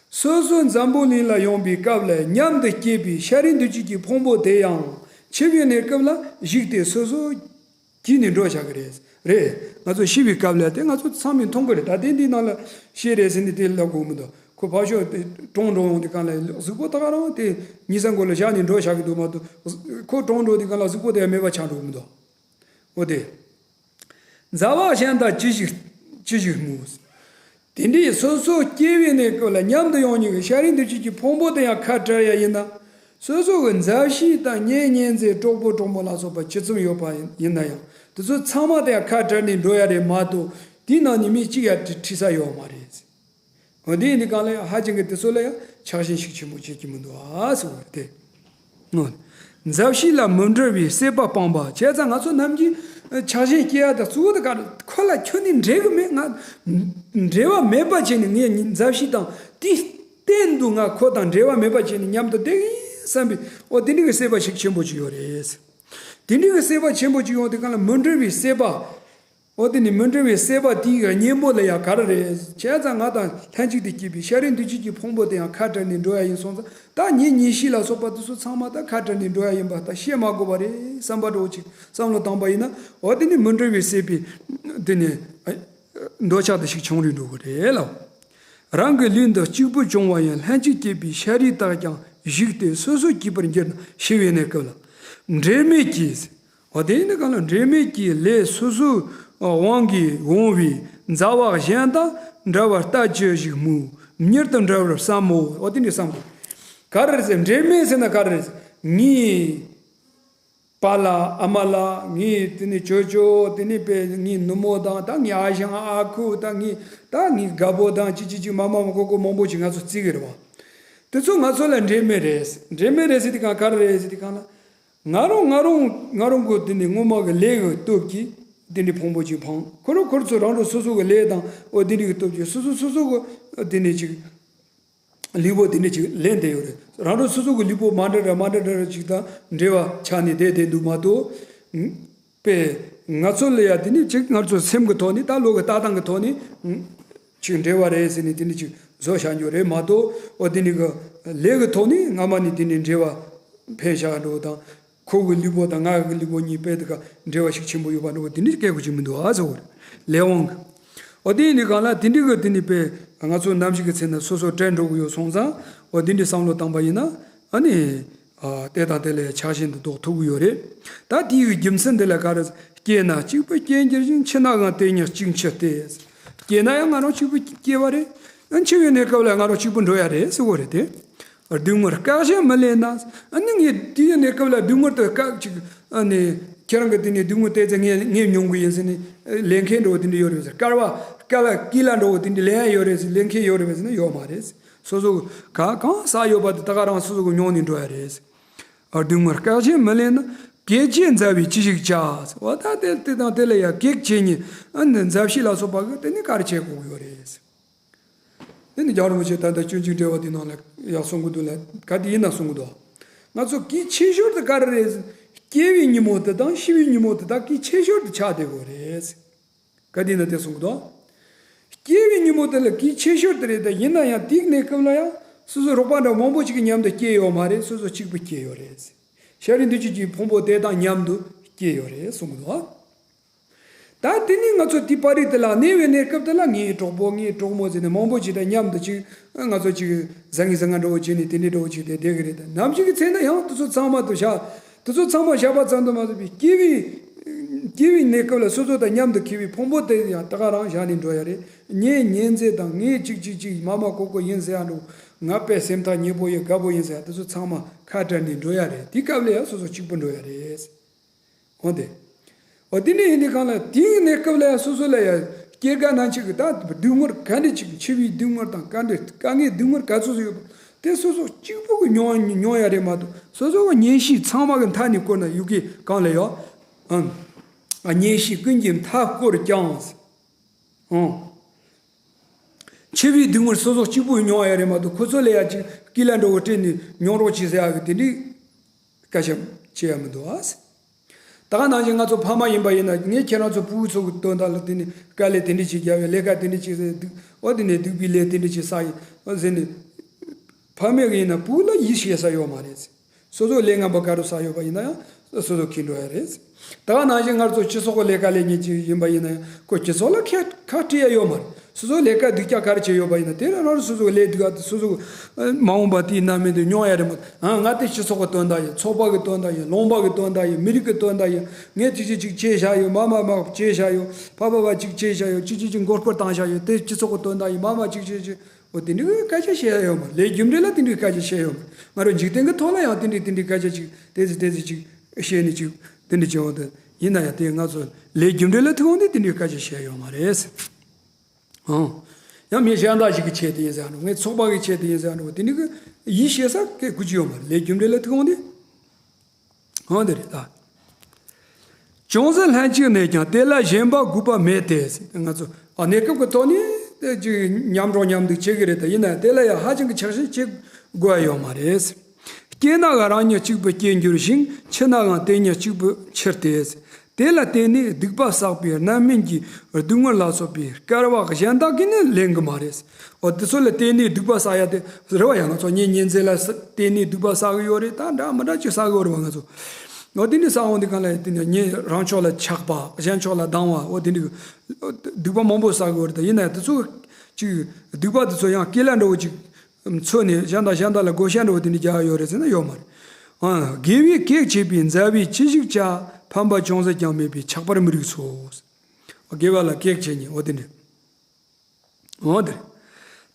སོ་སོ་འཛམ་བུ་གླིང་ལ་ཡོང་པའི་སྐབས་ལ་མཉམ་དུ་སྐྱེས་པའི་ཤ་རུས་འདུ་བྱེད་ཀྱི་ཕུང་པོ་དེ་ཡང་འཆི་བའི་གནས་སྐབས་ལ་བཞུགས་ཏེ་སོ་སོ་སྐྱེས་ནས་འགྲོ་བཞག་གི་རེད། རེད། ང་ཚོ་ཤི་བའི་སྐབས་ལ་དེ་ང་ཚོ་ཚང་མས་མཐོང་གི་རེད། ད་ལྟའི་འདི་ནང་ལ་ཤི་རེད་ཟེར་ནས་དེ་ལབ་དགོས་མི་འདུག་ཁོ་ཕར་ཞོག་དེ་གྲོངས་འགྲོ་ཡོང་དུས་སྒང་ལ་གཟུགས་པོ་ད་ག་རང་དེ་ཉི་ཤུ་མགོ་ལ་བཞག་ནས་འགྲོ་བཞག་གི་འདུག་མ་གཏོགས་ཁོ་གྲོངས་འགྲོ་དུས་སྒང་ལ་གཟུགས་པོ་དེ་མེད་པ་ཆགས་འགྲོ་གི་མི་འདུག་འོ་དེ། མཛའ་བ་གཞན་དག་ཅི་ཞིག་ཅི་ཞིག་སྨོས། དེ་འདྲའི་སོ་སོ་སྐྱེ་བའི་གནས་སྐབས་ལ་མཉམ་དུ་ཡོང་མྱོང་གི་ཤ་རུས་འདུ་བྱེད་ཀྱི་ཕུང་པོ་དེ་ཡང་ཁ་བྲལ་ཡ་ཡིན་ན། སོ་སོ་གི་མཛའ་བཤེས་དང་གཉེན་ཉེ་ཚན་གྲོགས་པོ་གྲོགས་མོ་ལ་སོགས་པ་ཇི་ཙམ་ཡོད་པ་ཡིན་ན་ཡང་དེ་ཚོ་ཚང་མ་དེ་ཡང་ཁ་བྲལ་ནས་འགྲོ་ཡ་རེད་མ་གཏོགས་དེའི་ནང་ནས་མི་གཅིག་ཡང་ཁྲིད་ས་ཡོད་མ་རེད། འོ་དེ་ཡིན་དུས་སྒང་ལ་ཡང་ཧ་ཅང་གི་དེ་ཚོ་ལ་ཡང་ཆགས་ཞེན་ཤུགས་ཆེན་པོ་བྱེད་ཀྱི་མི་འདུག་ཨ་ཟེར་བ་རེད་དེ། མཛའ་བཤེས་ལ་མི་འབྲལ་བའི་སྲེད་པ་སྤངས་པ། བྱས་ཙང་ང་ཚོ་ནམ་རྒྱུན་ཆགས་ཞེན་སྐྱེ་ཡ་དང་གཙོ་བོ་དེ་ག་རེ། ཁོ་ལ་ཁྱོད་ནི་འབྲལ་གི་མེད། ང་འབྲལ་བ་མེད་པ་བྱས་ནས་ངའི་མཛའ་བཤེས་དང་དེའི་གཏན་དུ་ང་ཁོ་དང་འབྲལ་བ་མེད་པ་བྱས་ནས་མཉམ་དུ་བསྡད་ཀྱི་ཡིན་བསམ་པའི་འོ་དེ་འདྲ་གི་སྲེད་པ་ཤུགས་ཆེན་པོ་ཅིག་ཡོད་རེད། དེ་འདྲ་གི་སྲེད་པ་ཆེན་པོ་ཅིག་ཡོང་དུས་སྒང་ལ་མི་འབྲལ་བའི་སྲེད་པ། འོ་དེ་ནི་མི་འབྲལ་བའི་སྲེད་པ་དེའི་གཉེན་པོ་ལ་ཡང་ག་རེ་རེད། བྱས་ཙང་ང་དང་ལྷན་ཅིག་ཏུ་སྐྱེས་པའི་ཤ་རུས་འདུ་བྱེད་ཀྱི་ཕུང་པོ་དེ་ཡང་ཁ་བྲལ་ནས་འགྲོ་ཡ་ཡིན་སོང་ཙང་ད་ངའི་ཉེ་ཤོས་ལ་སོགས་པ་དེ་ཚོ་ཚང་མ་ད་ཁ་བྲལ་ནས་འགྲོ་ཡ་ཡིན་པ་ད་བཤད་མ་དགོས་པ་རེད་བསམ་པ་འདྲ་བོ་ཅིག་བསམ་བློ་བཏང་པ་ཡིན་ན། འོ་དེ་ནི་མི་འབྲལ་བའི་སྲེད་པའི་དེ་ནི་འདོད་ཆགས་དེ་ཞིག་བྱུང་རེད་འགྲོ་གི་རེད་ལ། རང་གི་ལུས་འདི་གཅིག་པུ་བྱུང་བ་ཡང་། ལྷན་ཅིག་སྐྱེས་པའི་ཤ་རུས་དག་ཀྱང་། བཞུགས་ཏེ་སོ་སོར་སྐྱེས་པར་འགྱུར་ན། ཤི་བའི་གནས་སྐབས་ལ། འབྲལ་མེད་ཀྱིས། འོ་དེ་ཡིན་ན་གང་ལ་འབྲལ་མེད་ཀྱི་ལས་སོ་སོའི་དབང་གིས་འོང་བའི་མཛའ་བ་གཞན་དག་འབྲལ་བར་ལྟ་ཅི་ཞིག་སྨོས། མྱུར་དུ་འབྲལ་བར་བསམ་མོ། འོ་དེ་འདྲ་བསམ་དགོས། ག་རེ་ཟེར། འབྲལ་མེད་ཟེར་ན་ག་རེ་ཟེར། ངའི་པཱ་ལགས་ཨ་མ་ལགས། ངའི་དེ་ནས་ཅོ་ཅོ། དེ་ནས་པའི་ངའི་ནུ་མོ་དང་། ད་ངའི་ཨ་ཞང་ཨ་ཁུ། ད་ངའི་ད་ངའི་རྒད་པོ་དང་ཅི་ཅི་ཅི་མ་མ་མ་ཀོ་ཀོ་མང་པོ་ཅིག་ང་ཚོ་བརྩི་གི་རེད་བ། དེ་ཚོ་ང་ཚོ་ལ་འབྲལ་མེད་རེད། འབྲལ་མེད་རེད་ཟེར་དུས་སྒང་ག་རེ་རེད་ཟེར་དུས་སྒང་ལ། ང་རང་ང་རང་ང་རང་གི་དེ་ནས་སྔོན་མ་གི་ལས་ཀྱི་སྟོབས་ཀྱིས་དེ་འདྲའི་ཕུང་པོ་ཅིག་འཕངས། ཁོ་རང་ཁོ་རང་ཚོ་རང་རང་སོ་སོ་གི་ལས་དང་འོ་དེ་འདྲའི་གི་སྟོབས་ཀྱིས་སོ་སོ་སོ་སོ་གི་དེ་ནས་ཅིག་ལུས་པོ་དེ་འདྲ་ཅིག་ལེན་བསྡད་ཡོད་རེད། རང་རང་སོ་སོ་གི་ལུས་པོ་མ་འདྲ་འདྲ་མ་འདྲ་འདྲ་ཅིག་དང་འབྲེལ་བ་ཆགས་ནས་བསྡད་བསྡད་འདུག་མ་གཏོགས། པས་ང་ཚོ་ལ་ཡ་དེ་ནི་ཅིག་ང་ཚོ་སེམས་ཀྱི་ཐོག་ནས་ད་བློ་གི་ལྟ་སྟངས་ཀྱི་ཐོག་ནས་ཅིག་འབྲེལ་བ་རེད་ཟེར་ནས་དེ་འདྲ་ཅིག་བཟོ་བཞག་རྒྱུ་རེད་མ་གཏོགས། འོ་དེ་འདྲ་གི་ལས་ཀྱི་ཐོག་ནས་སྔ་མ་ནས་དེ་འདྲ་འབྲེལ་བ་འཕེན་བཞག་འགྲོ་དང་། ཁོ་གི་ལུས་པོ་དང་ང་གི་ལུས་པོ་གཉིས་དཔེ་དེ་ག་འབྲེལ་བ་ཤུགས་ཆེན་པོ་ཡོད་པ་འདྲ་བོ་དེ་འདྲ་སྐད་དགོས་ཀྱི་མི་འདུག་ཨ་ཟེར་བ་རེད། ལས་དབང་གི། འོ་དེ་ཡིན་དུས་སྒང་ལ་དེ་འདྲ་གི་དེ་ནི་དཔེ་ང་ཚོ་ནམ་ཞིག་གི་ཚེ་ན་སོ་སོ་བྲལ་འགྲོ་གི་ཡོད་སོང་ཙང་། འོ་དེ་འདྲ་བསམ་བློ་བཏང་པ་ཡིན་ན་ཨ་ནི། ཨ་དེ་དང་དེ་ལས་ཆགས་ཞེན་དེ་ལྡོག་ཐུབ་ཀྱི་ཡོད་རེད། ད་དེའི་རྒྱུ་མཚན་དེ་ལ་ག་རེ། སྐྱེས་ན་གཅིག་པུ་སྐྱེ་འགྱུར་ཞིང་། འཆི་ནའང་དེ་ཉིད་གཅིག་འཆི་སྟེ། སྐྱེས་ན་ཡང་ང་རང་གཅིག་པུ་སྐྱེ་བ་རེད། འཆི་བའི་གནས་སྐབས་ལ་ང་རང་གཅིག་པུ་འགྲོ་ཡ་རེད་ཟེར་གོ་རེད་དེ། སྡུག་བསྔལ་སྐགས་ཤིང་མི་ལེན་ན། ཨ་ནི་ངས་དེའི་གནས་སྐབས་ལ་སྡུག་བསྔལ་དེ་སྐགས་ཅིག་ཨ་ནི་ཁྱེད་རང་གི་དེ་ནས་སྡུག་བསྔལ་དེ་ཚོ་ངས་ངས་མྱོང་གི་ཡིན་ཟེར་ནས་ལེན་མཁན་འདྲ་བོ་དེ་འདྲ་ཡོད་རེད་ཟེར། སྐལ་བ་སྐལ་བ་སྐྱིད་ལ་འདྲ་བོ་དེ་འདྲ་ལེན་ཡ་ཡོད་རེད་ཟེར། ལེན་མཁན་ཡོད་རེད་པས་ཟེར་ན་ཡོད་མ་རེད། སོ་སོ་ག་གང་ཟག་ཡོད་པ་དེ་ད་ག་རང་སོ་སོ་གི་མྱོང་ནས་འགྲོ་ཡ་རེད། སྡུག་བསྔལ་སྐགས་ཤིང་མི་ལེན་ན། གེགས་བྱེད་མཛའ་བས་ཅི་ཞིག་བྱ། འོ་ད་དེ་དེ་དང་དེ་ལ་ཡ་གེགས་བྱེད་མཁན་ཨ་ནི་མཛའ་བཤེས་ལ་སོགས་པ་གིས་དེ་ནི་ག་རེ་བྱེད་དགོས་ཀྱི་ཡོད་རེད། དེ་ནི་རྒྱལ་བ་རིན་པོ་ཆེ་ད་ལྟ་སྤྱོད་འཇུག་འགྲེལ་བ་དེའི་ནང་ལ་ཡང་གསུང་གི་འདུག་ལ། ག་དེ་ཡིན་ན་གསུང་གི་འདུག་ང་ཚོ་གལ་ཆེ་ཤོས་དེ་ག་རེ་རེད། སྐྱེ་བའི་ཉིན་མོ་དེ་དང་ཤི་བའི་ཉིན་མོ་དེ་དག་གལ་ཆེ་ཤོས་དེ་ཆགས་བསྡད་དགོས་རེད། ག་དེ་ན་དེ་གསུང་གི་འདུག་སྐྱེ་བའི་ཉིན་མོ་དེ་ལ་གལ་ཆེ་ཤོས་དེ་རེད། ད་ཡིན་ན་ཡང་དེའི་གནས་སྐབས་ལ་ཡང་སོ་སོའི་རོགས་པ་འདྲ་མང་པོ་ཅིག་གི་མཉམ་དུ་སྐྱེས་ཡོད་མ་རེད། སོ་སོ་གཅིག་པུ་སྐྱེས་ཡོད་རེད། ཤ་རུས་འདུ་བྱེད་ཀྱི་ཕུང་པོ་དེ་དང་མཉམ་དུ་སྐྱེས་ཡོད་རེད་གསུང་གི་འདུག་ད་དེ་ནས་ང་ཚོ་དེ་པར་རིས་དེ་ལ་གནས་པའི་གནས་སྐབས་དེ་ལ་ངའི་གྲོགས་པོ་ངའི་གྲོགས་མོ་ཟེར་ནས་མང་པོ་ཅིག་དང་མཉམ་དུ་ཅིག་ང་ཚོ་ཅིག་བཟང་ངན་བཟང་ངན་འདྲ་བོ་བྱས་ནས་དེ་འདྲའི་འདྲ་བོ་ཅིག་དེ་བསྡད་ཀྱི་རེད། ད་ནམ་ཞིག་གི་ཚེ་ན་ཡང་དེ་ཚོ་ཚང་མ་དུ་བཞག་དེ་ཚོ་ཚང་མ་བཞག་པ་ཙམ་དུ་མ་ཟད་པའི་སྐྱེ་བའི་སྐྱེ་བའི་གནས་སྐབས་ལ་སོ་སོ་དང་མཉམ་དུ་འཁྱེར་བའི་ཕུང་པོ་དེ་ཡང་ད་ག་རང་བཞག་ནས་འགྲོ་ཡ་རེད། ངའི་གཉེན་ཚན་དང་ངའི་ཅིག་ཅིག་ཅིག་མ་མ་ཀོ་ཀོ་ཡིན་ཟེར་ཡ་འགྲོ། ང་དཔེ་སེམས་ཐག་ཉེ་པོ་ཡིན་དགའ་པོ་ཡིན་ཟེར་ཡ་དེ་ཚོ་ཚང་མ་ཁ་བྲལ་ནས་འགྲོ་ཡ་རེད། དེ་སྐབས་ལ་ཡང་སོ་སོ་གཅིག་པུ་འགྲོ་ཡ་རེད། འོ་དེ། འོ་དེ་ནས་ཡིན་དུས་གང་ལ་དེའི་གནས་སྐབས་ལ་ཡང་སོ་སོ་ལ་ཡང་སྐྱེ་རྒ་ན་འཆི་གི་ད་སྡུག་བསྔལ་ག་འདྲ་ཅིག་འཆི་བའི་སྡུག་བསྔལ་དང་ག་འདྲ་དཀའ་ངལ་སྡུག་བསྔལ་ག་ཚོད་ཚོད་ཡོད་པ་དེ་སོ་སོ་གཅིག་པུ་གི་མྱོང་མྱོང་ཡ་རེད་མ་གཏོགས་སོ་སོ་གི་གཉེན་བཤེས་ཚང་མ་གི་མཐའ་ནས་བསྐོར་ན་ཡུ་གེ་གང་ལ་ཡོད། ཨང་། གཉེན་བཤེས་ཀུན་གྱི་མཐའ་བསྐོར་ཀྱང་། ཨང་། འཆི་བའི་སྡུག་བསྔལ་སོ་སོ་གཅིག་པུས་མྱོང་ཡ་རེད་མ་གཏོགས་ཁོ་ཚོ་ལ་ཡ་ཅིག་སྐྱིད་ལ་འགྲོ་བ་སྤྲད་ནས་མྱོང་རོགས་བྱེད་ཟེར་ཡ་གི་དེ་འདྲའི་སྐད་ཆ་བྱེད་ཡ་མི་འདུག་ཨ། ད་ག་ནང་བཞིན་ང་ཚོ་ཕ་མ་ཡིན་པ་ཡིན་ན་ངས་ཁྱེད་རང་ཚོ་བུ་ཚོ་གི་དོན་དག་ལ་དེ་ནས་དཀའ་ལས་དེ་འདྲ་ཅིག་རྒྱབ་ཡོད། ལས་ཀ་དེ་འདྲ་ཅིག་བཟོས་འདུག་འོ་དེ་ནས་སྡུག་པའི་ལས་དེ་འདྲ་ཅིག་བསགས་ཡོད་འོ་ཟེར་ནས། ཕ་མས་གི་ཡིན་ན་བུ་ལ་ཡིད་ཆེས་ས་ཡོད་མ་རེད། སོ་སོ་ལས་ངན་པ་ག་རུ་བསགས་ཡོད་པ་ཡིན་ན་ཡང་སོ་སོ་ཁྱེར་འགྲོ་ཡ་རེད། ད་ག་ནང་བཞིན་ང་ཚོ་སྤྱི་ཚོགས་ཀྱི་ལས་ཀ་ལས་མཁན་ཅིག་ཡིན་པ་ཡིན་ན་ཡང་ཁོ་སྤྱི་ཚོགས་ལ་ཁ་ཁ་བྲལ་ཡ་ཡོད་མ་རེད། སོ་སོ་ལས་ཀ་སྡུག་ཅག་ག་རེ་བྱས་ཡོད་པ་ཡིན་ན་དེ་རང་རང་སོ་སོ་ལས་སྡུག་ཨ་དེ་སོ་སོ་མ་འོངས་པ་དེའི་རྣམ་སྨིན་དུ་མྱོང་ཡ་རེད་མོད། ཨ་ང་དེ་སྤྱི་ཚོགས་ཀྱི་དོན་དག་ཡིན། ཚོགས་པ་གི་དོན་དག་ཡིན། ལུང་པ་གི་དོན་དག་ཡིན། མི་རིགས་ཀྱི་དོན་དག་ཡིན། ངས་ཅིག་ཅིག་ཅིག་བྱས་བཞག་ཡོད། མ་མ་མ་བྱས་བཞག་ཡོད། ཕ་བ་བ་ཅིག་བྱས་བཞག་ཡོད། ཅིག་ཅིག་ཅིག་མགོ་སྐོར་བཏང་བཞག་ཡོད། དེ་སྤྱི་ཚོགས་ཀྱི་དོན་དག་ཡིན། མ་མ་ཅིག་བྱས་ཅིག་འོ་དེ་འདྲའི་སྐད་ཆ་བཤད་ཡ་ཡོད་མ་རེད། ལས་རྒྱུ་འབྲས་ལ་དེ་འདྲའི་སྐད་ཆ་བཤད་ཡོད་མ་རེད། ང་རང་འཇིག་རྟེན་གྱི་ཐོག་ལ་ཡང་དེ་འདྲའི་དེ་འདྲའི་སྐད་ཆ་ཅིག་དེ་ཚོ་དེ་ཚོ་ཅིག་བཤད་ནས་ཅིག་དེ་འདྲ་བྱས་འོང་དུ་ཡིན་ན་ཡང་དེ་ང་ཚོ་ལས་རྒྱུ་འབྲས་ལ་ཐུག་འོང་དུས་དེ་འདྲའི་སྐད་ཆ་བཤད་ཡོད་མ་རེད། ཨང་། ཡང་མི་གཞན་དག་ཞིག་གི་ཆེད་དུ་ཡིན་ཟེར་ཡ་འགྲོ། ངའི་ཚོགས་པ་གི་ཆེད་དུ་ཡིན་ཟེར་ཡ་འགྲོ། དེ་འདྲའི་གི་ཡིད་ཆེས་ས་སྐད་གུ་ཅི་ཡོད་མ་རེད། ལས་རྒྱུ་འབྲས་ལ་ཐུག་འོང་དུས། འོ་དེ་རེད་ད། ཅུང་ཟད་ལྷན་ཅིག་གནས་ཀྱང་དེ་ལ་ཞེན་པ་དགོས་པ་མེད་དེ། ང་ཚོ་ཨ་གནས་སྐབས་ཀྱི་ཐོག་ནས་ཅིག་མཉམ་འགྲོགས་མཉམ་འདུག་བྱེད་ཀྱི་རེད་ད། ཡིན་ན་དེ་ལ་ཡང་ཧ་ཅང་གི་ཆགས་ཞེན་བྱེད་དགོས་ཡ་ཡོད་མ་རེད། སྐྱེས་ན་ག་རང་ཉིད་གཅིག་པུ་སྐྱེ་འགྱུར་ཞིང་། འཆི་ནའང་དེ་ཉིད་གཅིག་པུ་འཆི་སྟེ། དེ་ལ་བརྟེན་ནས་སྡིག་པ་བསགས་པའི་རྣམ་སྨིན་གྱི་སྡུག་བསྔལ་ལ་སོགས་པའི་སྐལ་བ་གཞན་དག་གིས་ནི་ལེན་གྱི་མ་རེད། འོ་དེ་ཚོ་ལ་བརྟེན་ནས་སྡིག་པ་བསགས་ཡ་དེ་རེད་བ་ཡ། ང་ཚོ་གཉེན་ཉེ་ཚན་ལ་ས་བརྟེན་ནས་སྡིག་པ་བསགས་གི་ཡོད་རེད། ད་འདྲ་མི་འདྲ་ཅིག་བསགས་གི་ཡོད་རེད་བ་ང་ཚོ། འོ་དེ་འདྲ་བསགས་འོང་དུས་གང་ལ་དེ་ནས་ཉེ་རང་ཕྱོགས་ལ་ཆགས་པ། གཞན་ཕྱོགས་ལ་སྡང་བ། འོ་དེ་འདྲ་སྡིག་པ་མང་པོ་བསགས་གི་ཡོད་རེད། ད་ཡིན་ན་ཡང་དེ་ཚོ་ཅིག་སྡིག་པ་དེ་ཚོ་ཡང་སྐྱེ་ལ་འགྲོ་བ་ཅིག་འཚོ་ནས་གཞན་དང་གཞན་དག་ལ་བགོ་བཤའ་འགྲོ་བ་དེ་འདྲ་རྒྱག་ཡ་ཡོད་རེད་ཟེར་ན་ཡོད་མ་རེད། ཨ་དགེ་བའི་གེགས་བྱེད་པའི་མཛའ་བའི་ཅི་ཞིག་བྱ། ཕན་པ་ཅུང་ཟད་ཀྱང་མེད་པའི་ཆགས་པར་མི་རིགས་སོ། དགེ་བ་ལ་གེགས་བྱེད་ཉེན། འོ་དེ་འདྲ། འོ་དེ།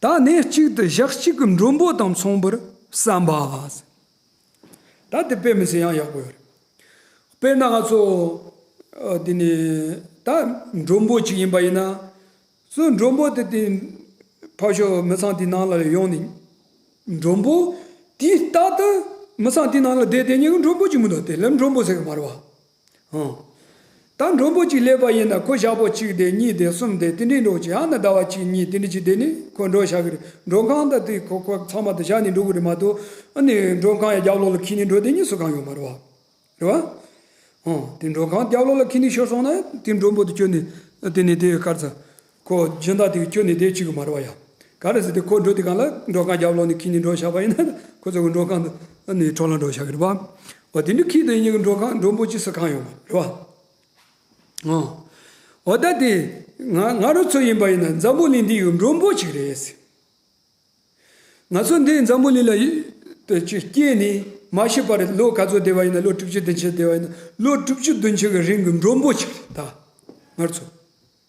ད་གནས་གཅིག་ཏུ་ཞག་གཅིག་གི་མགྲོན་པོ་དང་མཚུངས་པར་བསམ་པ། ད་དེ་དཔེ་མི་སྲིད་ཡང་ཡག་པོ་ཡོད་རེད། དཔེར་ན་ང་ཚོ་ཨ་དེ་ནས་ད་མགྲོན་པོ་གཅིག་ཡིན་པ་ཡིན་ན། སུ་མགྲོན་པོ་དེ་དེ་ཕར་ཕྱོགས་མི་ཚང་དེའི་ནང་ལ་ཡོང་ནས། མགྲོན་པོ་དེ་རྟག་ཏུ་མི་ཚང་དེའི་ནང་ལ་བསྡད་དེ་ཉིད་ཀྱི་མགྲོན་པོ་གཅིག་མི་འདུག་དེ་ལ་མགྲོན་པོ་ཟེར་གི་མ་རེད་བ། ཧང་། ད་མགྲོན་པོ་གཅིག་སླེབས་པ་ཡིན་ན་ཁོ་ཞག་པོ་གཅིག་བསྡད་གཉིས་བསྡད་གསུམ་བསྡད་དེ་འདྲའི་འགྲོ་གི་ཡང་ན་ཟླ་བ་གཅིག་གཉིས་དེ་འདྲ་གཅིག་བསྡད་ནས་ཁོ་འགྲོ་བཞག་གི་རེད། མགྲོན་ཁང་ད་དེ་ཁོ་ཁོ་ཚང་མ་དེ་བཞག་ནས་འགྲོ་གི་རེད་མ་གཏོགས་ཨ་ནི་མགྲོན་ཁང་ཡ་རྒྱབ་ལོགས་ལ་འཁྱེར་ནས་འགྲོ་དེ་གཉིས་སུ་གང་ཡོད་མ་རེད་བ། རེད་བ། ཧང་། དེ་མགྲོན་ཁང་རྒྱབ་ལོགས་ལ་འཁྱེར་ནས་ཤོར་སོང་ན་དེ་མགྲོན་པོ་དེ་ཁྱོན་ནས་དེ་ནས་དེ་གར་ཚ། ཁོ་སྦྱིན་བདག་དེ་གི་ཁྱོན་ནས་བསྡད་བཅུག་གི་མ་རེད་བ་ཡ། ག་རེ་ཟེར་ཏེ་ཁོ་འགྲོ་དུས་སྒང་ལ་མགྲོན་ཁང་རྒྱབ་ལོགས་ནས་འཁྱེར་ནས་འགྲོ་བཞག་པ་ཡིན་ན་ཁོ་ཚོ་གི་མགྲོན་ཁང་དུ་ནས་འཕྲོ་བརླག་འགྲོ་བཞག་གི་རེད་བ། འོ་དེ་འདྲ་ཁྱེད་དང་ངེད་གཉིས་ཀྱི་མགྲོན་ཁང་མགྲོན་པོ་གཅིག་སུ་གང་ཡོང་བ་རེད་བ། འོ། འོ་ད་དེ་ང་ང་རང་ཚོ་ཡིན་པ་ཡིན་ན་འཛམ་བུ་གླིང་འདི་ཡི་མགྲོན་པོ་གཅིག་རེད། ང་ཚོ་འདི་འཛམ་བུ་གླིང་ལ་ཡི་དེ་ཅི་སྐྱེས་ནས་མ་ཤི་བར་ལོ་ག་ཚོད་བསྡད་པ་ཡིན་ན་ལོ་དྲུག་ཅུ་བདུན་ཅུ་བསྡད་པ་ཡིན་ན་ལོ་དྲུག་ཅུ་བདུན་ཅུ་གི་རིང་གི་མགྲོན་པོ་གཅིག་རེད་ད། ང་ཚོ།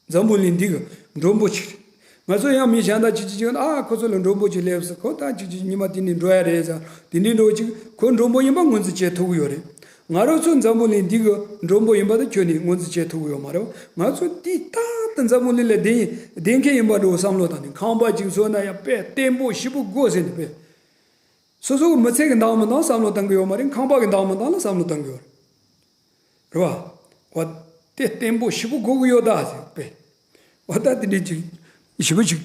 འཛམ་བུ་གླིང་འདི་གི་མགྲོན་པོ་གཅིག་རེད། ང་ཚོ་ཡང་མི་གཞན་དག་ཅིག་ཅིག་ཅིག་ཨ་ཁོ་ཚོ་ལ་མགྲོན་པོ་ཅིག་སླེབས་སོང་། ཁོ་ད་ཅིག་ཅིག་ཉི་མ་དེ་ནས་འགྲོ་ཡ་རེད་ཟེར་དེ་འདྲའི་འགྲོ་ཅིག་ཁོ་མགྲོན་པོ་ཡིན་པ་ངོས་འཛིན་བྱེད་ཐུབ་ཀྱི་ཡོད་རེད། ང་རང་ཚོ་འཛམ་བུ་གླིང་འདི་གི་མགྲོན་པོ་ཡིན་པ་དེ་ཁྱོན་ནས་ངོས་འཛིན་བྱེད་ཐུབ་ཀྱི་ཡོད་མ་རེད། ང་ཚོ་འདི་ལྟར་དུ་འཛམ་བུ་གླིང་ལ་བསྡད་བསྡད་མཁན་ཡིན་པ་འདྲ་བོ་བསམ་བློ་བཏང་ནས་ཁང་པ་ཅིག་བཟོས་ན་ཡང་དཔེ་བརྟན་པོ་ཞེ་པོ་དགོས་ཟེར་ནས་དཔེ། སོ་སོ་གི་མི་ཚེ་གི་འདང་མི་འདང་བསམ་བློ་བཏང་གི་ཡོད་མ་རེད། ཁང་པ་གི་འདང་མི་འདང་ལ་བསམ་བློ་བཏང་གི་ཡོད་རེད། རེད་བ། འོ། དེ་བརྟན་པོ་ཞེ་པོ་དགོས་ཀྱི་ཡོད་ད་ཟེར་པས། འོ་ད་དེ་འདྲའི་ཅིག་ཞེ་པོ་ཅིག་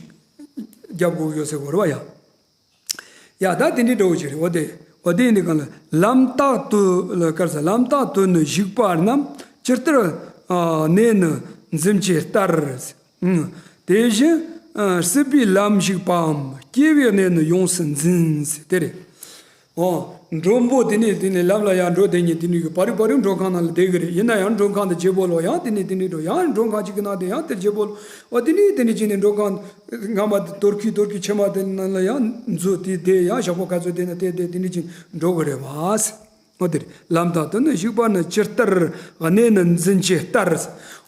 རྒྱབ་དགོས་ཀྱི་ཡོད་ཟེར་གོ་རེད་བ་ཡ། ཡ་ད་དེ་འདྲའི་འདྲ་བོ་ཅིག་རེད། འོ་དེ་འོ་དེ་ཡིན་དུས་གང་ལ་ལམ་རྟག་ཏུ་ལ་དཀར་ས་ལམ་རྟག་ཏུ་ནི་ཞུགས་པ་རྣམས་ཇི་ལྟར་ཨ་གནས་ནི་འཛིན་བྱེད་ལྟར། ཨང་། དེ་བཞིན་ཨ་སྲིད་པའི་ལམ་ཞུགས་པའམ་སྐྱེ་བའི་གནས་ནི་ཡོངས་སུ་འཛིན་ཟེར་དེ་རེད། འོ། མགྲོན་པོ་དེ་ནས་དེ་ནས་ལམ་ལ་ཡང་འགྲོ་བསྡད་མཁན་དེ་ནས་གི་བར་རིག་བར་རིག་མགྲོན་ཁང་ནང་ལ་བསྡད་གི་རེད། ཡིན་ན་ཡང་མགྲོན་ཁང་དུ་བརྗེ་པོ་ལོ་ཡང་དེ་ནས་དེ་ནས་འགྲོ་ཡང་མགྲོན་ཁང་གཅིག་གི་ནང་དུ་ཡང་དེར་བརྗེ་པོ་ལོ། འོ་དེ་ནས་དེ་ནས་ཅི་ནས་མགྲོན་ཁང་སྔ་མ་དེ་དོར་ཁུལ་དོར་ཁུལ་ཕྱི་མ་དེ་ནང་ལ་ཡང་འཛུལ་དེ་བསྡད་ཡང་ཞག་པོ་ག་ཚོད་བསྡད་ན་དེ་བསྡད་དེ་ནས་ཅི་འགྲོ་གི་རེད་བ། འོ་དེ་རེད། ལམ་དག་ཏུ་ནི་ཞུགས་པ་ནི་ཇི་ལྟར་གནས་ནི་འཛིན་བྱེད་ལྟར།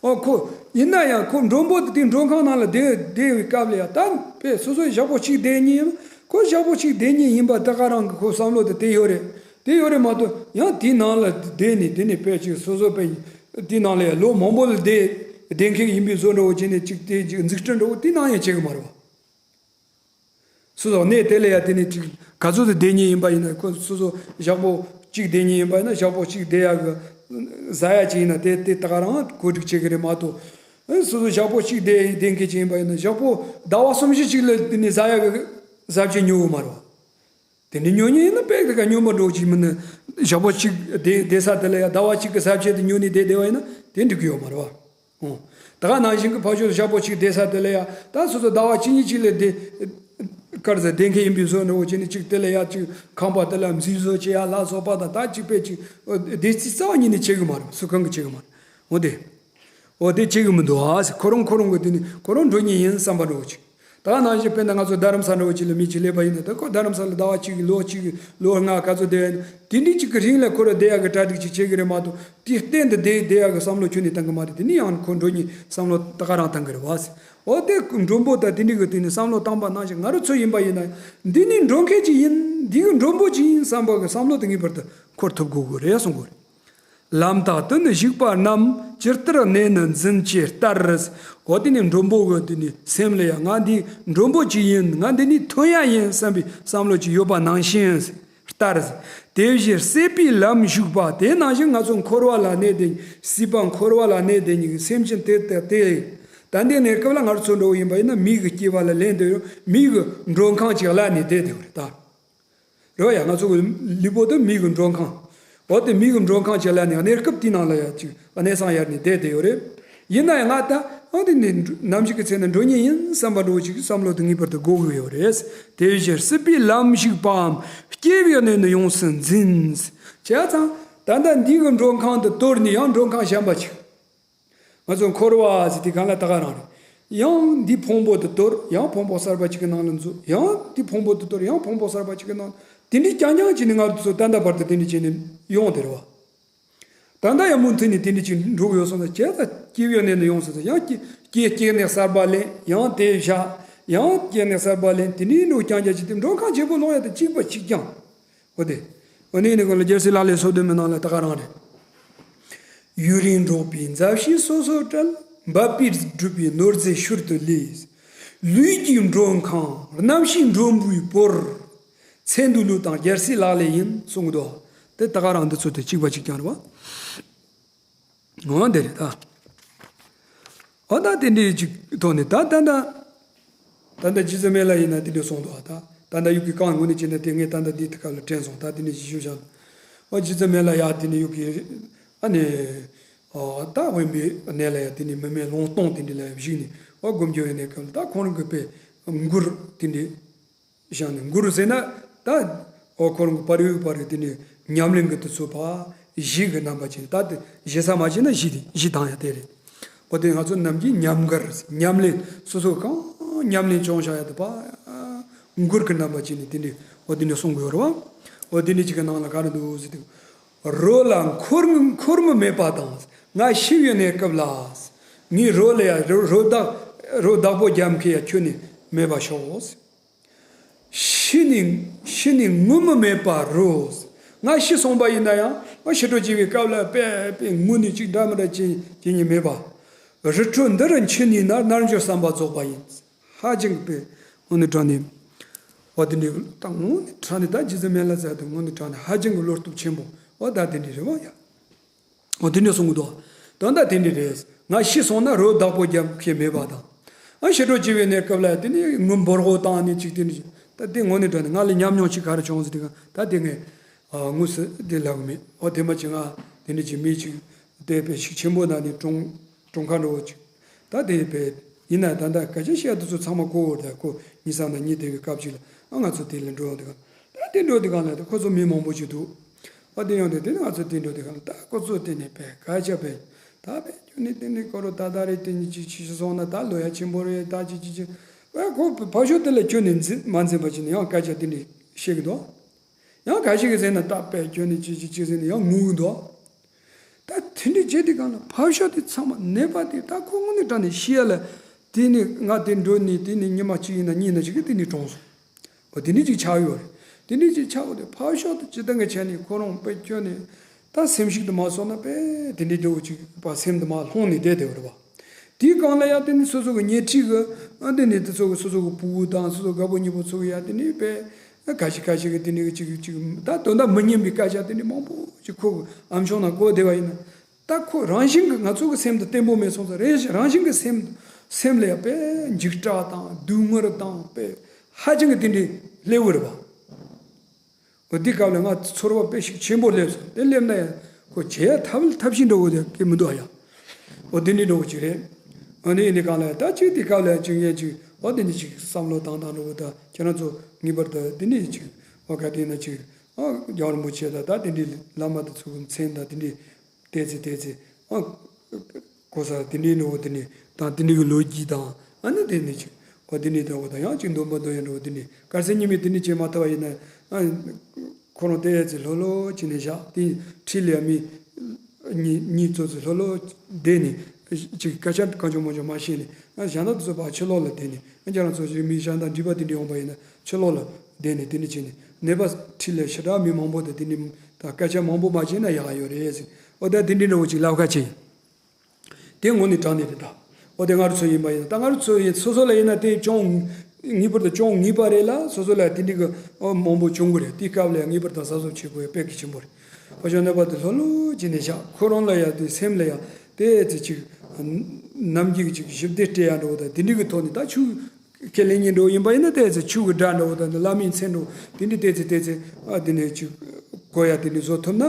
ཨོ་ཁོ་ཡིན་ན་ཡང་ཁོ་མགྲོན་པོ་དེ་དེ་མགྲོན་ཁང་ནང་ལ་བསྡད་བསྡད་པའི་སྐབས་ལ་ཡང་ད་དཔེ་སོ་སོའི་ཞག་པོ་གཅིག་བསྡད་མཁན་ཡིན་ན་ཁོ་ཞག་པོ་གཅིག་བསྡད་མཁན་ཡིན་པ་ད་ག་རང་གི་ཁོ་བསམ་བློ་དེ་དེ་ཡོད་རེད། དེ་ཡོད་རེད་མ་གཏོགས་ཡང་དེའི་ནང་ལ་བསྡད་ནས་དེ་ནས་དཔེ་གཅིག་སོ་སོ་དཔེ་དེའི་ནང་ལ་ཡང་ལོ་མང་པོ་ལ་བསྡད་བསྡད་མཁན་ཡིན་པའི་བཟོ་འདྲ་བོ་བྱས་ནས་གཅིག་དེ་གཅིག་འཛུགས་སྐྲུན་འདྲ་བོ་དེའི་ནང་ཡང་བྱེད་གི་མ་རེད་བ། སོ་སོ་གནས་དེ་ལ་ཡ་དེ་ནས་ཅིག་ག་ཚོད་དུ་བསྡད་མཁན་ཡིན་པ་ཡིན་ན་ཁོ་སོ་སོ་ཞག་པོ་གཅིག་བསྡད་མཁན་ཡིན་པ་ཡིན་ན་ཞག་པོ་གཅིག་བསྡད་ཡག་གི་ཟ་ཡ་ཅིག་ཡིན་ན་དེ་དེ་ད་ག་རང་བཀོད་སྒྲིག་བྱེད་ཀྱི་རེད་མ་གཏོགས། ཨེ་སོ་སོ་ཞག་པོ་གཅིག་བསྡད་བསྡད་མཁན་ཅིག་ཡིན་པ་ཡིན་ན་ཞག་པོ་ཟླ་བ་གསུམ་བཞི་ཅིག་ལ་དེ་ནས་ཟ་ཡག་གི་ཟ་བྱེད་ཉོ་གི་མ་རེད་བ། དེ་ནས་ཉོ་མཁན་ཡིན་ན་དཔེ་དེ་ག་ཉོ་མ་འགྲོ་ཅིག་མིན་ན་ཞག་པོ་གཅིག་བསྡད་བསྡད་ས་དེ་ལ་ཡ་ཟླ་བ་གཅིག་གི་ཟ་བྱེད་དེ་ཉོ་ནས་བསྡད་བསྡད་བ་ཡིན་ན་དེ་འགྲིག་གི་ཡོད་མ་རེད་བ། ཨོ། ད་ག་ནང་བཞིན་གྱི་ཕ་ཆོས་ཞག་པོ་གཅིག་བསྡད་ས་དེ་ལ་ཡ་ད་སོ་སོ་ཟླ་བ་གཅིག་གཉིས་གཅིག་ལ་བསྡད་གར་ཟེར་བསྡད་མཁན་ཡིན་པའི་བཟོ་འདྲ་བོ་བྱས་ནས་གཅིག་དེ་ལ་ཡ་གཅིག་ཁང་པ་དེ་ལ་མཛེས་བཟོ་བྱེད་ཡ་ལ་སོགས་པ་དང་ད་གཅིག་པས་གཅིག་བསྡད་རྩིས་རྩ་བ་ཉིད་ནས་བྱེད་གི་མ་རེད། སུ་གང་གི་བྱེད་གི་མ་རེད། འོ་དེ། འོ་དེ་བྱེད་གི་མི་འདུག་ཨ་ཟེར། ཁོ་རང་ཁོ་རང་གི་དེ་ནི་ཁོ་རང་འགྲོ་མཁན་ཡིན་བསམ་པ་འདྲ་བོ་གཅིག་ད་ག་ནང་བཞིན་དཔེར་ན་ང་ཚོ་རྡ་རམ་ས་འདྲ་བོ་གཅིག་ལ་མི་གཅིག་སླེབས་པ་ཡིན་ན་ད་ཁོ་རྡ་རམ་ས་ལ་ཟླ་བ་གཅིག་གི་ལོ་གཅིག་གི་ལོ་ལྔ་ག་ཚོད་བསྡད་ཡ་ཡིན་དེ་འདྲའི་གཅིག་གི་རིང་ལ་ཁོ་ར་བསྡད་ཡ་གི་གྲ་སྒྲིག་ཅིག་བྱེད་གི་རེད་མ་གཏོགས་དེ་གཏན་དུ་བསྡད་བསྡད་ཡ་གི་བསམ་བློ་ཁྱོན་ནས་བཏང་གི་མ་རེད། དེ་ནི་ཡང་ཁོ་འགྲོ་མཁན་བསམ་བློ་ད་ག་རང་བཏང་གི་རེད་བ་ཟེར། འོ་དེ་མགྲོན་པོ་དང་དེ་འདྲའི་གི་དེ་ནི་བསམ་བློ་བཏང་པ་ནང་བཞིན་ང་རང་ཚོ་ཡིན་པ་ཡིན་ན་འདི་ནི་འགྲོ་མཁན་ཅིག་ཡིན་འདི་གི་མགྲོན་པོ་ཅིག་ཡིན་བསམ་པ་གི་བསམ་བློ་དེ་ངེས་པར་དུ་འཁོར་ཐུབ་དགོས་གི་རེད་གསུང་གི་རེད། ལམ་དག་ཏུ་ནི་ཞུགས་པ་རྣམས་ཇི་ལྟར་གནས་ནི་འཛིན་བྱེད་ལྟར། འོ་དེ་ནི་མགྲོན་པོ་གི་དེ་ནི་སེམས་ལ་ཡང་ང་འདི་མགྲོན་པོ་ཅིག་ཡིན་ང་འདི་ནི་ཐོན་ཡ་ཡིན་བསམ་པའི་བསམ་བློ་ཅིག་ཡོད་པ་ནང་བཞིན། ལྟར། དེ་བཞིན་སྲིད་པའི་ལམ་ཞུགས་པ་དེ་ནང་བཞིན་ང་ཚོ་འཁོར་བ་ལ་གནས་ཏེ་སྲིད་པ་འཁོར་བ་ལ་གནས་ཏེ་ཉིད་ཀྱི་སེམས་ཅན་དེ་ལྟ་སྟེ། ད་འདི་གནས་སྐབས་ལ་ང་ཚོ་འགྲོ་བ་ཡིན་པ་ཡིན་ན་མིའི་གི་སྐྱེ་བ་ལ་ལེན་དེ་ཡོད་མིའི་གི་མགྲོན་ཁང་ཅིག་ལ་ནི་བསྡད་དེ་རེད་ད། རེད་བ་ཡ་ང་ཚོ་གི་ལུས་པོ་དེ་མིའི་གི་མགྲོན་ཁང་། འོ་དེ་མིའི་གི་མགྲོན་ཁང་ཅིག་ལ་ནི་གནས་སྐབས་དེའི་ནང་ལ་ཡ་ཅིག་གནས་སང་ཡར་ནི་བསྡད་དེ་ཡོད་རེད། ཡིན་ན་ཡང་ང་ད་ཨང་དེ་ནི་ནམ་ཞིག་གི་ཚེ་ན་འགྲོ་ཉེན་ཡིན་བསམ་པ་འདྲ་བོ་ཅིག་བསམ་བློ་དེ་ངེས་པར་དུ་དགོས་ཀྱི་ཡོད་རེད། དེ་བཞིན་སྲིད་པའི་ལམ་ཞུགས་པའམ་སྐྱེ་བའི་གནས་ནི་ཡོངས་སུ་འཛིན། བྱས་ཙང་ད་ལྟ་འདི་གི་མགྲོན་ཁང་དུ་གཏོར་ནས་ཡང་མགྲོན་ཁང་གཞན་པ་ཅིག་ང་ཚོ་འཁོར་བ་ཟེར་དེ་གང་ལ་ད་ག་རང་རེད། ཡང་འདི་ཕུང་པོ་དུ་གཏོར་ཡང་ཕུང་པོ་གསར་པ་ཅིག་གི་ནང་ལ་འཛུལ་ཡང་འདི་ཕུང་པོ་དུ་གཏོར་ཡང་ཕུང་པོ་གསར་པ་ཅིག་གི་ནང་དེ་འདྲའི་རྐྱང་རྐྱང་བྱས་ནས་ང་ཚོ་ད་ལྟ་བར་དུ་དེ་འདྲ་བྱས་ནས་ཡོང་དེ་རེད་བ། ད་ལྟ་ཡང་མུ་མཐུད་ནས་དེ་འདྲ་ཅིག་འགྲོ་གི་ཡོད་སོང་ཙང་བྱས་ཙང་སྐྱེ་བའི་གནས་ནི་ཡོངས་སུ་ཡང་སྐྱེ་སྐྱེ་སྐྱེ་གནས་གསར་པ་ལེན་ཡང་དེ་བཞག་ཡང་སྐྱེ་གནས་གསར་པ་ལེན་དེ་འདྲའི་འགྲོ་རྐྱང་རྐྱང་ཅིག་དེ་མགྲོན་ཁང་བྱེད་པོ་ལོང་ཡ་དེ་གཅིག་པ་གཅིག་རྐྱང་། འོ་དེ། འོ་ནི་ནི་གོ་ལ་རྒྱལ་སྲས་ལག་ལེན་སོ་བདུན་མའི་ནང་ལ་ད་ག་རང་རེད། ཡུན་རིང་འགྲོགས་པའི་མཛའ་བཤེས་སོ་སོར་བྲལ། འབད་པས་བསྒྲུབས་པའི་ནོར་རྫས་ཤུལ་དུ་ལུས། ལུས་ཀྱི་མགྲོན་ཁང་རྣམ་ཤེས་མགྲོན་པོའི་བོར། ཚེ་འདི་ལུས་དང་རྒྱལ་སྲས་ལག་ལེན་ཡིན་གསུང་གི་འདུག་དེ་ད་ག་རང་འདི་ཚོ་དེ་གཅིག་པ་གཅིག་རྐྱང་རེད་བ། འོ་འདི་རེད་ད། འོ་ད་དེ་འདྲའི་གཅིག་ཐོག་ནས་ད་ད་ད། ད་ལྟ་རྗེ་བཙུན་མི་ལ་ཡིན་ན་དེ་འདྲ་གསུངས་འདུག་ད་ད་ལྟ་ཡུག་གི་རྐང་ངོ་ནས་བྱས་ན་དེ་ངས་ད་ལྟ་འདི་དེ་ག་ལ་དྲན་སོང་། ད་དེ་ནས་ཞིབ་ཞུ་བྱ། ཨོ་རྗེ་བཙུན་མི་ལ་ཡ་དེ་ནས་ཡུག་གི་ཨ་ནི་ཨོ་ད་དབེན་པའི་གནས་ལ་ཡ་དེ་ནས་མི་མེད་ལུང་སྟོང་དེ་འདྲ་ལ་ཡ་བཞུགས་ནས་ཨོ་སྒོམ་རྒྱུ་ཡོད་ནས་སྐབས་ལ་ད་ཁོང་རང་གི་དཔེ་མགུར་དེ་འདྲ། བཞག་ནས་མགུར་ཟེར་ན་ད་ཨོ་ཁོ་རང་གི་པར་ཡུག་པར་ཡུག་དེ་ནས་ཉམས་ལེན་གྱི་དུས་ཚོད་པ་གཞི་གི་རྣམ་པ་ཅན་ད་དེ་གཞི་ས་མ་བྱས་ན་གཞི་དེ་གཞི་དང་ཡང་དེ་རེད། ཨོ་དེ་ང་ཚོ་ནམ་རྒྱུན་ཉམས་མགུར་ཉམས་ལེན་སོ་སོ་གང་ཉམས་ལེན་བྱུང་བཞག་ཡ་དེ་པ་མགུར་གྱི་རྣམ་པ་ཅན་ནས་དེ་འདྲས་ཨོ་དེ་འདྲས་གསུང་གི་ཡོད་རེད་བ། ཨོ་དེ་འདྲས་ཅིག་གི་ནང་ལ་ག་རེ་འདུག་ཟེར་དུས། རོ་ལ་འཁོར་འཁོར་མི་མེད་པ་དང་ང་ཤི་བའི་གནས་སྐབས་ལ་ངའི་རོ་ལ་ཡ་རོ་རོ་བདག་རོ་བདག་པོ་རྒྱབ་མཁན་ཡ་ཁྱོན་ནས་མེད་པ་ཤོག་ཤི་ནས་ཤི་ནས་ངུ་མི་མེད་པ་རོ། ང་ཤི་སོང་པ་ཡིན་ན་ཡང་ང་ཕྱི་དྲོ་བྱེད་པའི་སྐབས་ལ་དཔེ་དཔེ་ངུ་ནས་ཅིག་འདྲ་མི་འདྲ་བྱེད་བྱེད་ཉེན་མེད་པ། རི་ཁྲོད་འདི་རུ་འཆི་ནས་ན་རྣལ་འབྱོར་བསམ་པ་རྫོགས་པ་ཡིན། ཧ་ཅང་གི་དཔེ་དངོས་གནས་དྲང་གནས། འོ་དེ་འདྲའི་ད་དངོས་གནས་དྲང་གནས་ད་རྗེ་བཙུན་མི་ལ་ཟེར་དུས་དངོས་གནས་དྲང་གནས་ཧ་ཅང་གི་བློ་སྟོབས་ཆེན་པོ་འོ་ད་དེ་འདྲའི་རེད་བ་ཡ། འོ་དེ་འདྲ་གསུང་གི་འདུག་ད་ལྟ་དེ་འདྲ་རེད། ང་ཤི་སོང་ན་རོ་བདག་པོ་རྒྱབ་མཁན་མེད་པ་དང་། ཨ་ཕྱི་དྲོ་བྱེད་པའི་གནས་སྐབས་ལ་དེ་ནི་ངུ་འབོད་སྒོ་བཏང་ནས་ཅིག་དེ་འདྲ་ད་དེ་དངོས་གནས་དྲང་གནས་ང་ལ་ཉམས་མྱོང་ཅིག་ག་རེ་བྱུང་ཟེར་དུས་ད་དེ་ངས་དངོས་སུ་དེ་ལབ་གི་མེད། འོ་དེ་མ་ཅིག་ང་དེ་འདྲ་ཅིག་མི་ཅིག་དེ་དཔེ་ཤུགས་ཆེན་པོ་ན་ནི་གྲོང་གྲོང་ཁ་འགྲོ་བ་ཅིག་ད་དེ་དཔེ་ཡིན་ན་ད་ལྟ་སྐད་ཆ་བཤད་དུས་ཚོ་ཚང་མ་གོ་བར་ད་ཁོ་ཉི་ཤུ་ན་ཉི་དེ་གི་སྐབས་ཅིག་ལ་ཨ་ང་ཚོ་དེ་ལ་འགྲོ་ཡོང་དུས་ད། ད་དེ་འགྲོ་དུས་སྒང་ལ་ད་ཁོ་ཚོ་མི་མང་པོ་ཞིག་འདུག། ཨ་དེ་ཡོང་དུས་དེ་ནས་ང་ཚོ་དེ་འགྲོ་དུས་སྒང་ལ་ད་ཁོ་ཚོ་དེ་ནས་པས་སྐད་ཆ་པས་ད་པས་ཁྱོད་ནི་དེ་ནས་ཁོ་རང་ད་ད་རེད། དེ་ནས་ཅིག་ཅིག་ཤི་སོང་ན་ད་ལོ་ཡ་ཆེན་པོ་རེད། ད་ཅིག་ཅིག་ཅིག་པས་ཁོ་ཕར་ཕྱོགས་དེ་ལ་ཁྱོད་ནི་འཛིན་མ་འཛིན་པ་ཅིག་ནས་ཡང་སྐད་ཆ་དེ་འདྲ་བཤད་གི་འདུག། ཡང་ག་ཞིག་གིས་ཟེར་ན་ད་པས་ཁྱོད་ནི་ཅིག་ཅིག་ཅིག་ཟེར་ནས་ཡང་ངུ་གི་འདུག། ད་དེ་འདྲ་བྱེད་དུས་སྒང་ལ་ཕར་ཕྱོགས་དེ་ཚང་མ་ནད་པ་དེ་ད་ཁོ་དངོས་གནས་དྲང་གནས་ཤི་ཡ་ལ། དེ་ནི་ང་དེ་འགྲོ་ནས་དེ་ནི་ཉི་མ་གཅིག་ཡིན་ན་གཉིས་ན་ཅིག་གི་དེ་ནི་གྲོངས་སོང་། འོ་དེ་འདྲ་ཅིག་ཆགས་ཡོད་རེད། དེ་འདྲ་ཅིག་ཆགས་ཡོད་དེ་ཕར་ཕྱོགས་དེ་སྤྱིར་བཏང་གི་ཆ་ནས་ཁོ་རང་དཔེ་ཁྱོད་ནི་ད་སེམས་ཤུགས་དེ་མ་སོང་ན་དཔེ་དེ་འདྲ་འདྲ་བོ་ཅིག་པ་སེམས་དེ་མ་ལྷོང་ནས་བསྡད་བསྡད་ཡོད་རེད་པ། དེའི་སྒང་ལ་ཡང་དེ་ནི་སོ་སོ་གི་ཉེ་འཁྲིས་ཀྱི་ཨ་དེ་ནི་དེ་ཚོ་གི་སོ་སོ་གི་ཕྲུ་གུ་དང་སོ་སོ་རྒད་པོ་གཉེན་པོ་ཚོ་གི་ཡང་དེ་ནི་དཔེ། ཁ་ཤས་ཁ་ཤས་ཀྱིས་དེ་འདྲའི་ཅིག་ཅིག་ད་དོན་དག་མི་སྙན་པའི་སྐད་ཆ་དེ་འདྲའི་མང་པོ་ཅིག་ཁོ་གི་ཨམ་ཅོག་ནང་གོ་བསྡད་པ་ཡིན་ན། ད་ཁོ་རང་བཞིན་གྱིས་ང་ཚོ་གི་སེམས་དེ་བརྟན་པོ་མེད་སོང་ཙང་རེད། རང་བཞིན་གྱིས་སེམས་སེམས་ལ་ཡང་དཔེ་འཇིགས་སྐྲག་དང་སྡུག་བསྔལ་དང་དཔེ་ཧ་ཅང་གི་དེ་འདྲའི་སླེབས་ཀྱི་རེད་པ། འོ་དེ་སྐབས་ལ་ང་ཚོར་བ་དཔེ་ཞིག་ཆེན་པོ་སླེབས་སོང་། དེ་སླེབས་ན་ཡང་ཁོ་བྱེད་ཡ་ཐབས་ཐབས་ཤེས་འདྲ་བོ་དེ་གི་མི་འདུག་ཨ་ཡ། འོ་དེ་འདྲའི་འདྲ་བོ་ཅིག་རེད། འོ་ནི་ཡིན་དུས་སྒང་ལ་ད་ཅིག་དེ་སྐབས་ལ་ཅིག་ངས་ཅིག་འོ་དེ་འདྲ་ཅིག་བསམ་བློ་བཏང་སྟངས་འདྲ་བོ་དང་ཁྱེད་རང་ཚོ་ངེས་པར་དུ་དེ་འདྲའི་ཅིག་འོ་ག་དེ་ན་ཅིག་འོ་རྒྱལ་བ་རིན་པོ་ཆེ་དང་ད་དེ་འདྲའི་བླ་མ་དེ་ཚོ་གི་མཚན་དང་དེ་འདྲའི་བལྟས་ཚེ་བལྟས་ཚེ་འོ་གོ་ས་དེ་འདྲའི་འདྲ་བོ་དེ་འདྲའི་དང་དེ་འདྲའི་གི་ལོ་རྒྱུས་དང་ཨ་ནི་དེ་འདྲའི་ཅིག་འོ་དེ་འདྲའི་འདྲ་བོ་དང་ཡང་ཅིག་འདོན་པ་འདོན་ཡ་འདྲ་བོ་དེ་འདྲའི་གལ་སྲིད་ཉི་མས་དེ་འདྲའི་བྱེད་མ་ཐུབ་པ་ཡིན་ན་ཨ། ཁོ་རང་དེ་ཡ་ཚེ་ལྷོད་ལྷོད་བྱས་ནས་བཞག་དེ་འཁྲིས་ལ་ཡ་མི་གཉིས་གཉིས་ཙོག་ཙེ་ལྷོད་ལྷོད་བསྡད་ནས་ཅིག་སྐད་ཆ་གང་བྱུང་མང་བྱུང་མ་བཤད་ནས་ཨ་གཞན་དག་དེ་ཚོ་ཕར་ཕྱི་ལོགས་ལ་བསྡད་ནས་ཨ་ཁྱེད་རང་ཚོ་ཞིག་མི་གཞན་དང་འདྲིས་པ་དེ་འདྲ་ཡོང་པ་ཡིན་ན་ཕྱི་ལོགས་ལ་བསྡད་ནས་དེ་འདྲ་བྱས་ནས་ནད་པ་འཁྲིས་ལ་ཞེ་དྲག་མི་མང་པོ་དང་དེ་འདྲ་ད་སྐད་ཆ་མང་པོ་མ་བྱས་ན་ཡག་ཡོད་རེད་ཟེར། འོ་ད་དེ་འདྲ་འདྲ་བོ་ཅིག་ལབ་ཁ་ཆེ། དེ་དངོས་གནས་དྲང་གནས་རེད་ད། འོ་དེ་སྔ་རུ་ཚོ་ཡིན་པ་ཡིན་ན་ད་སྔ་རུ་ཚོ་ཡིན་སོ་སོ་ལ་ཡིན་ན་དེ་བྱུང་ངེས་པར་དུ་བྱུང་ངེས་པ་རེད་ལ་སོ་སོ་ལ་དེ་འདྲའི་གི་ཨོ་མང་པོ་བྱུང་གི་རེད། དེའི་སྐབས་ལ་ཡང་ངེས་པར་དུ་གཟབ་གཟབ་བྱེད་དགོས་ཡ་དཔེ་གལ་ཆེན་པོ་རེད། ཕ་ཤོ་ནད་པ་དེ་ལྷོད་ལྷོད་བྱས་ནས་བཞག་ཁོ་རང་ལ་ཡང་དེ་སེམས་ལ་ཡང་དེ་ཚེ་ཅིག་ནམ་རྒྱུན་གྱི་ཅིག་ཞིབ་བལྟས་སྤྲད་ཡ་འགྲོ་ད་དེ་འདྲའི་གི་ཐོག་ནས་ད་ཆུ། ཁས་ལེན་མཁན་འདྲ་བོ་ཡིན་པ་ཡིན་ན་དེ་ཚེ་ཆོས་ཀྱི་སྒྲ་འདྲ་བོ་དང་བླ་མའི་མཚན་འདྲ་བོ་དེ་འདྲ་དེ་ཚེ་དེ་ཚེ་ཨ་དེ་ནས་ཅིག་གོ་ཡ་དེ་འདྲ་བཟོ་ཐུབ་ན་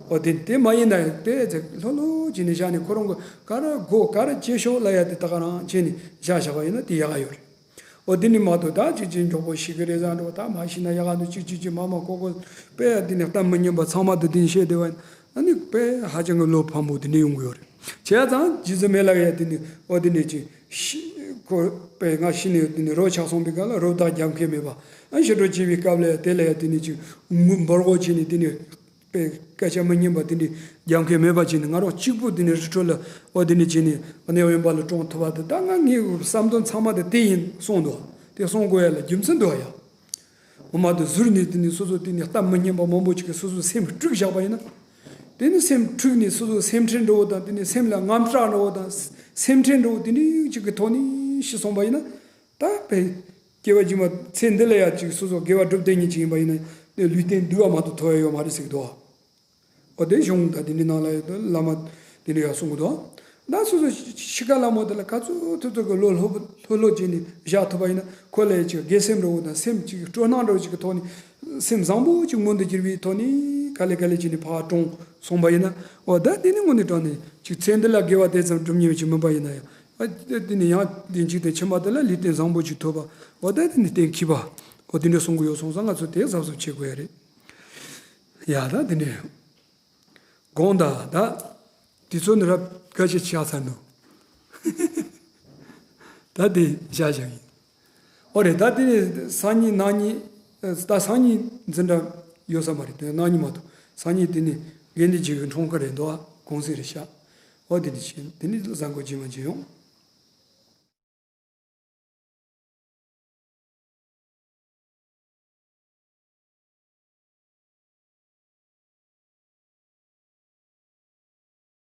ཨོ་དེ་དེ་མ་ཡིན་ན་ཡང་དེ་ཚེ་ལྷོད་ལྷོད་བྱས་ནས་བཞག་ནས་ཁོ་རང་གི་ག་རེ་དགོས་ག་རེ་བྱེད་ཤོག་ལབ་ཡ་དེ་ད་ག་རང་བྱས་ནས་བཞག་བཞག་པ་ཡིན་ན་དེ་ཡག་ག་ཡོད་རེད། ཨོ་དེ་ནི་མ་གཏོགས་ད་ཅིག་ཅིག་མགྱོགས་པོ་ཤི་གི་རེད་བཟང་འདྲ་བོ་ད་མ་ཤི་ན་ཡག་ག་འདུག་ཅིག་ཅིག་ཅིག་མ་མ་ཁོག་ཁོག་དཔེ་དེ་ནས་གཏམ་མི་སྙན་པ་ཚང་མ་དེ་དེ་ནས་བཤད་བསྡད་པ་ཡིན་ན་ནི་དཔེ་ཧ་ཅང་གི་བློ་ཕམ་པོ་དེ་འདྲ་ཡོང་གི་ཡོད་རེད། བྱས་ཙང་རྗེ་བཙུན་མི་ལ་ཡ་དེ་ནི་ཨོ་དེ་ནས་ཅིག་ཤི་ཁོ་པས་ང་ཤི་ནས་དེ་ནི་རོ་ཆགས་སོང་པའི་སྐབས་ལ་རོ་བདག་རྒྱབ་མཁན་མེད་པ། ཨ་ཕྱི་དྲོ་སྐྱེ་བའི་སྐབས་ལ་དེ་ལ་ཡང་དེ་ནི་ཅིག་ངུ་འབོད་སྒོ་བྱས་ནས་དེ་ནི་པས་སྐད་ཆ་མི་སྙན་པ་དེ་འདྲ་རྒྱབ་མཁན་མེད་པ་བྱས་ནས་ང་རང་གཅིག་པུ་དེ་ནི་རི་ཁྲོད་ལ་འོ་དེ་ནི་བྱས་ནས་གནས་དབེན་པ་ལ་གྲོངས་ཐུབ་པ་དེ་ད་ང་ངའི་བསམ་དོན་ཚང་མ་དེ་དེ་ཡིན་གསུངས་འདུག། དེ་གསུང་དགོས་ཡ་ལ་རྒྱུ་མཚན་འདུག་ཡ། འོ་མ་དེ་ཟུར་ནས་དེ་ནི་སོ་སོ་དེ་ནི་གཏམ་མི་སྙན་པ་མང་པོ་ཅིག་གིས་སོ་སོའི་སེམས་དཀྲུགས་བཞག་པ་ཡིན་ན། དེ་ནི་སེམས་དཀྲུགས་ནས་སོ་སོའི་སེམས་ཁྲལ་འདྲ་བོ་དང་དེ་ནི་སེམས་ལ་དངངས་སྐྲག་འདྲ་བོ་དང་སེམས་ཁྲལ་འདྲ་བོ་དེ་འདྲའི་ཅིག་གི་ཐོག་ནས་ཤི་སོང་པ་ཡིན་ན། ད་དཔེ་སྐྱེ་བ་རྗེས་མ་ཚེ་འདི་ལ་ཡ་ཅིག་སོ་སོ་དགེ་བ་སྒྲུབ་བསྡད་མཁན་ཅིག་ཡིན་པ་ཡིན་ན་དེ་ལུས་རྟེན་འདུས་པ་མ་གཏོགས་ཐོབ་ཡ་ཡོད་མ་རེད་ཟེར་གི་འདུག་བ། འོ་དེ་གཞུང་དང་དེ་འདྲའི་ནང་ལ་ཡོད་དོ་བླ་མ་དེ་འདྲ་ཡང་གསུང་གི་འདུག། ད་སོ་སོ་ཤི་ཁ་ལ་མོ་དེ་ལ་ག་ཚོད་ཐུབ་ཐུབ་ཀྱི་བློ་ལྷོད་ལྷོད་ལྷོད་བྱས་ནས་བཞག་ཐུབ་པ་ཡིན་ན་ཁོ་ལ་ཡ་ཅིག་དགེ་སེམས་འདྲ་བོ་དང་སེམས་ཅིག་སྤྲོ་སྣང་འདྲ་བོ་ཅིག་གི་ཐོག་ནས་སེམས་བཟང་པོ་ཅིག་མངོན་དུ་གྱུར་པའི་ཐོག་ནས་ག་ལེ་ག་ལེ་བྱས་ནས་ཕར་གྲོངས་སོང་པ་ཡིན་ན་འོ་ད་དེ་ནི་དངོས་གནས་དྲང་གནས་ཅིག་ཚེ་འདི་ལ་དགེ་བ་དེ་ཙམ་སྒྲུབ་མཁན་ཅིག་མིན་པ་ཡིན་ན་ཡང་ཨ་དེ་ནི་ཡང་དེ་འཇིག་རྟེན་ཕྱི་མ་དེ་ལ་ལུས་རྟེན་བཟང་པོ་ཅིག་ཐོབ་པ་འོ་ད་དེ་ནི་གཏན་འཁེལ་བ་འོ་དེ་འདྲ་གསུང་གི་ཡོད་སོང་ཙང་ང་ཚོ་དེ་གཟབ་གཟབ་བྱེད་དགོས་ཡ་རེད། ཡ་ད་དེ་འདྲས་དགོངས་དག་ད། དེ་ཚོ་ནི་རབ་ག་ཅི་ཆགས་ཚར་འདུག། ད་དེ་བཞག་བཞག་ཡིན། ཨོ་རེད་ད་དེ་ནི་སང་ཉིན་གནངས་ཉིན་ད་སང་ཉིན་འཛིན་གྲྭ་ཡོད་ས་མ་རེད་དེ་གནངས་ཉིན་མ་གཏོགས་སང་ཉིན་དེ་ནི་དགེ་འདུན་ཆོས་ཀྱི་འཁྲུངས་སྐར་རེད་འདུག་ཨ་གུང་སེང་རེད་ཤག། ཨོ་དེ་ནི་ཕྱིན་དེ་ནི་གཟའ་འཁོར་རྗེས་མ་མཇལ་ཡོང་།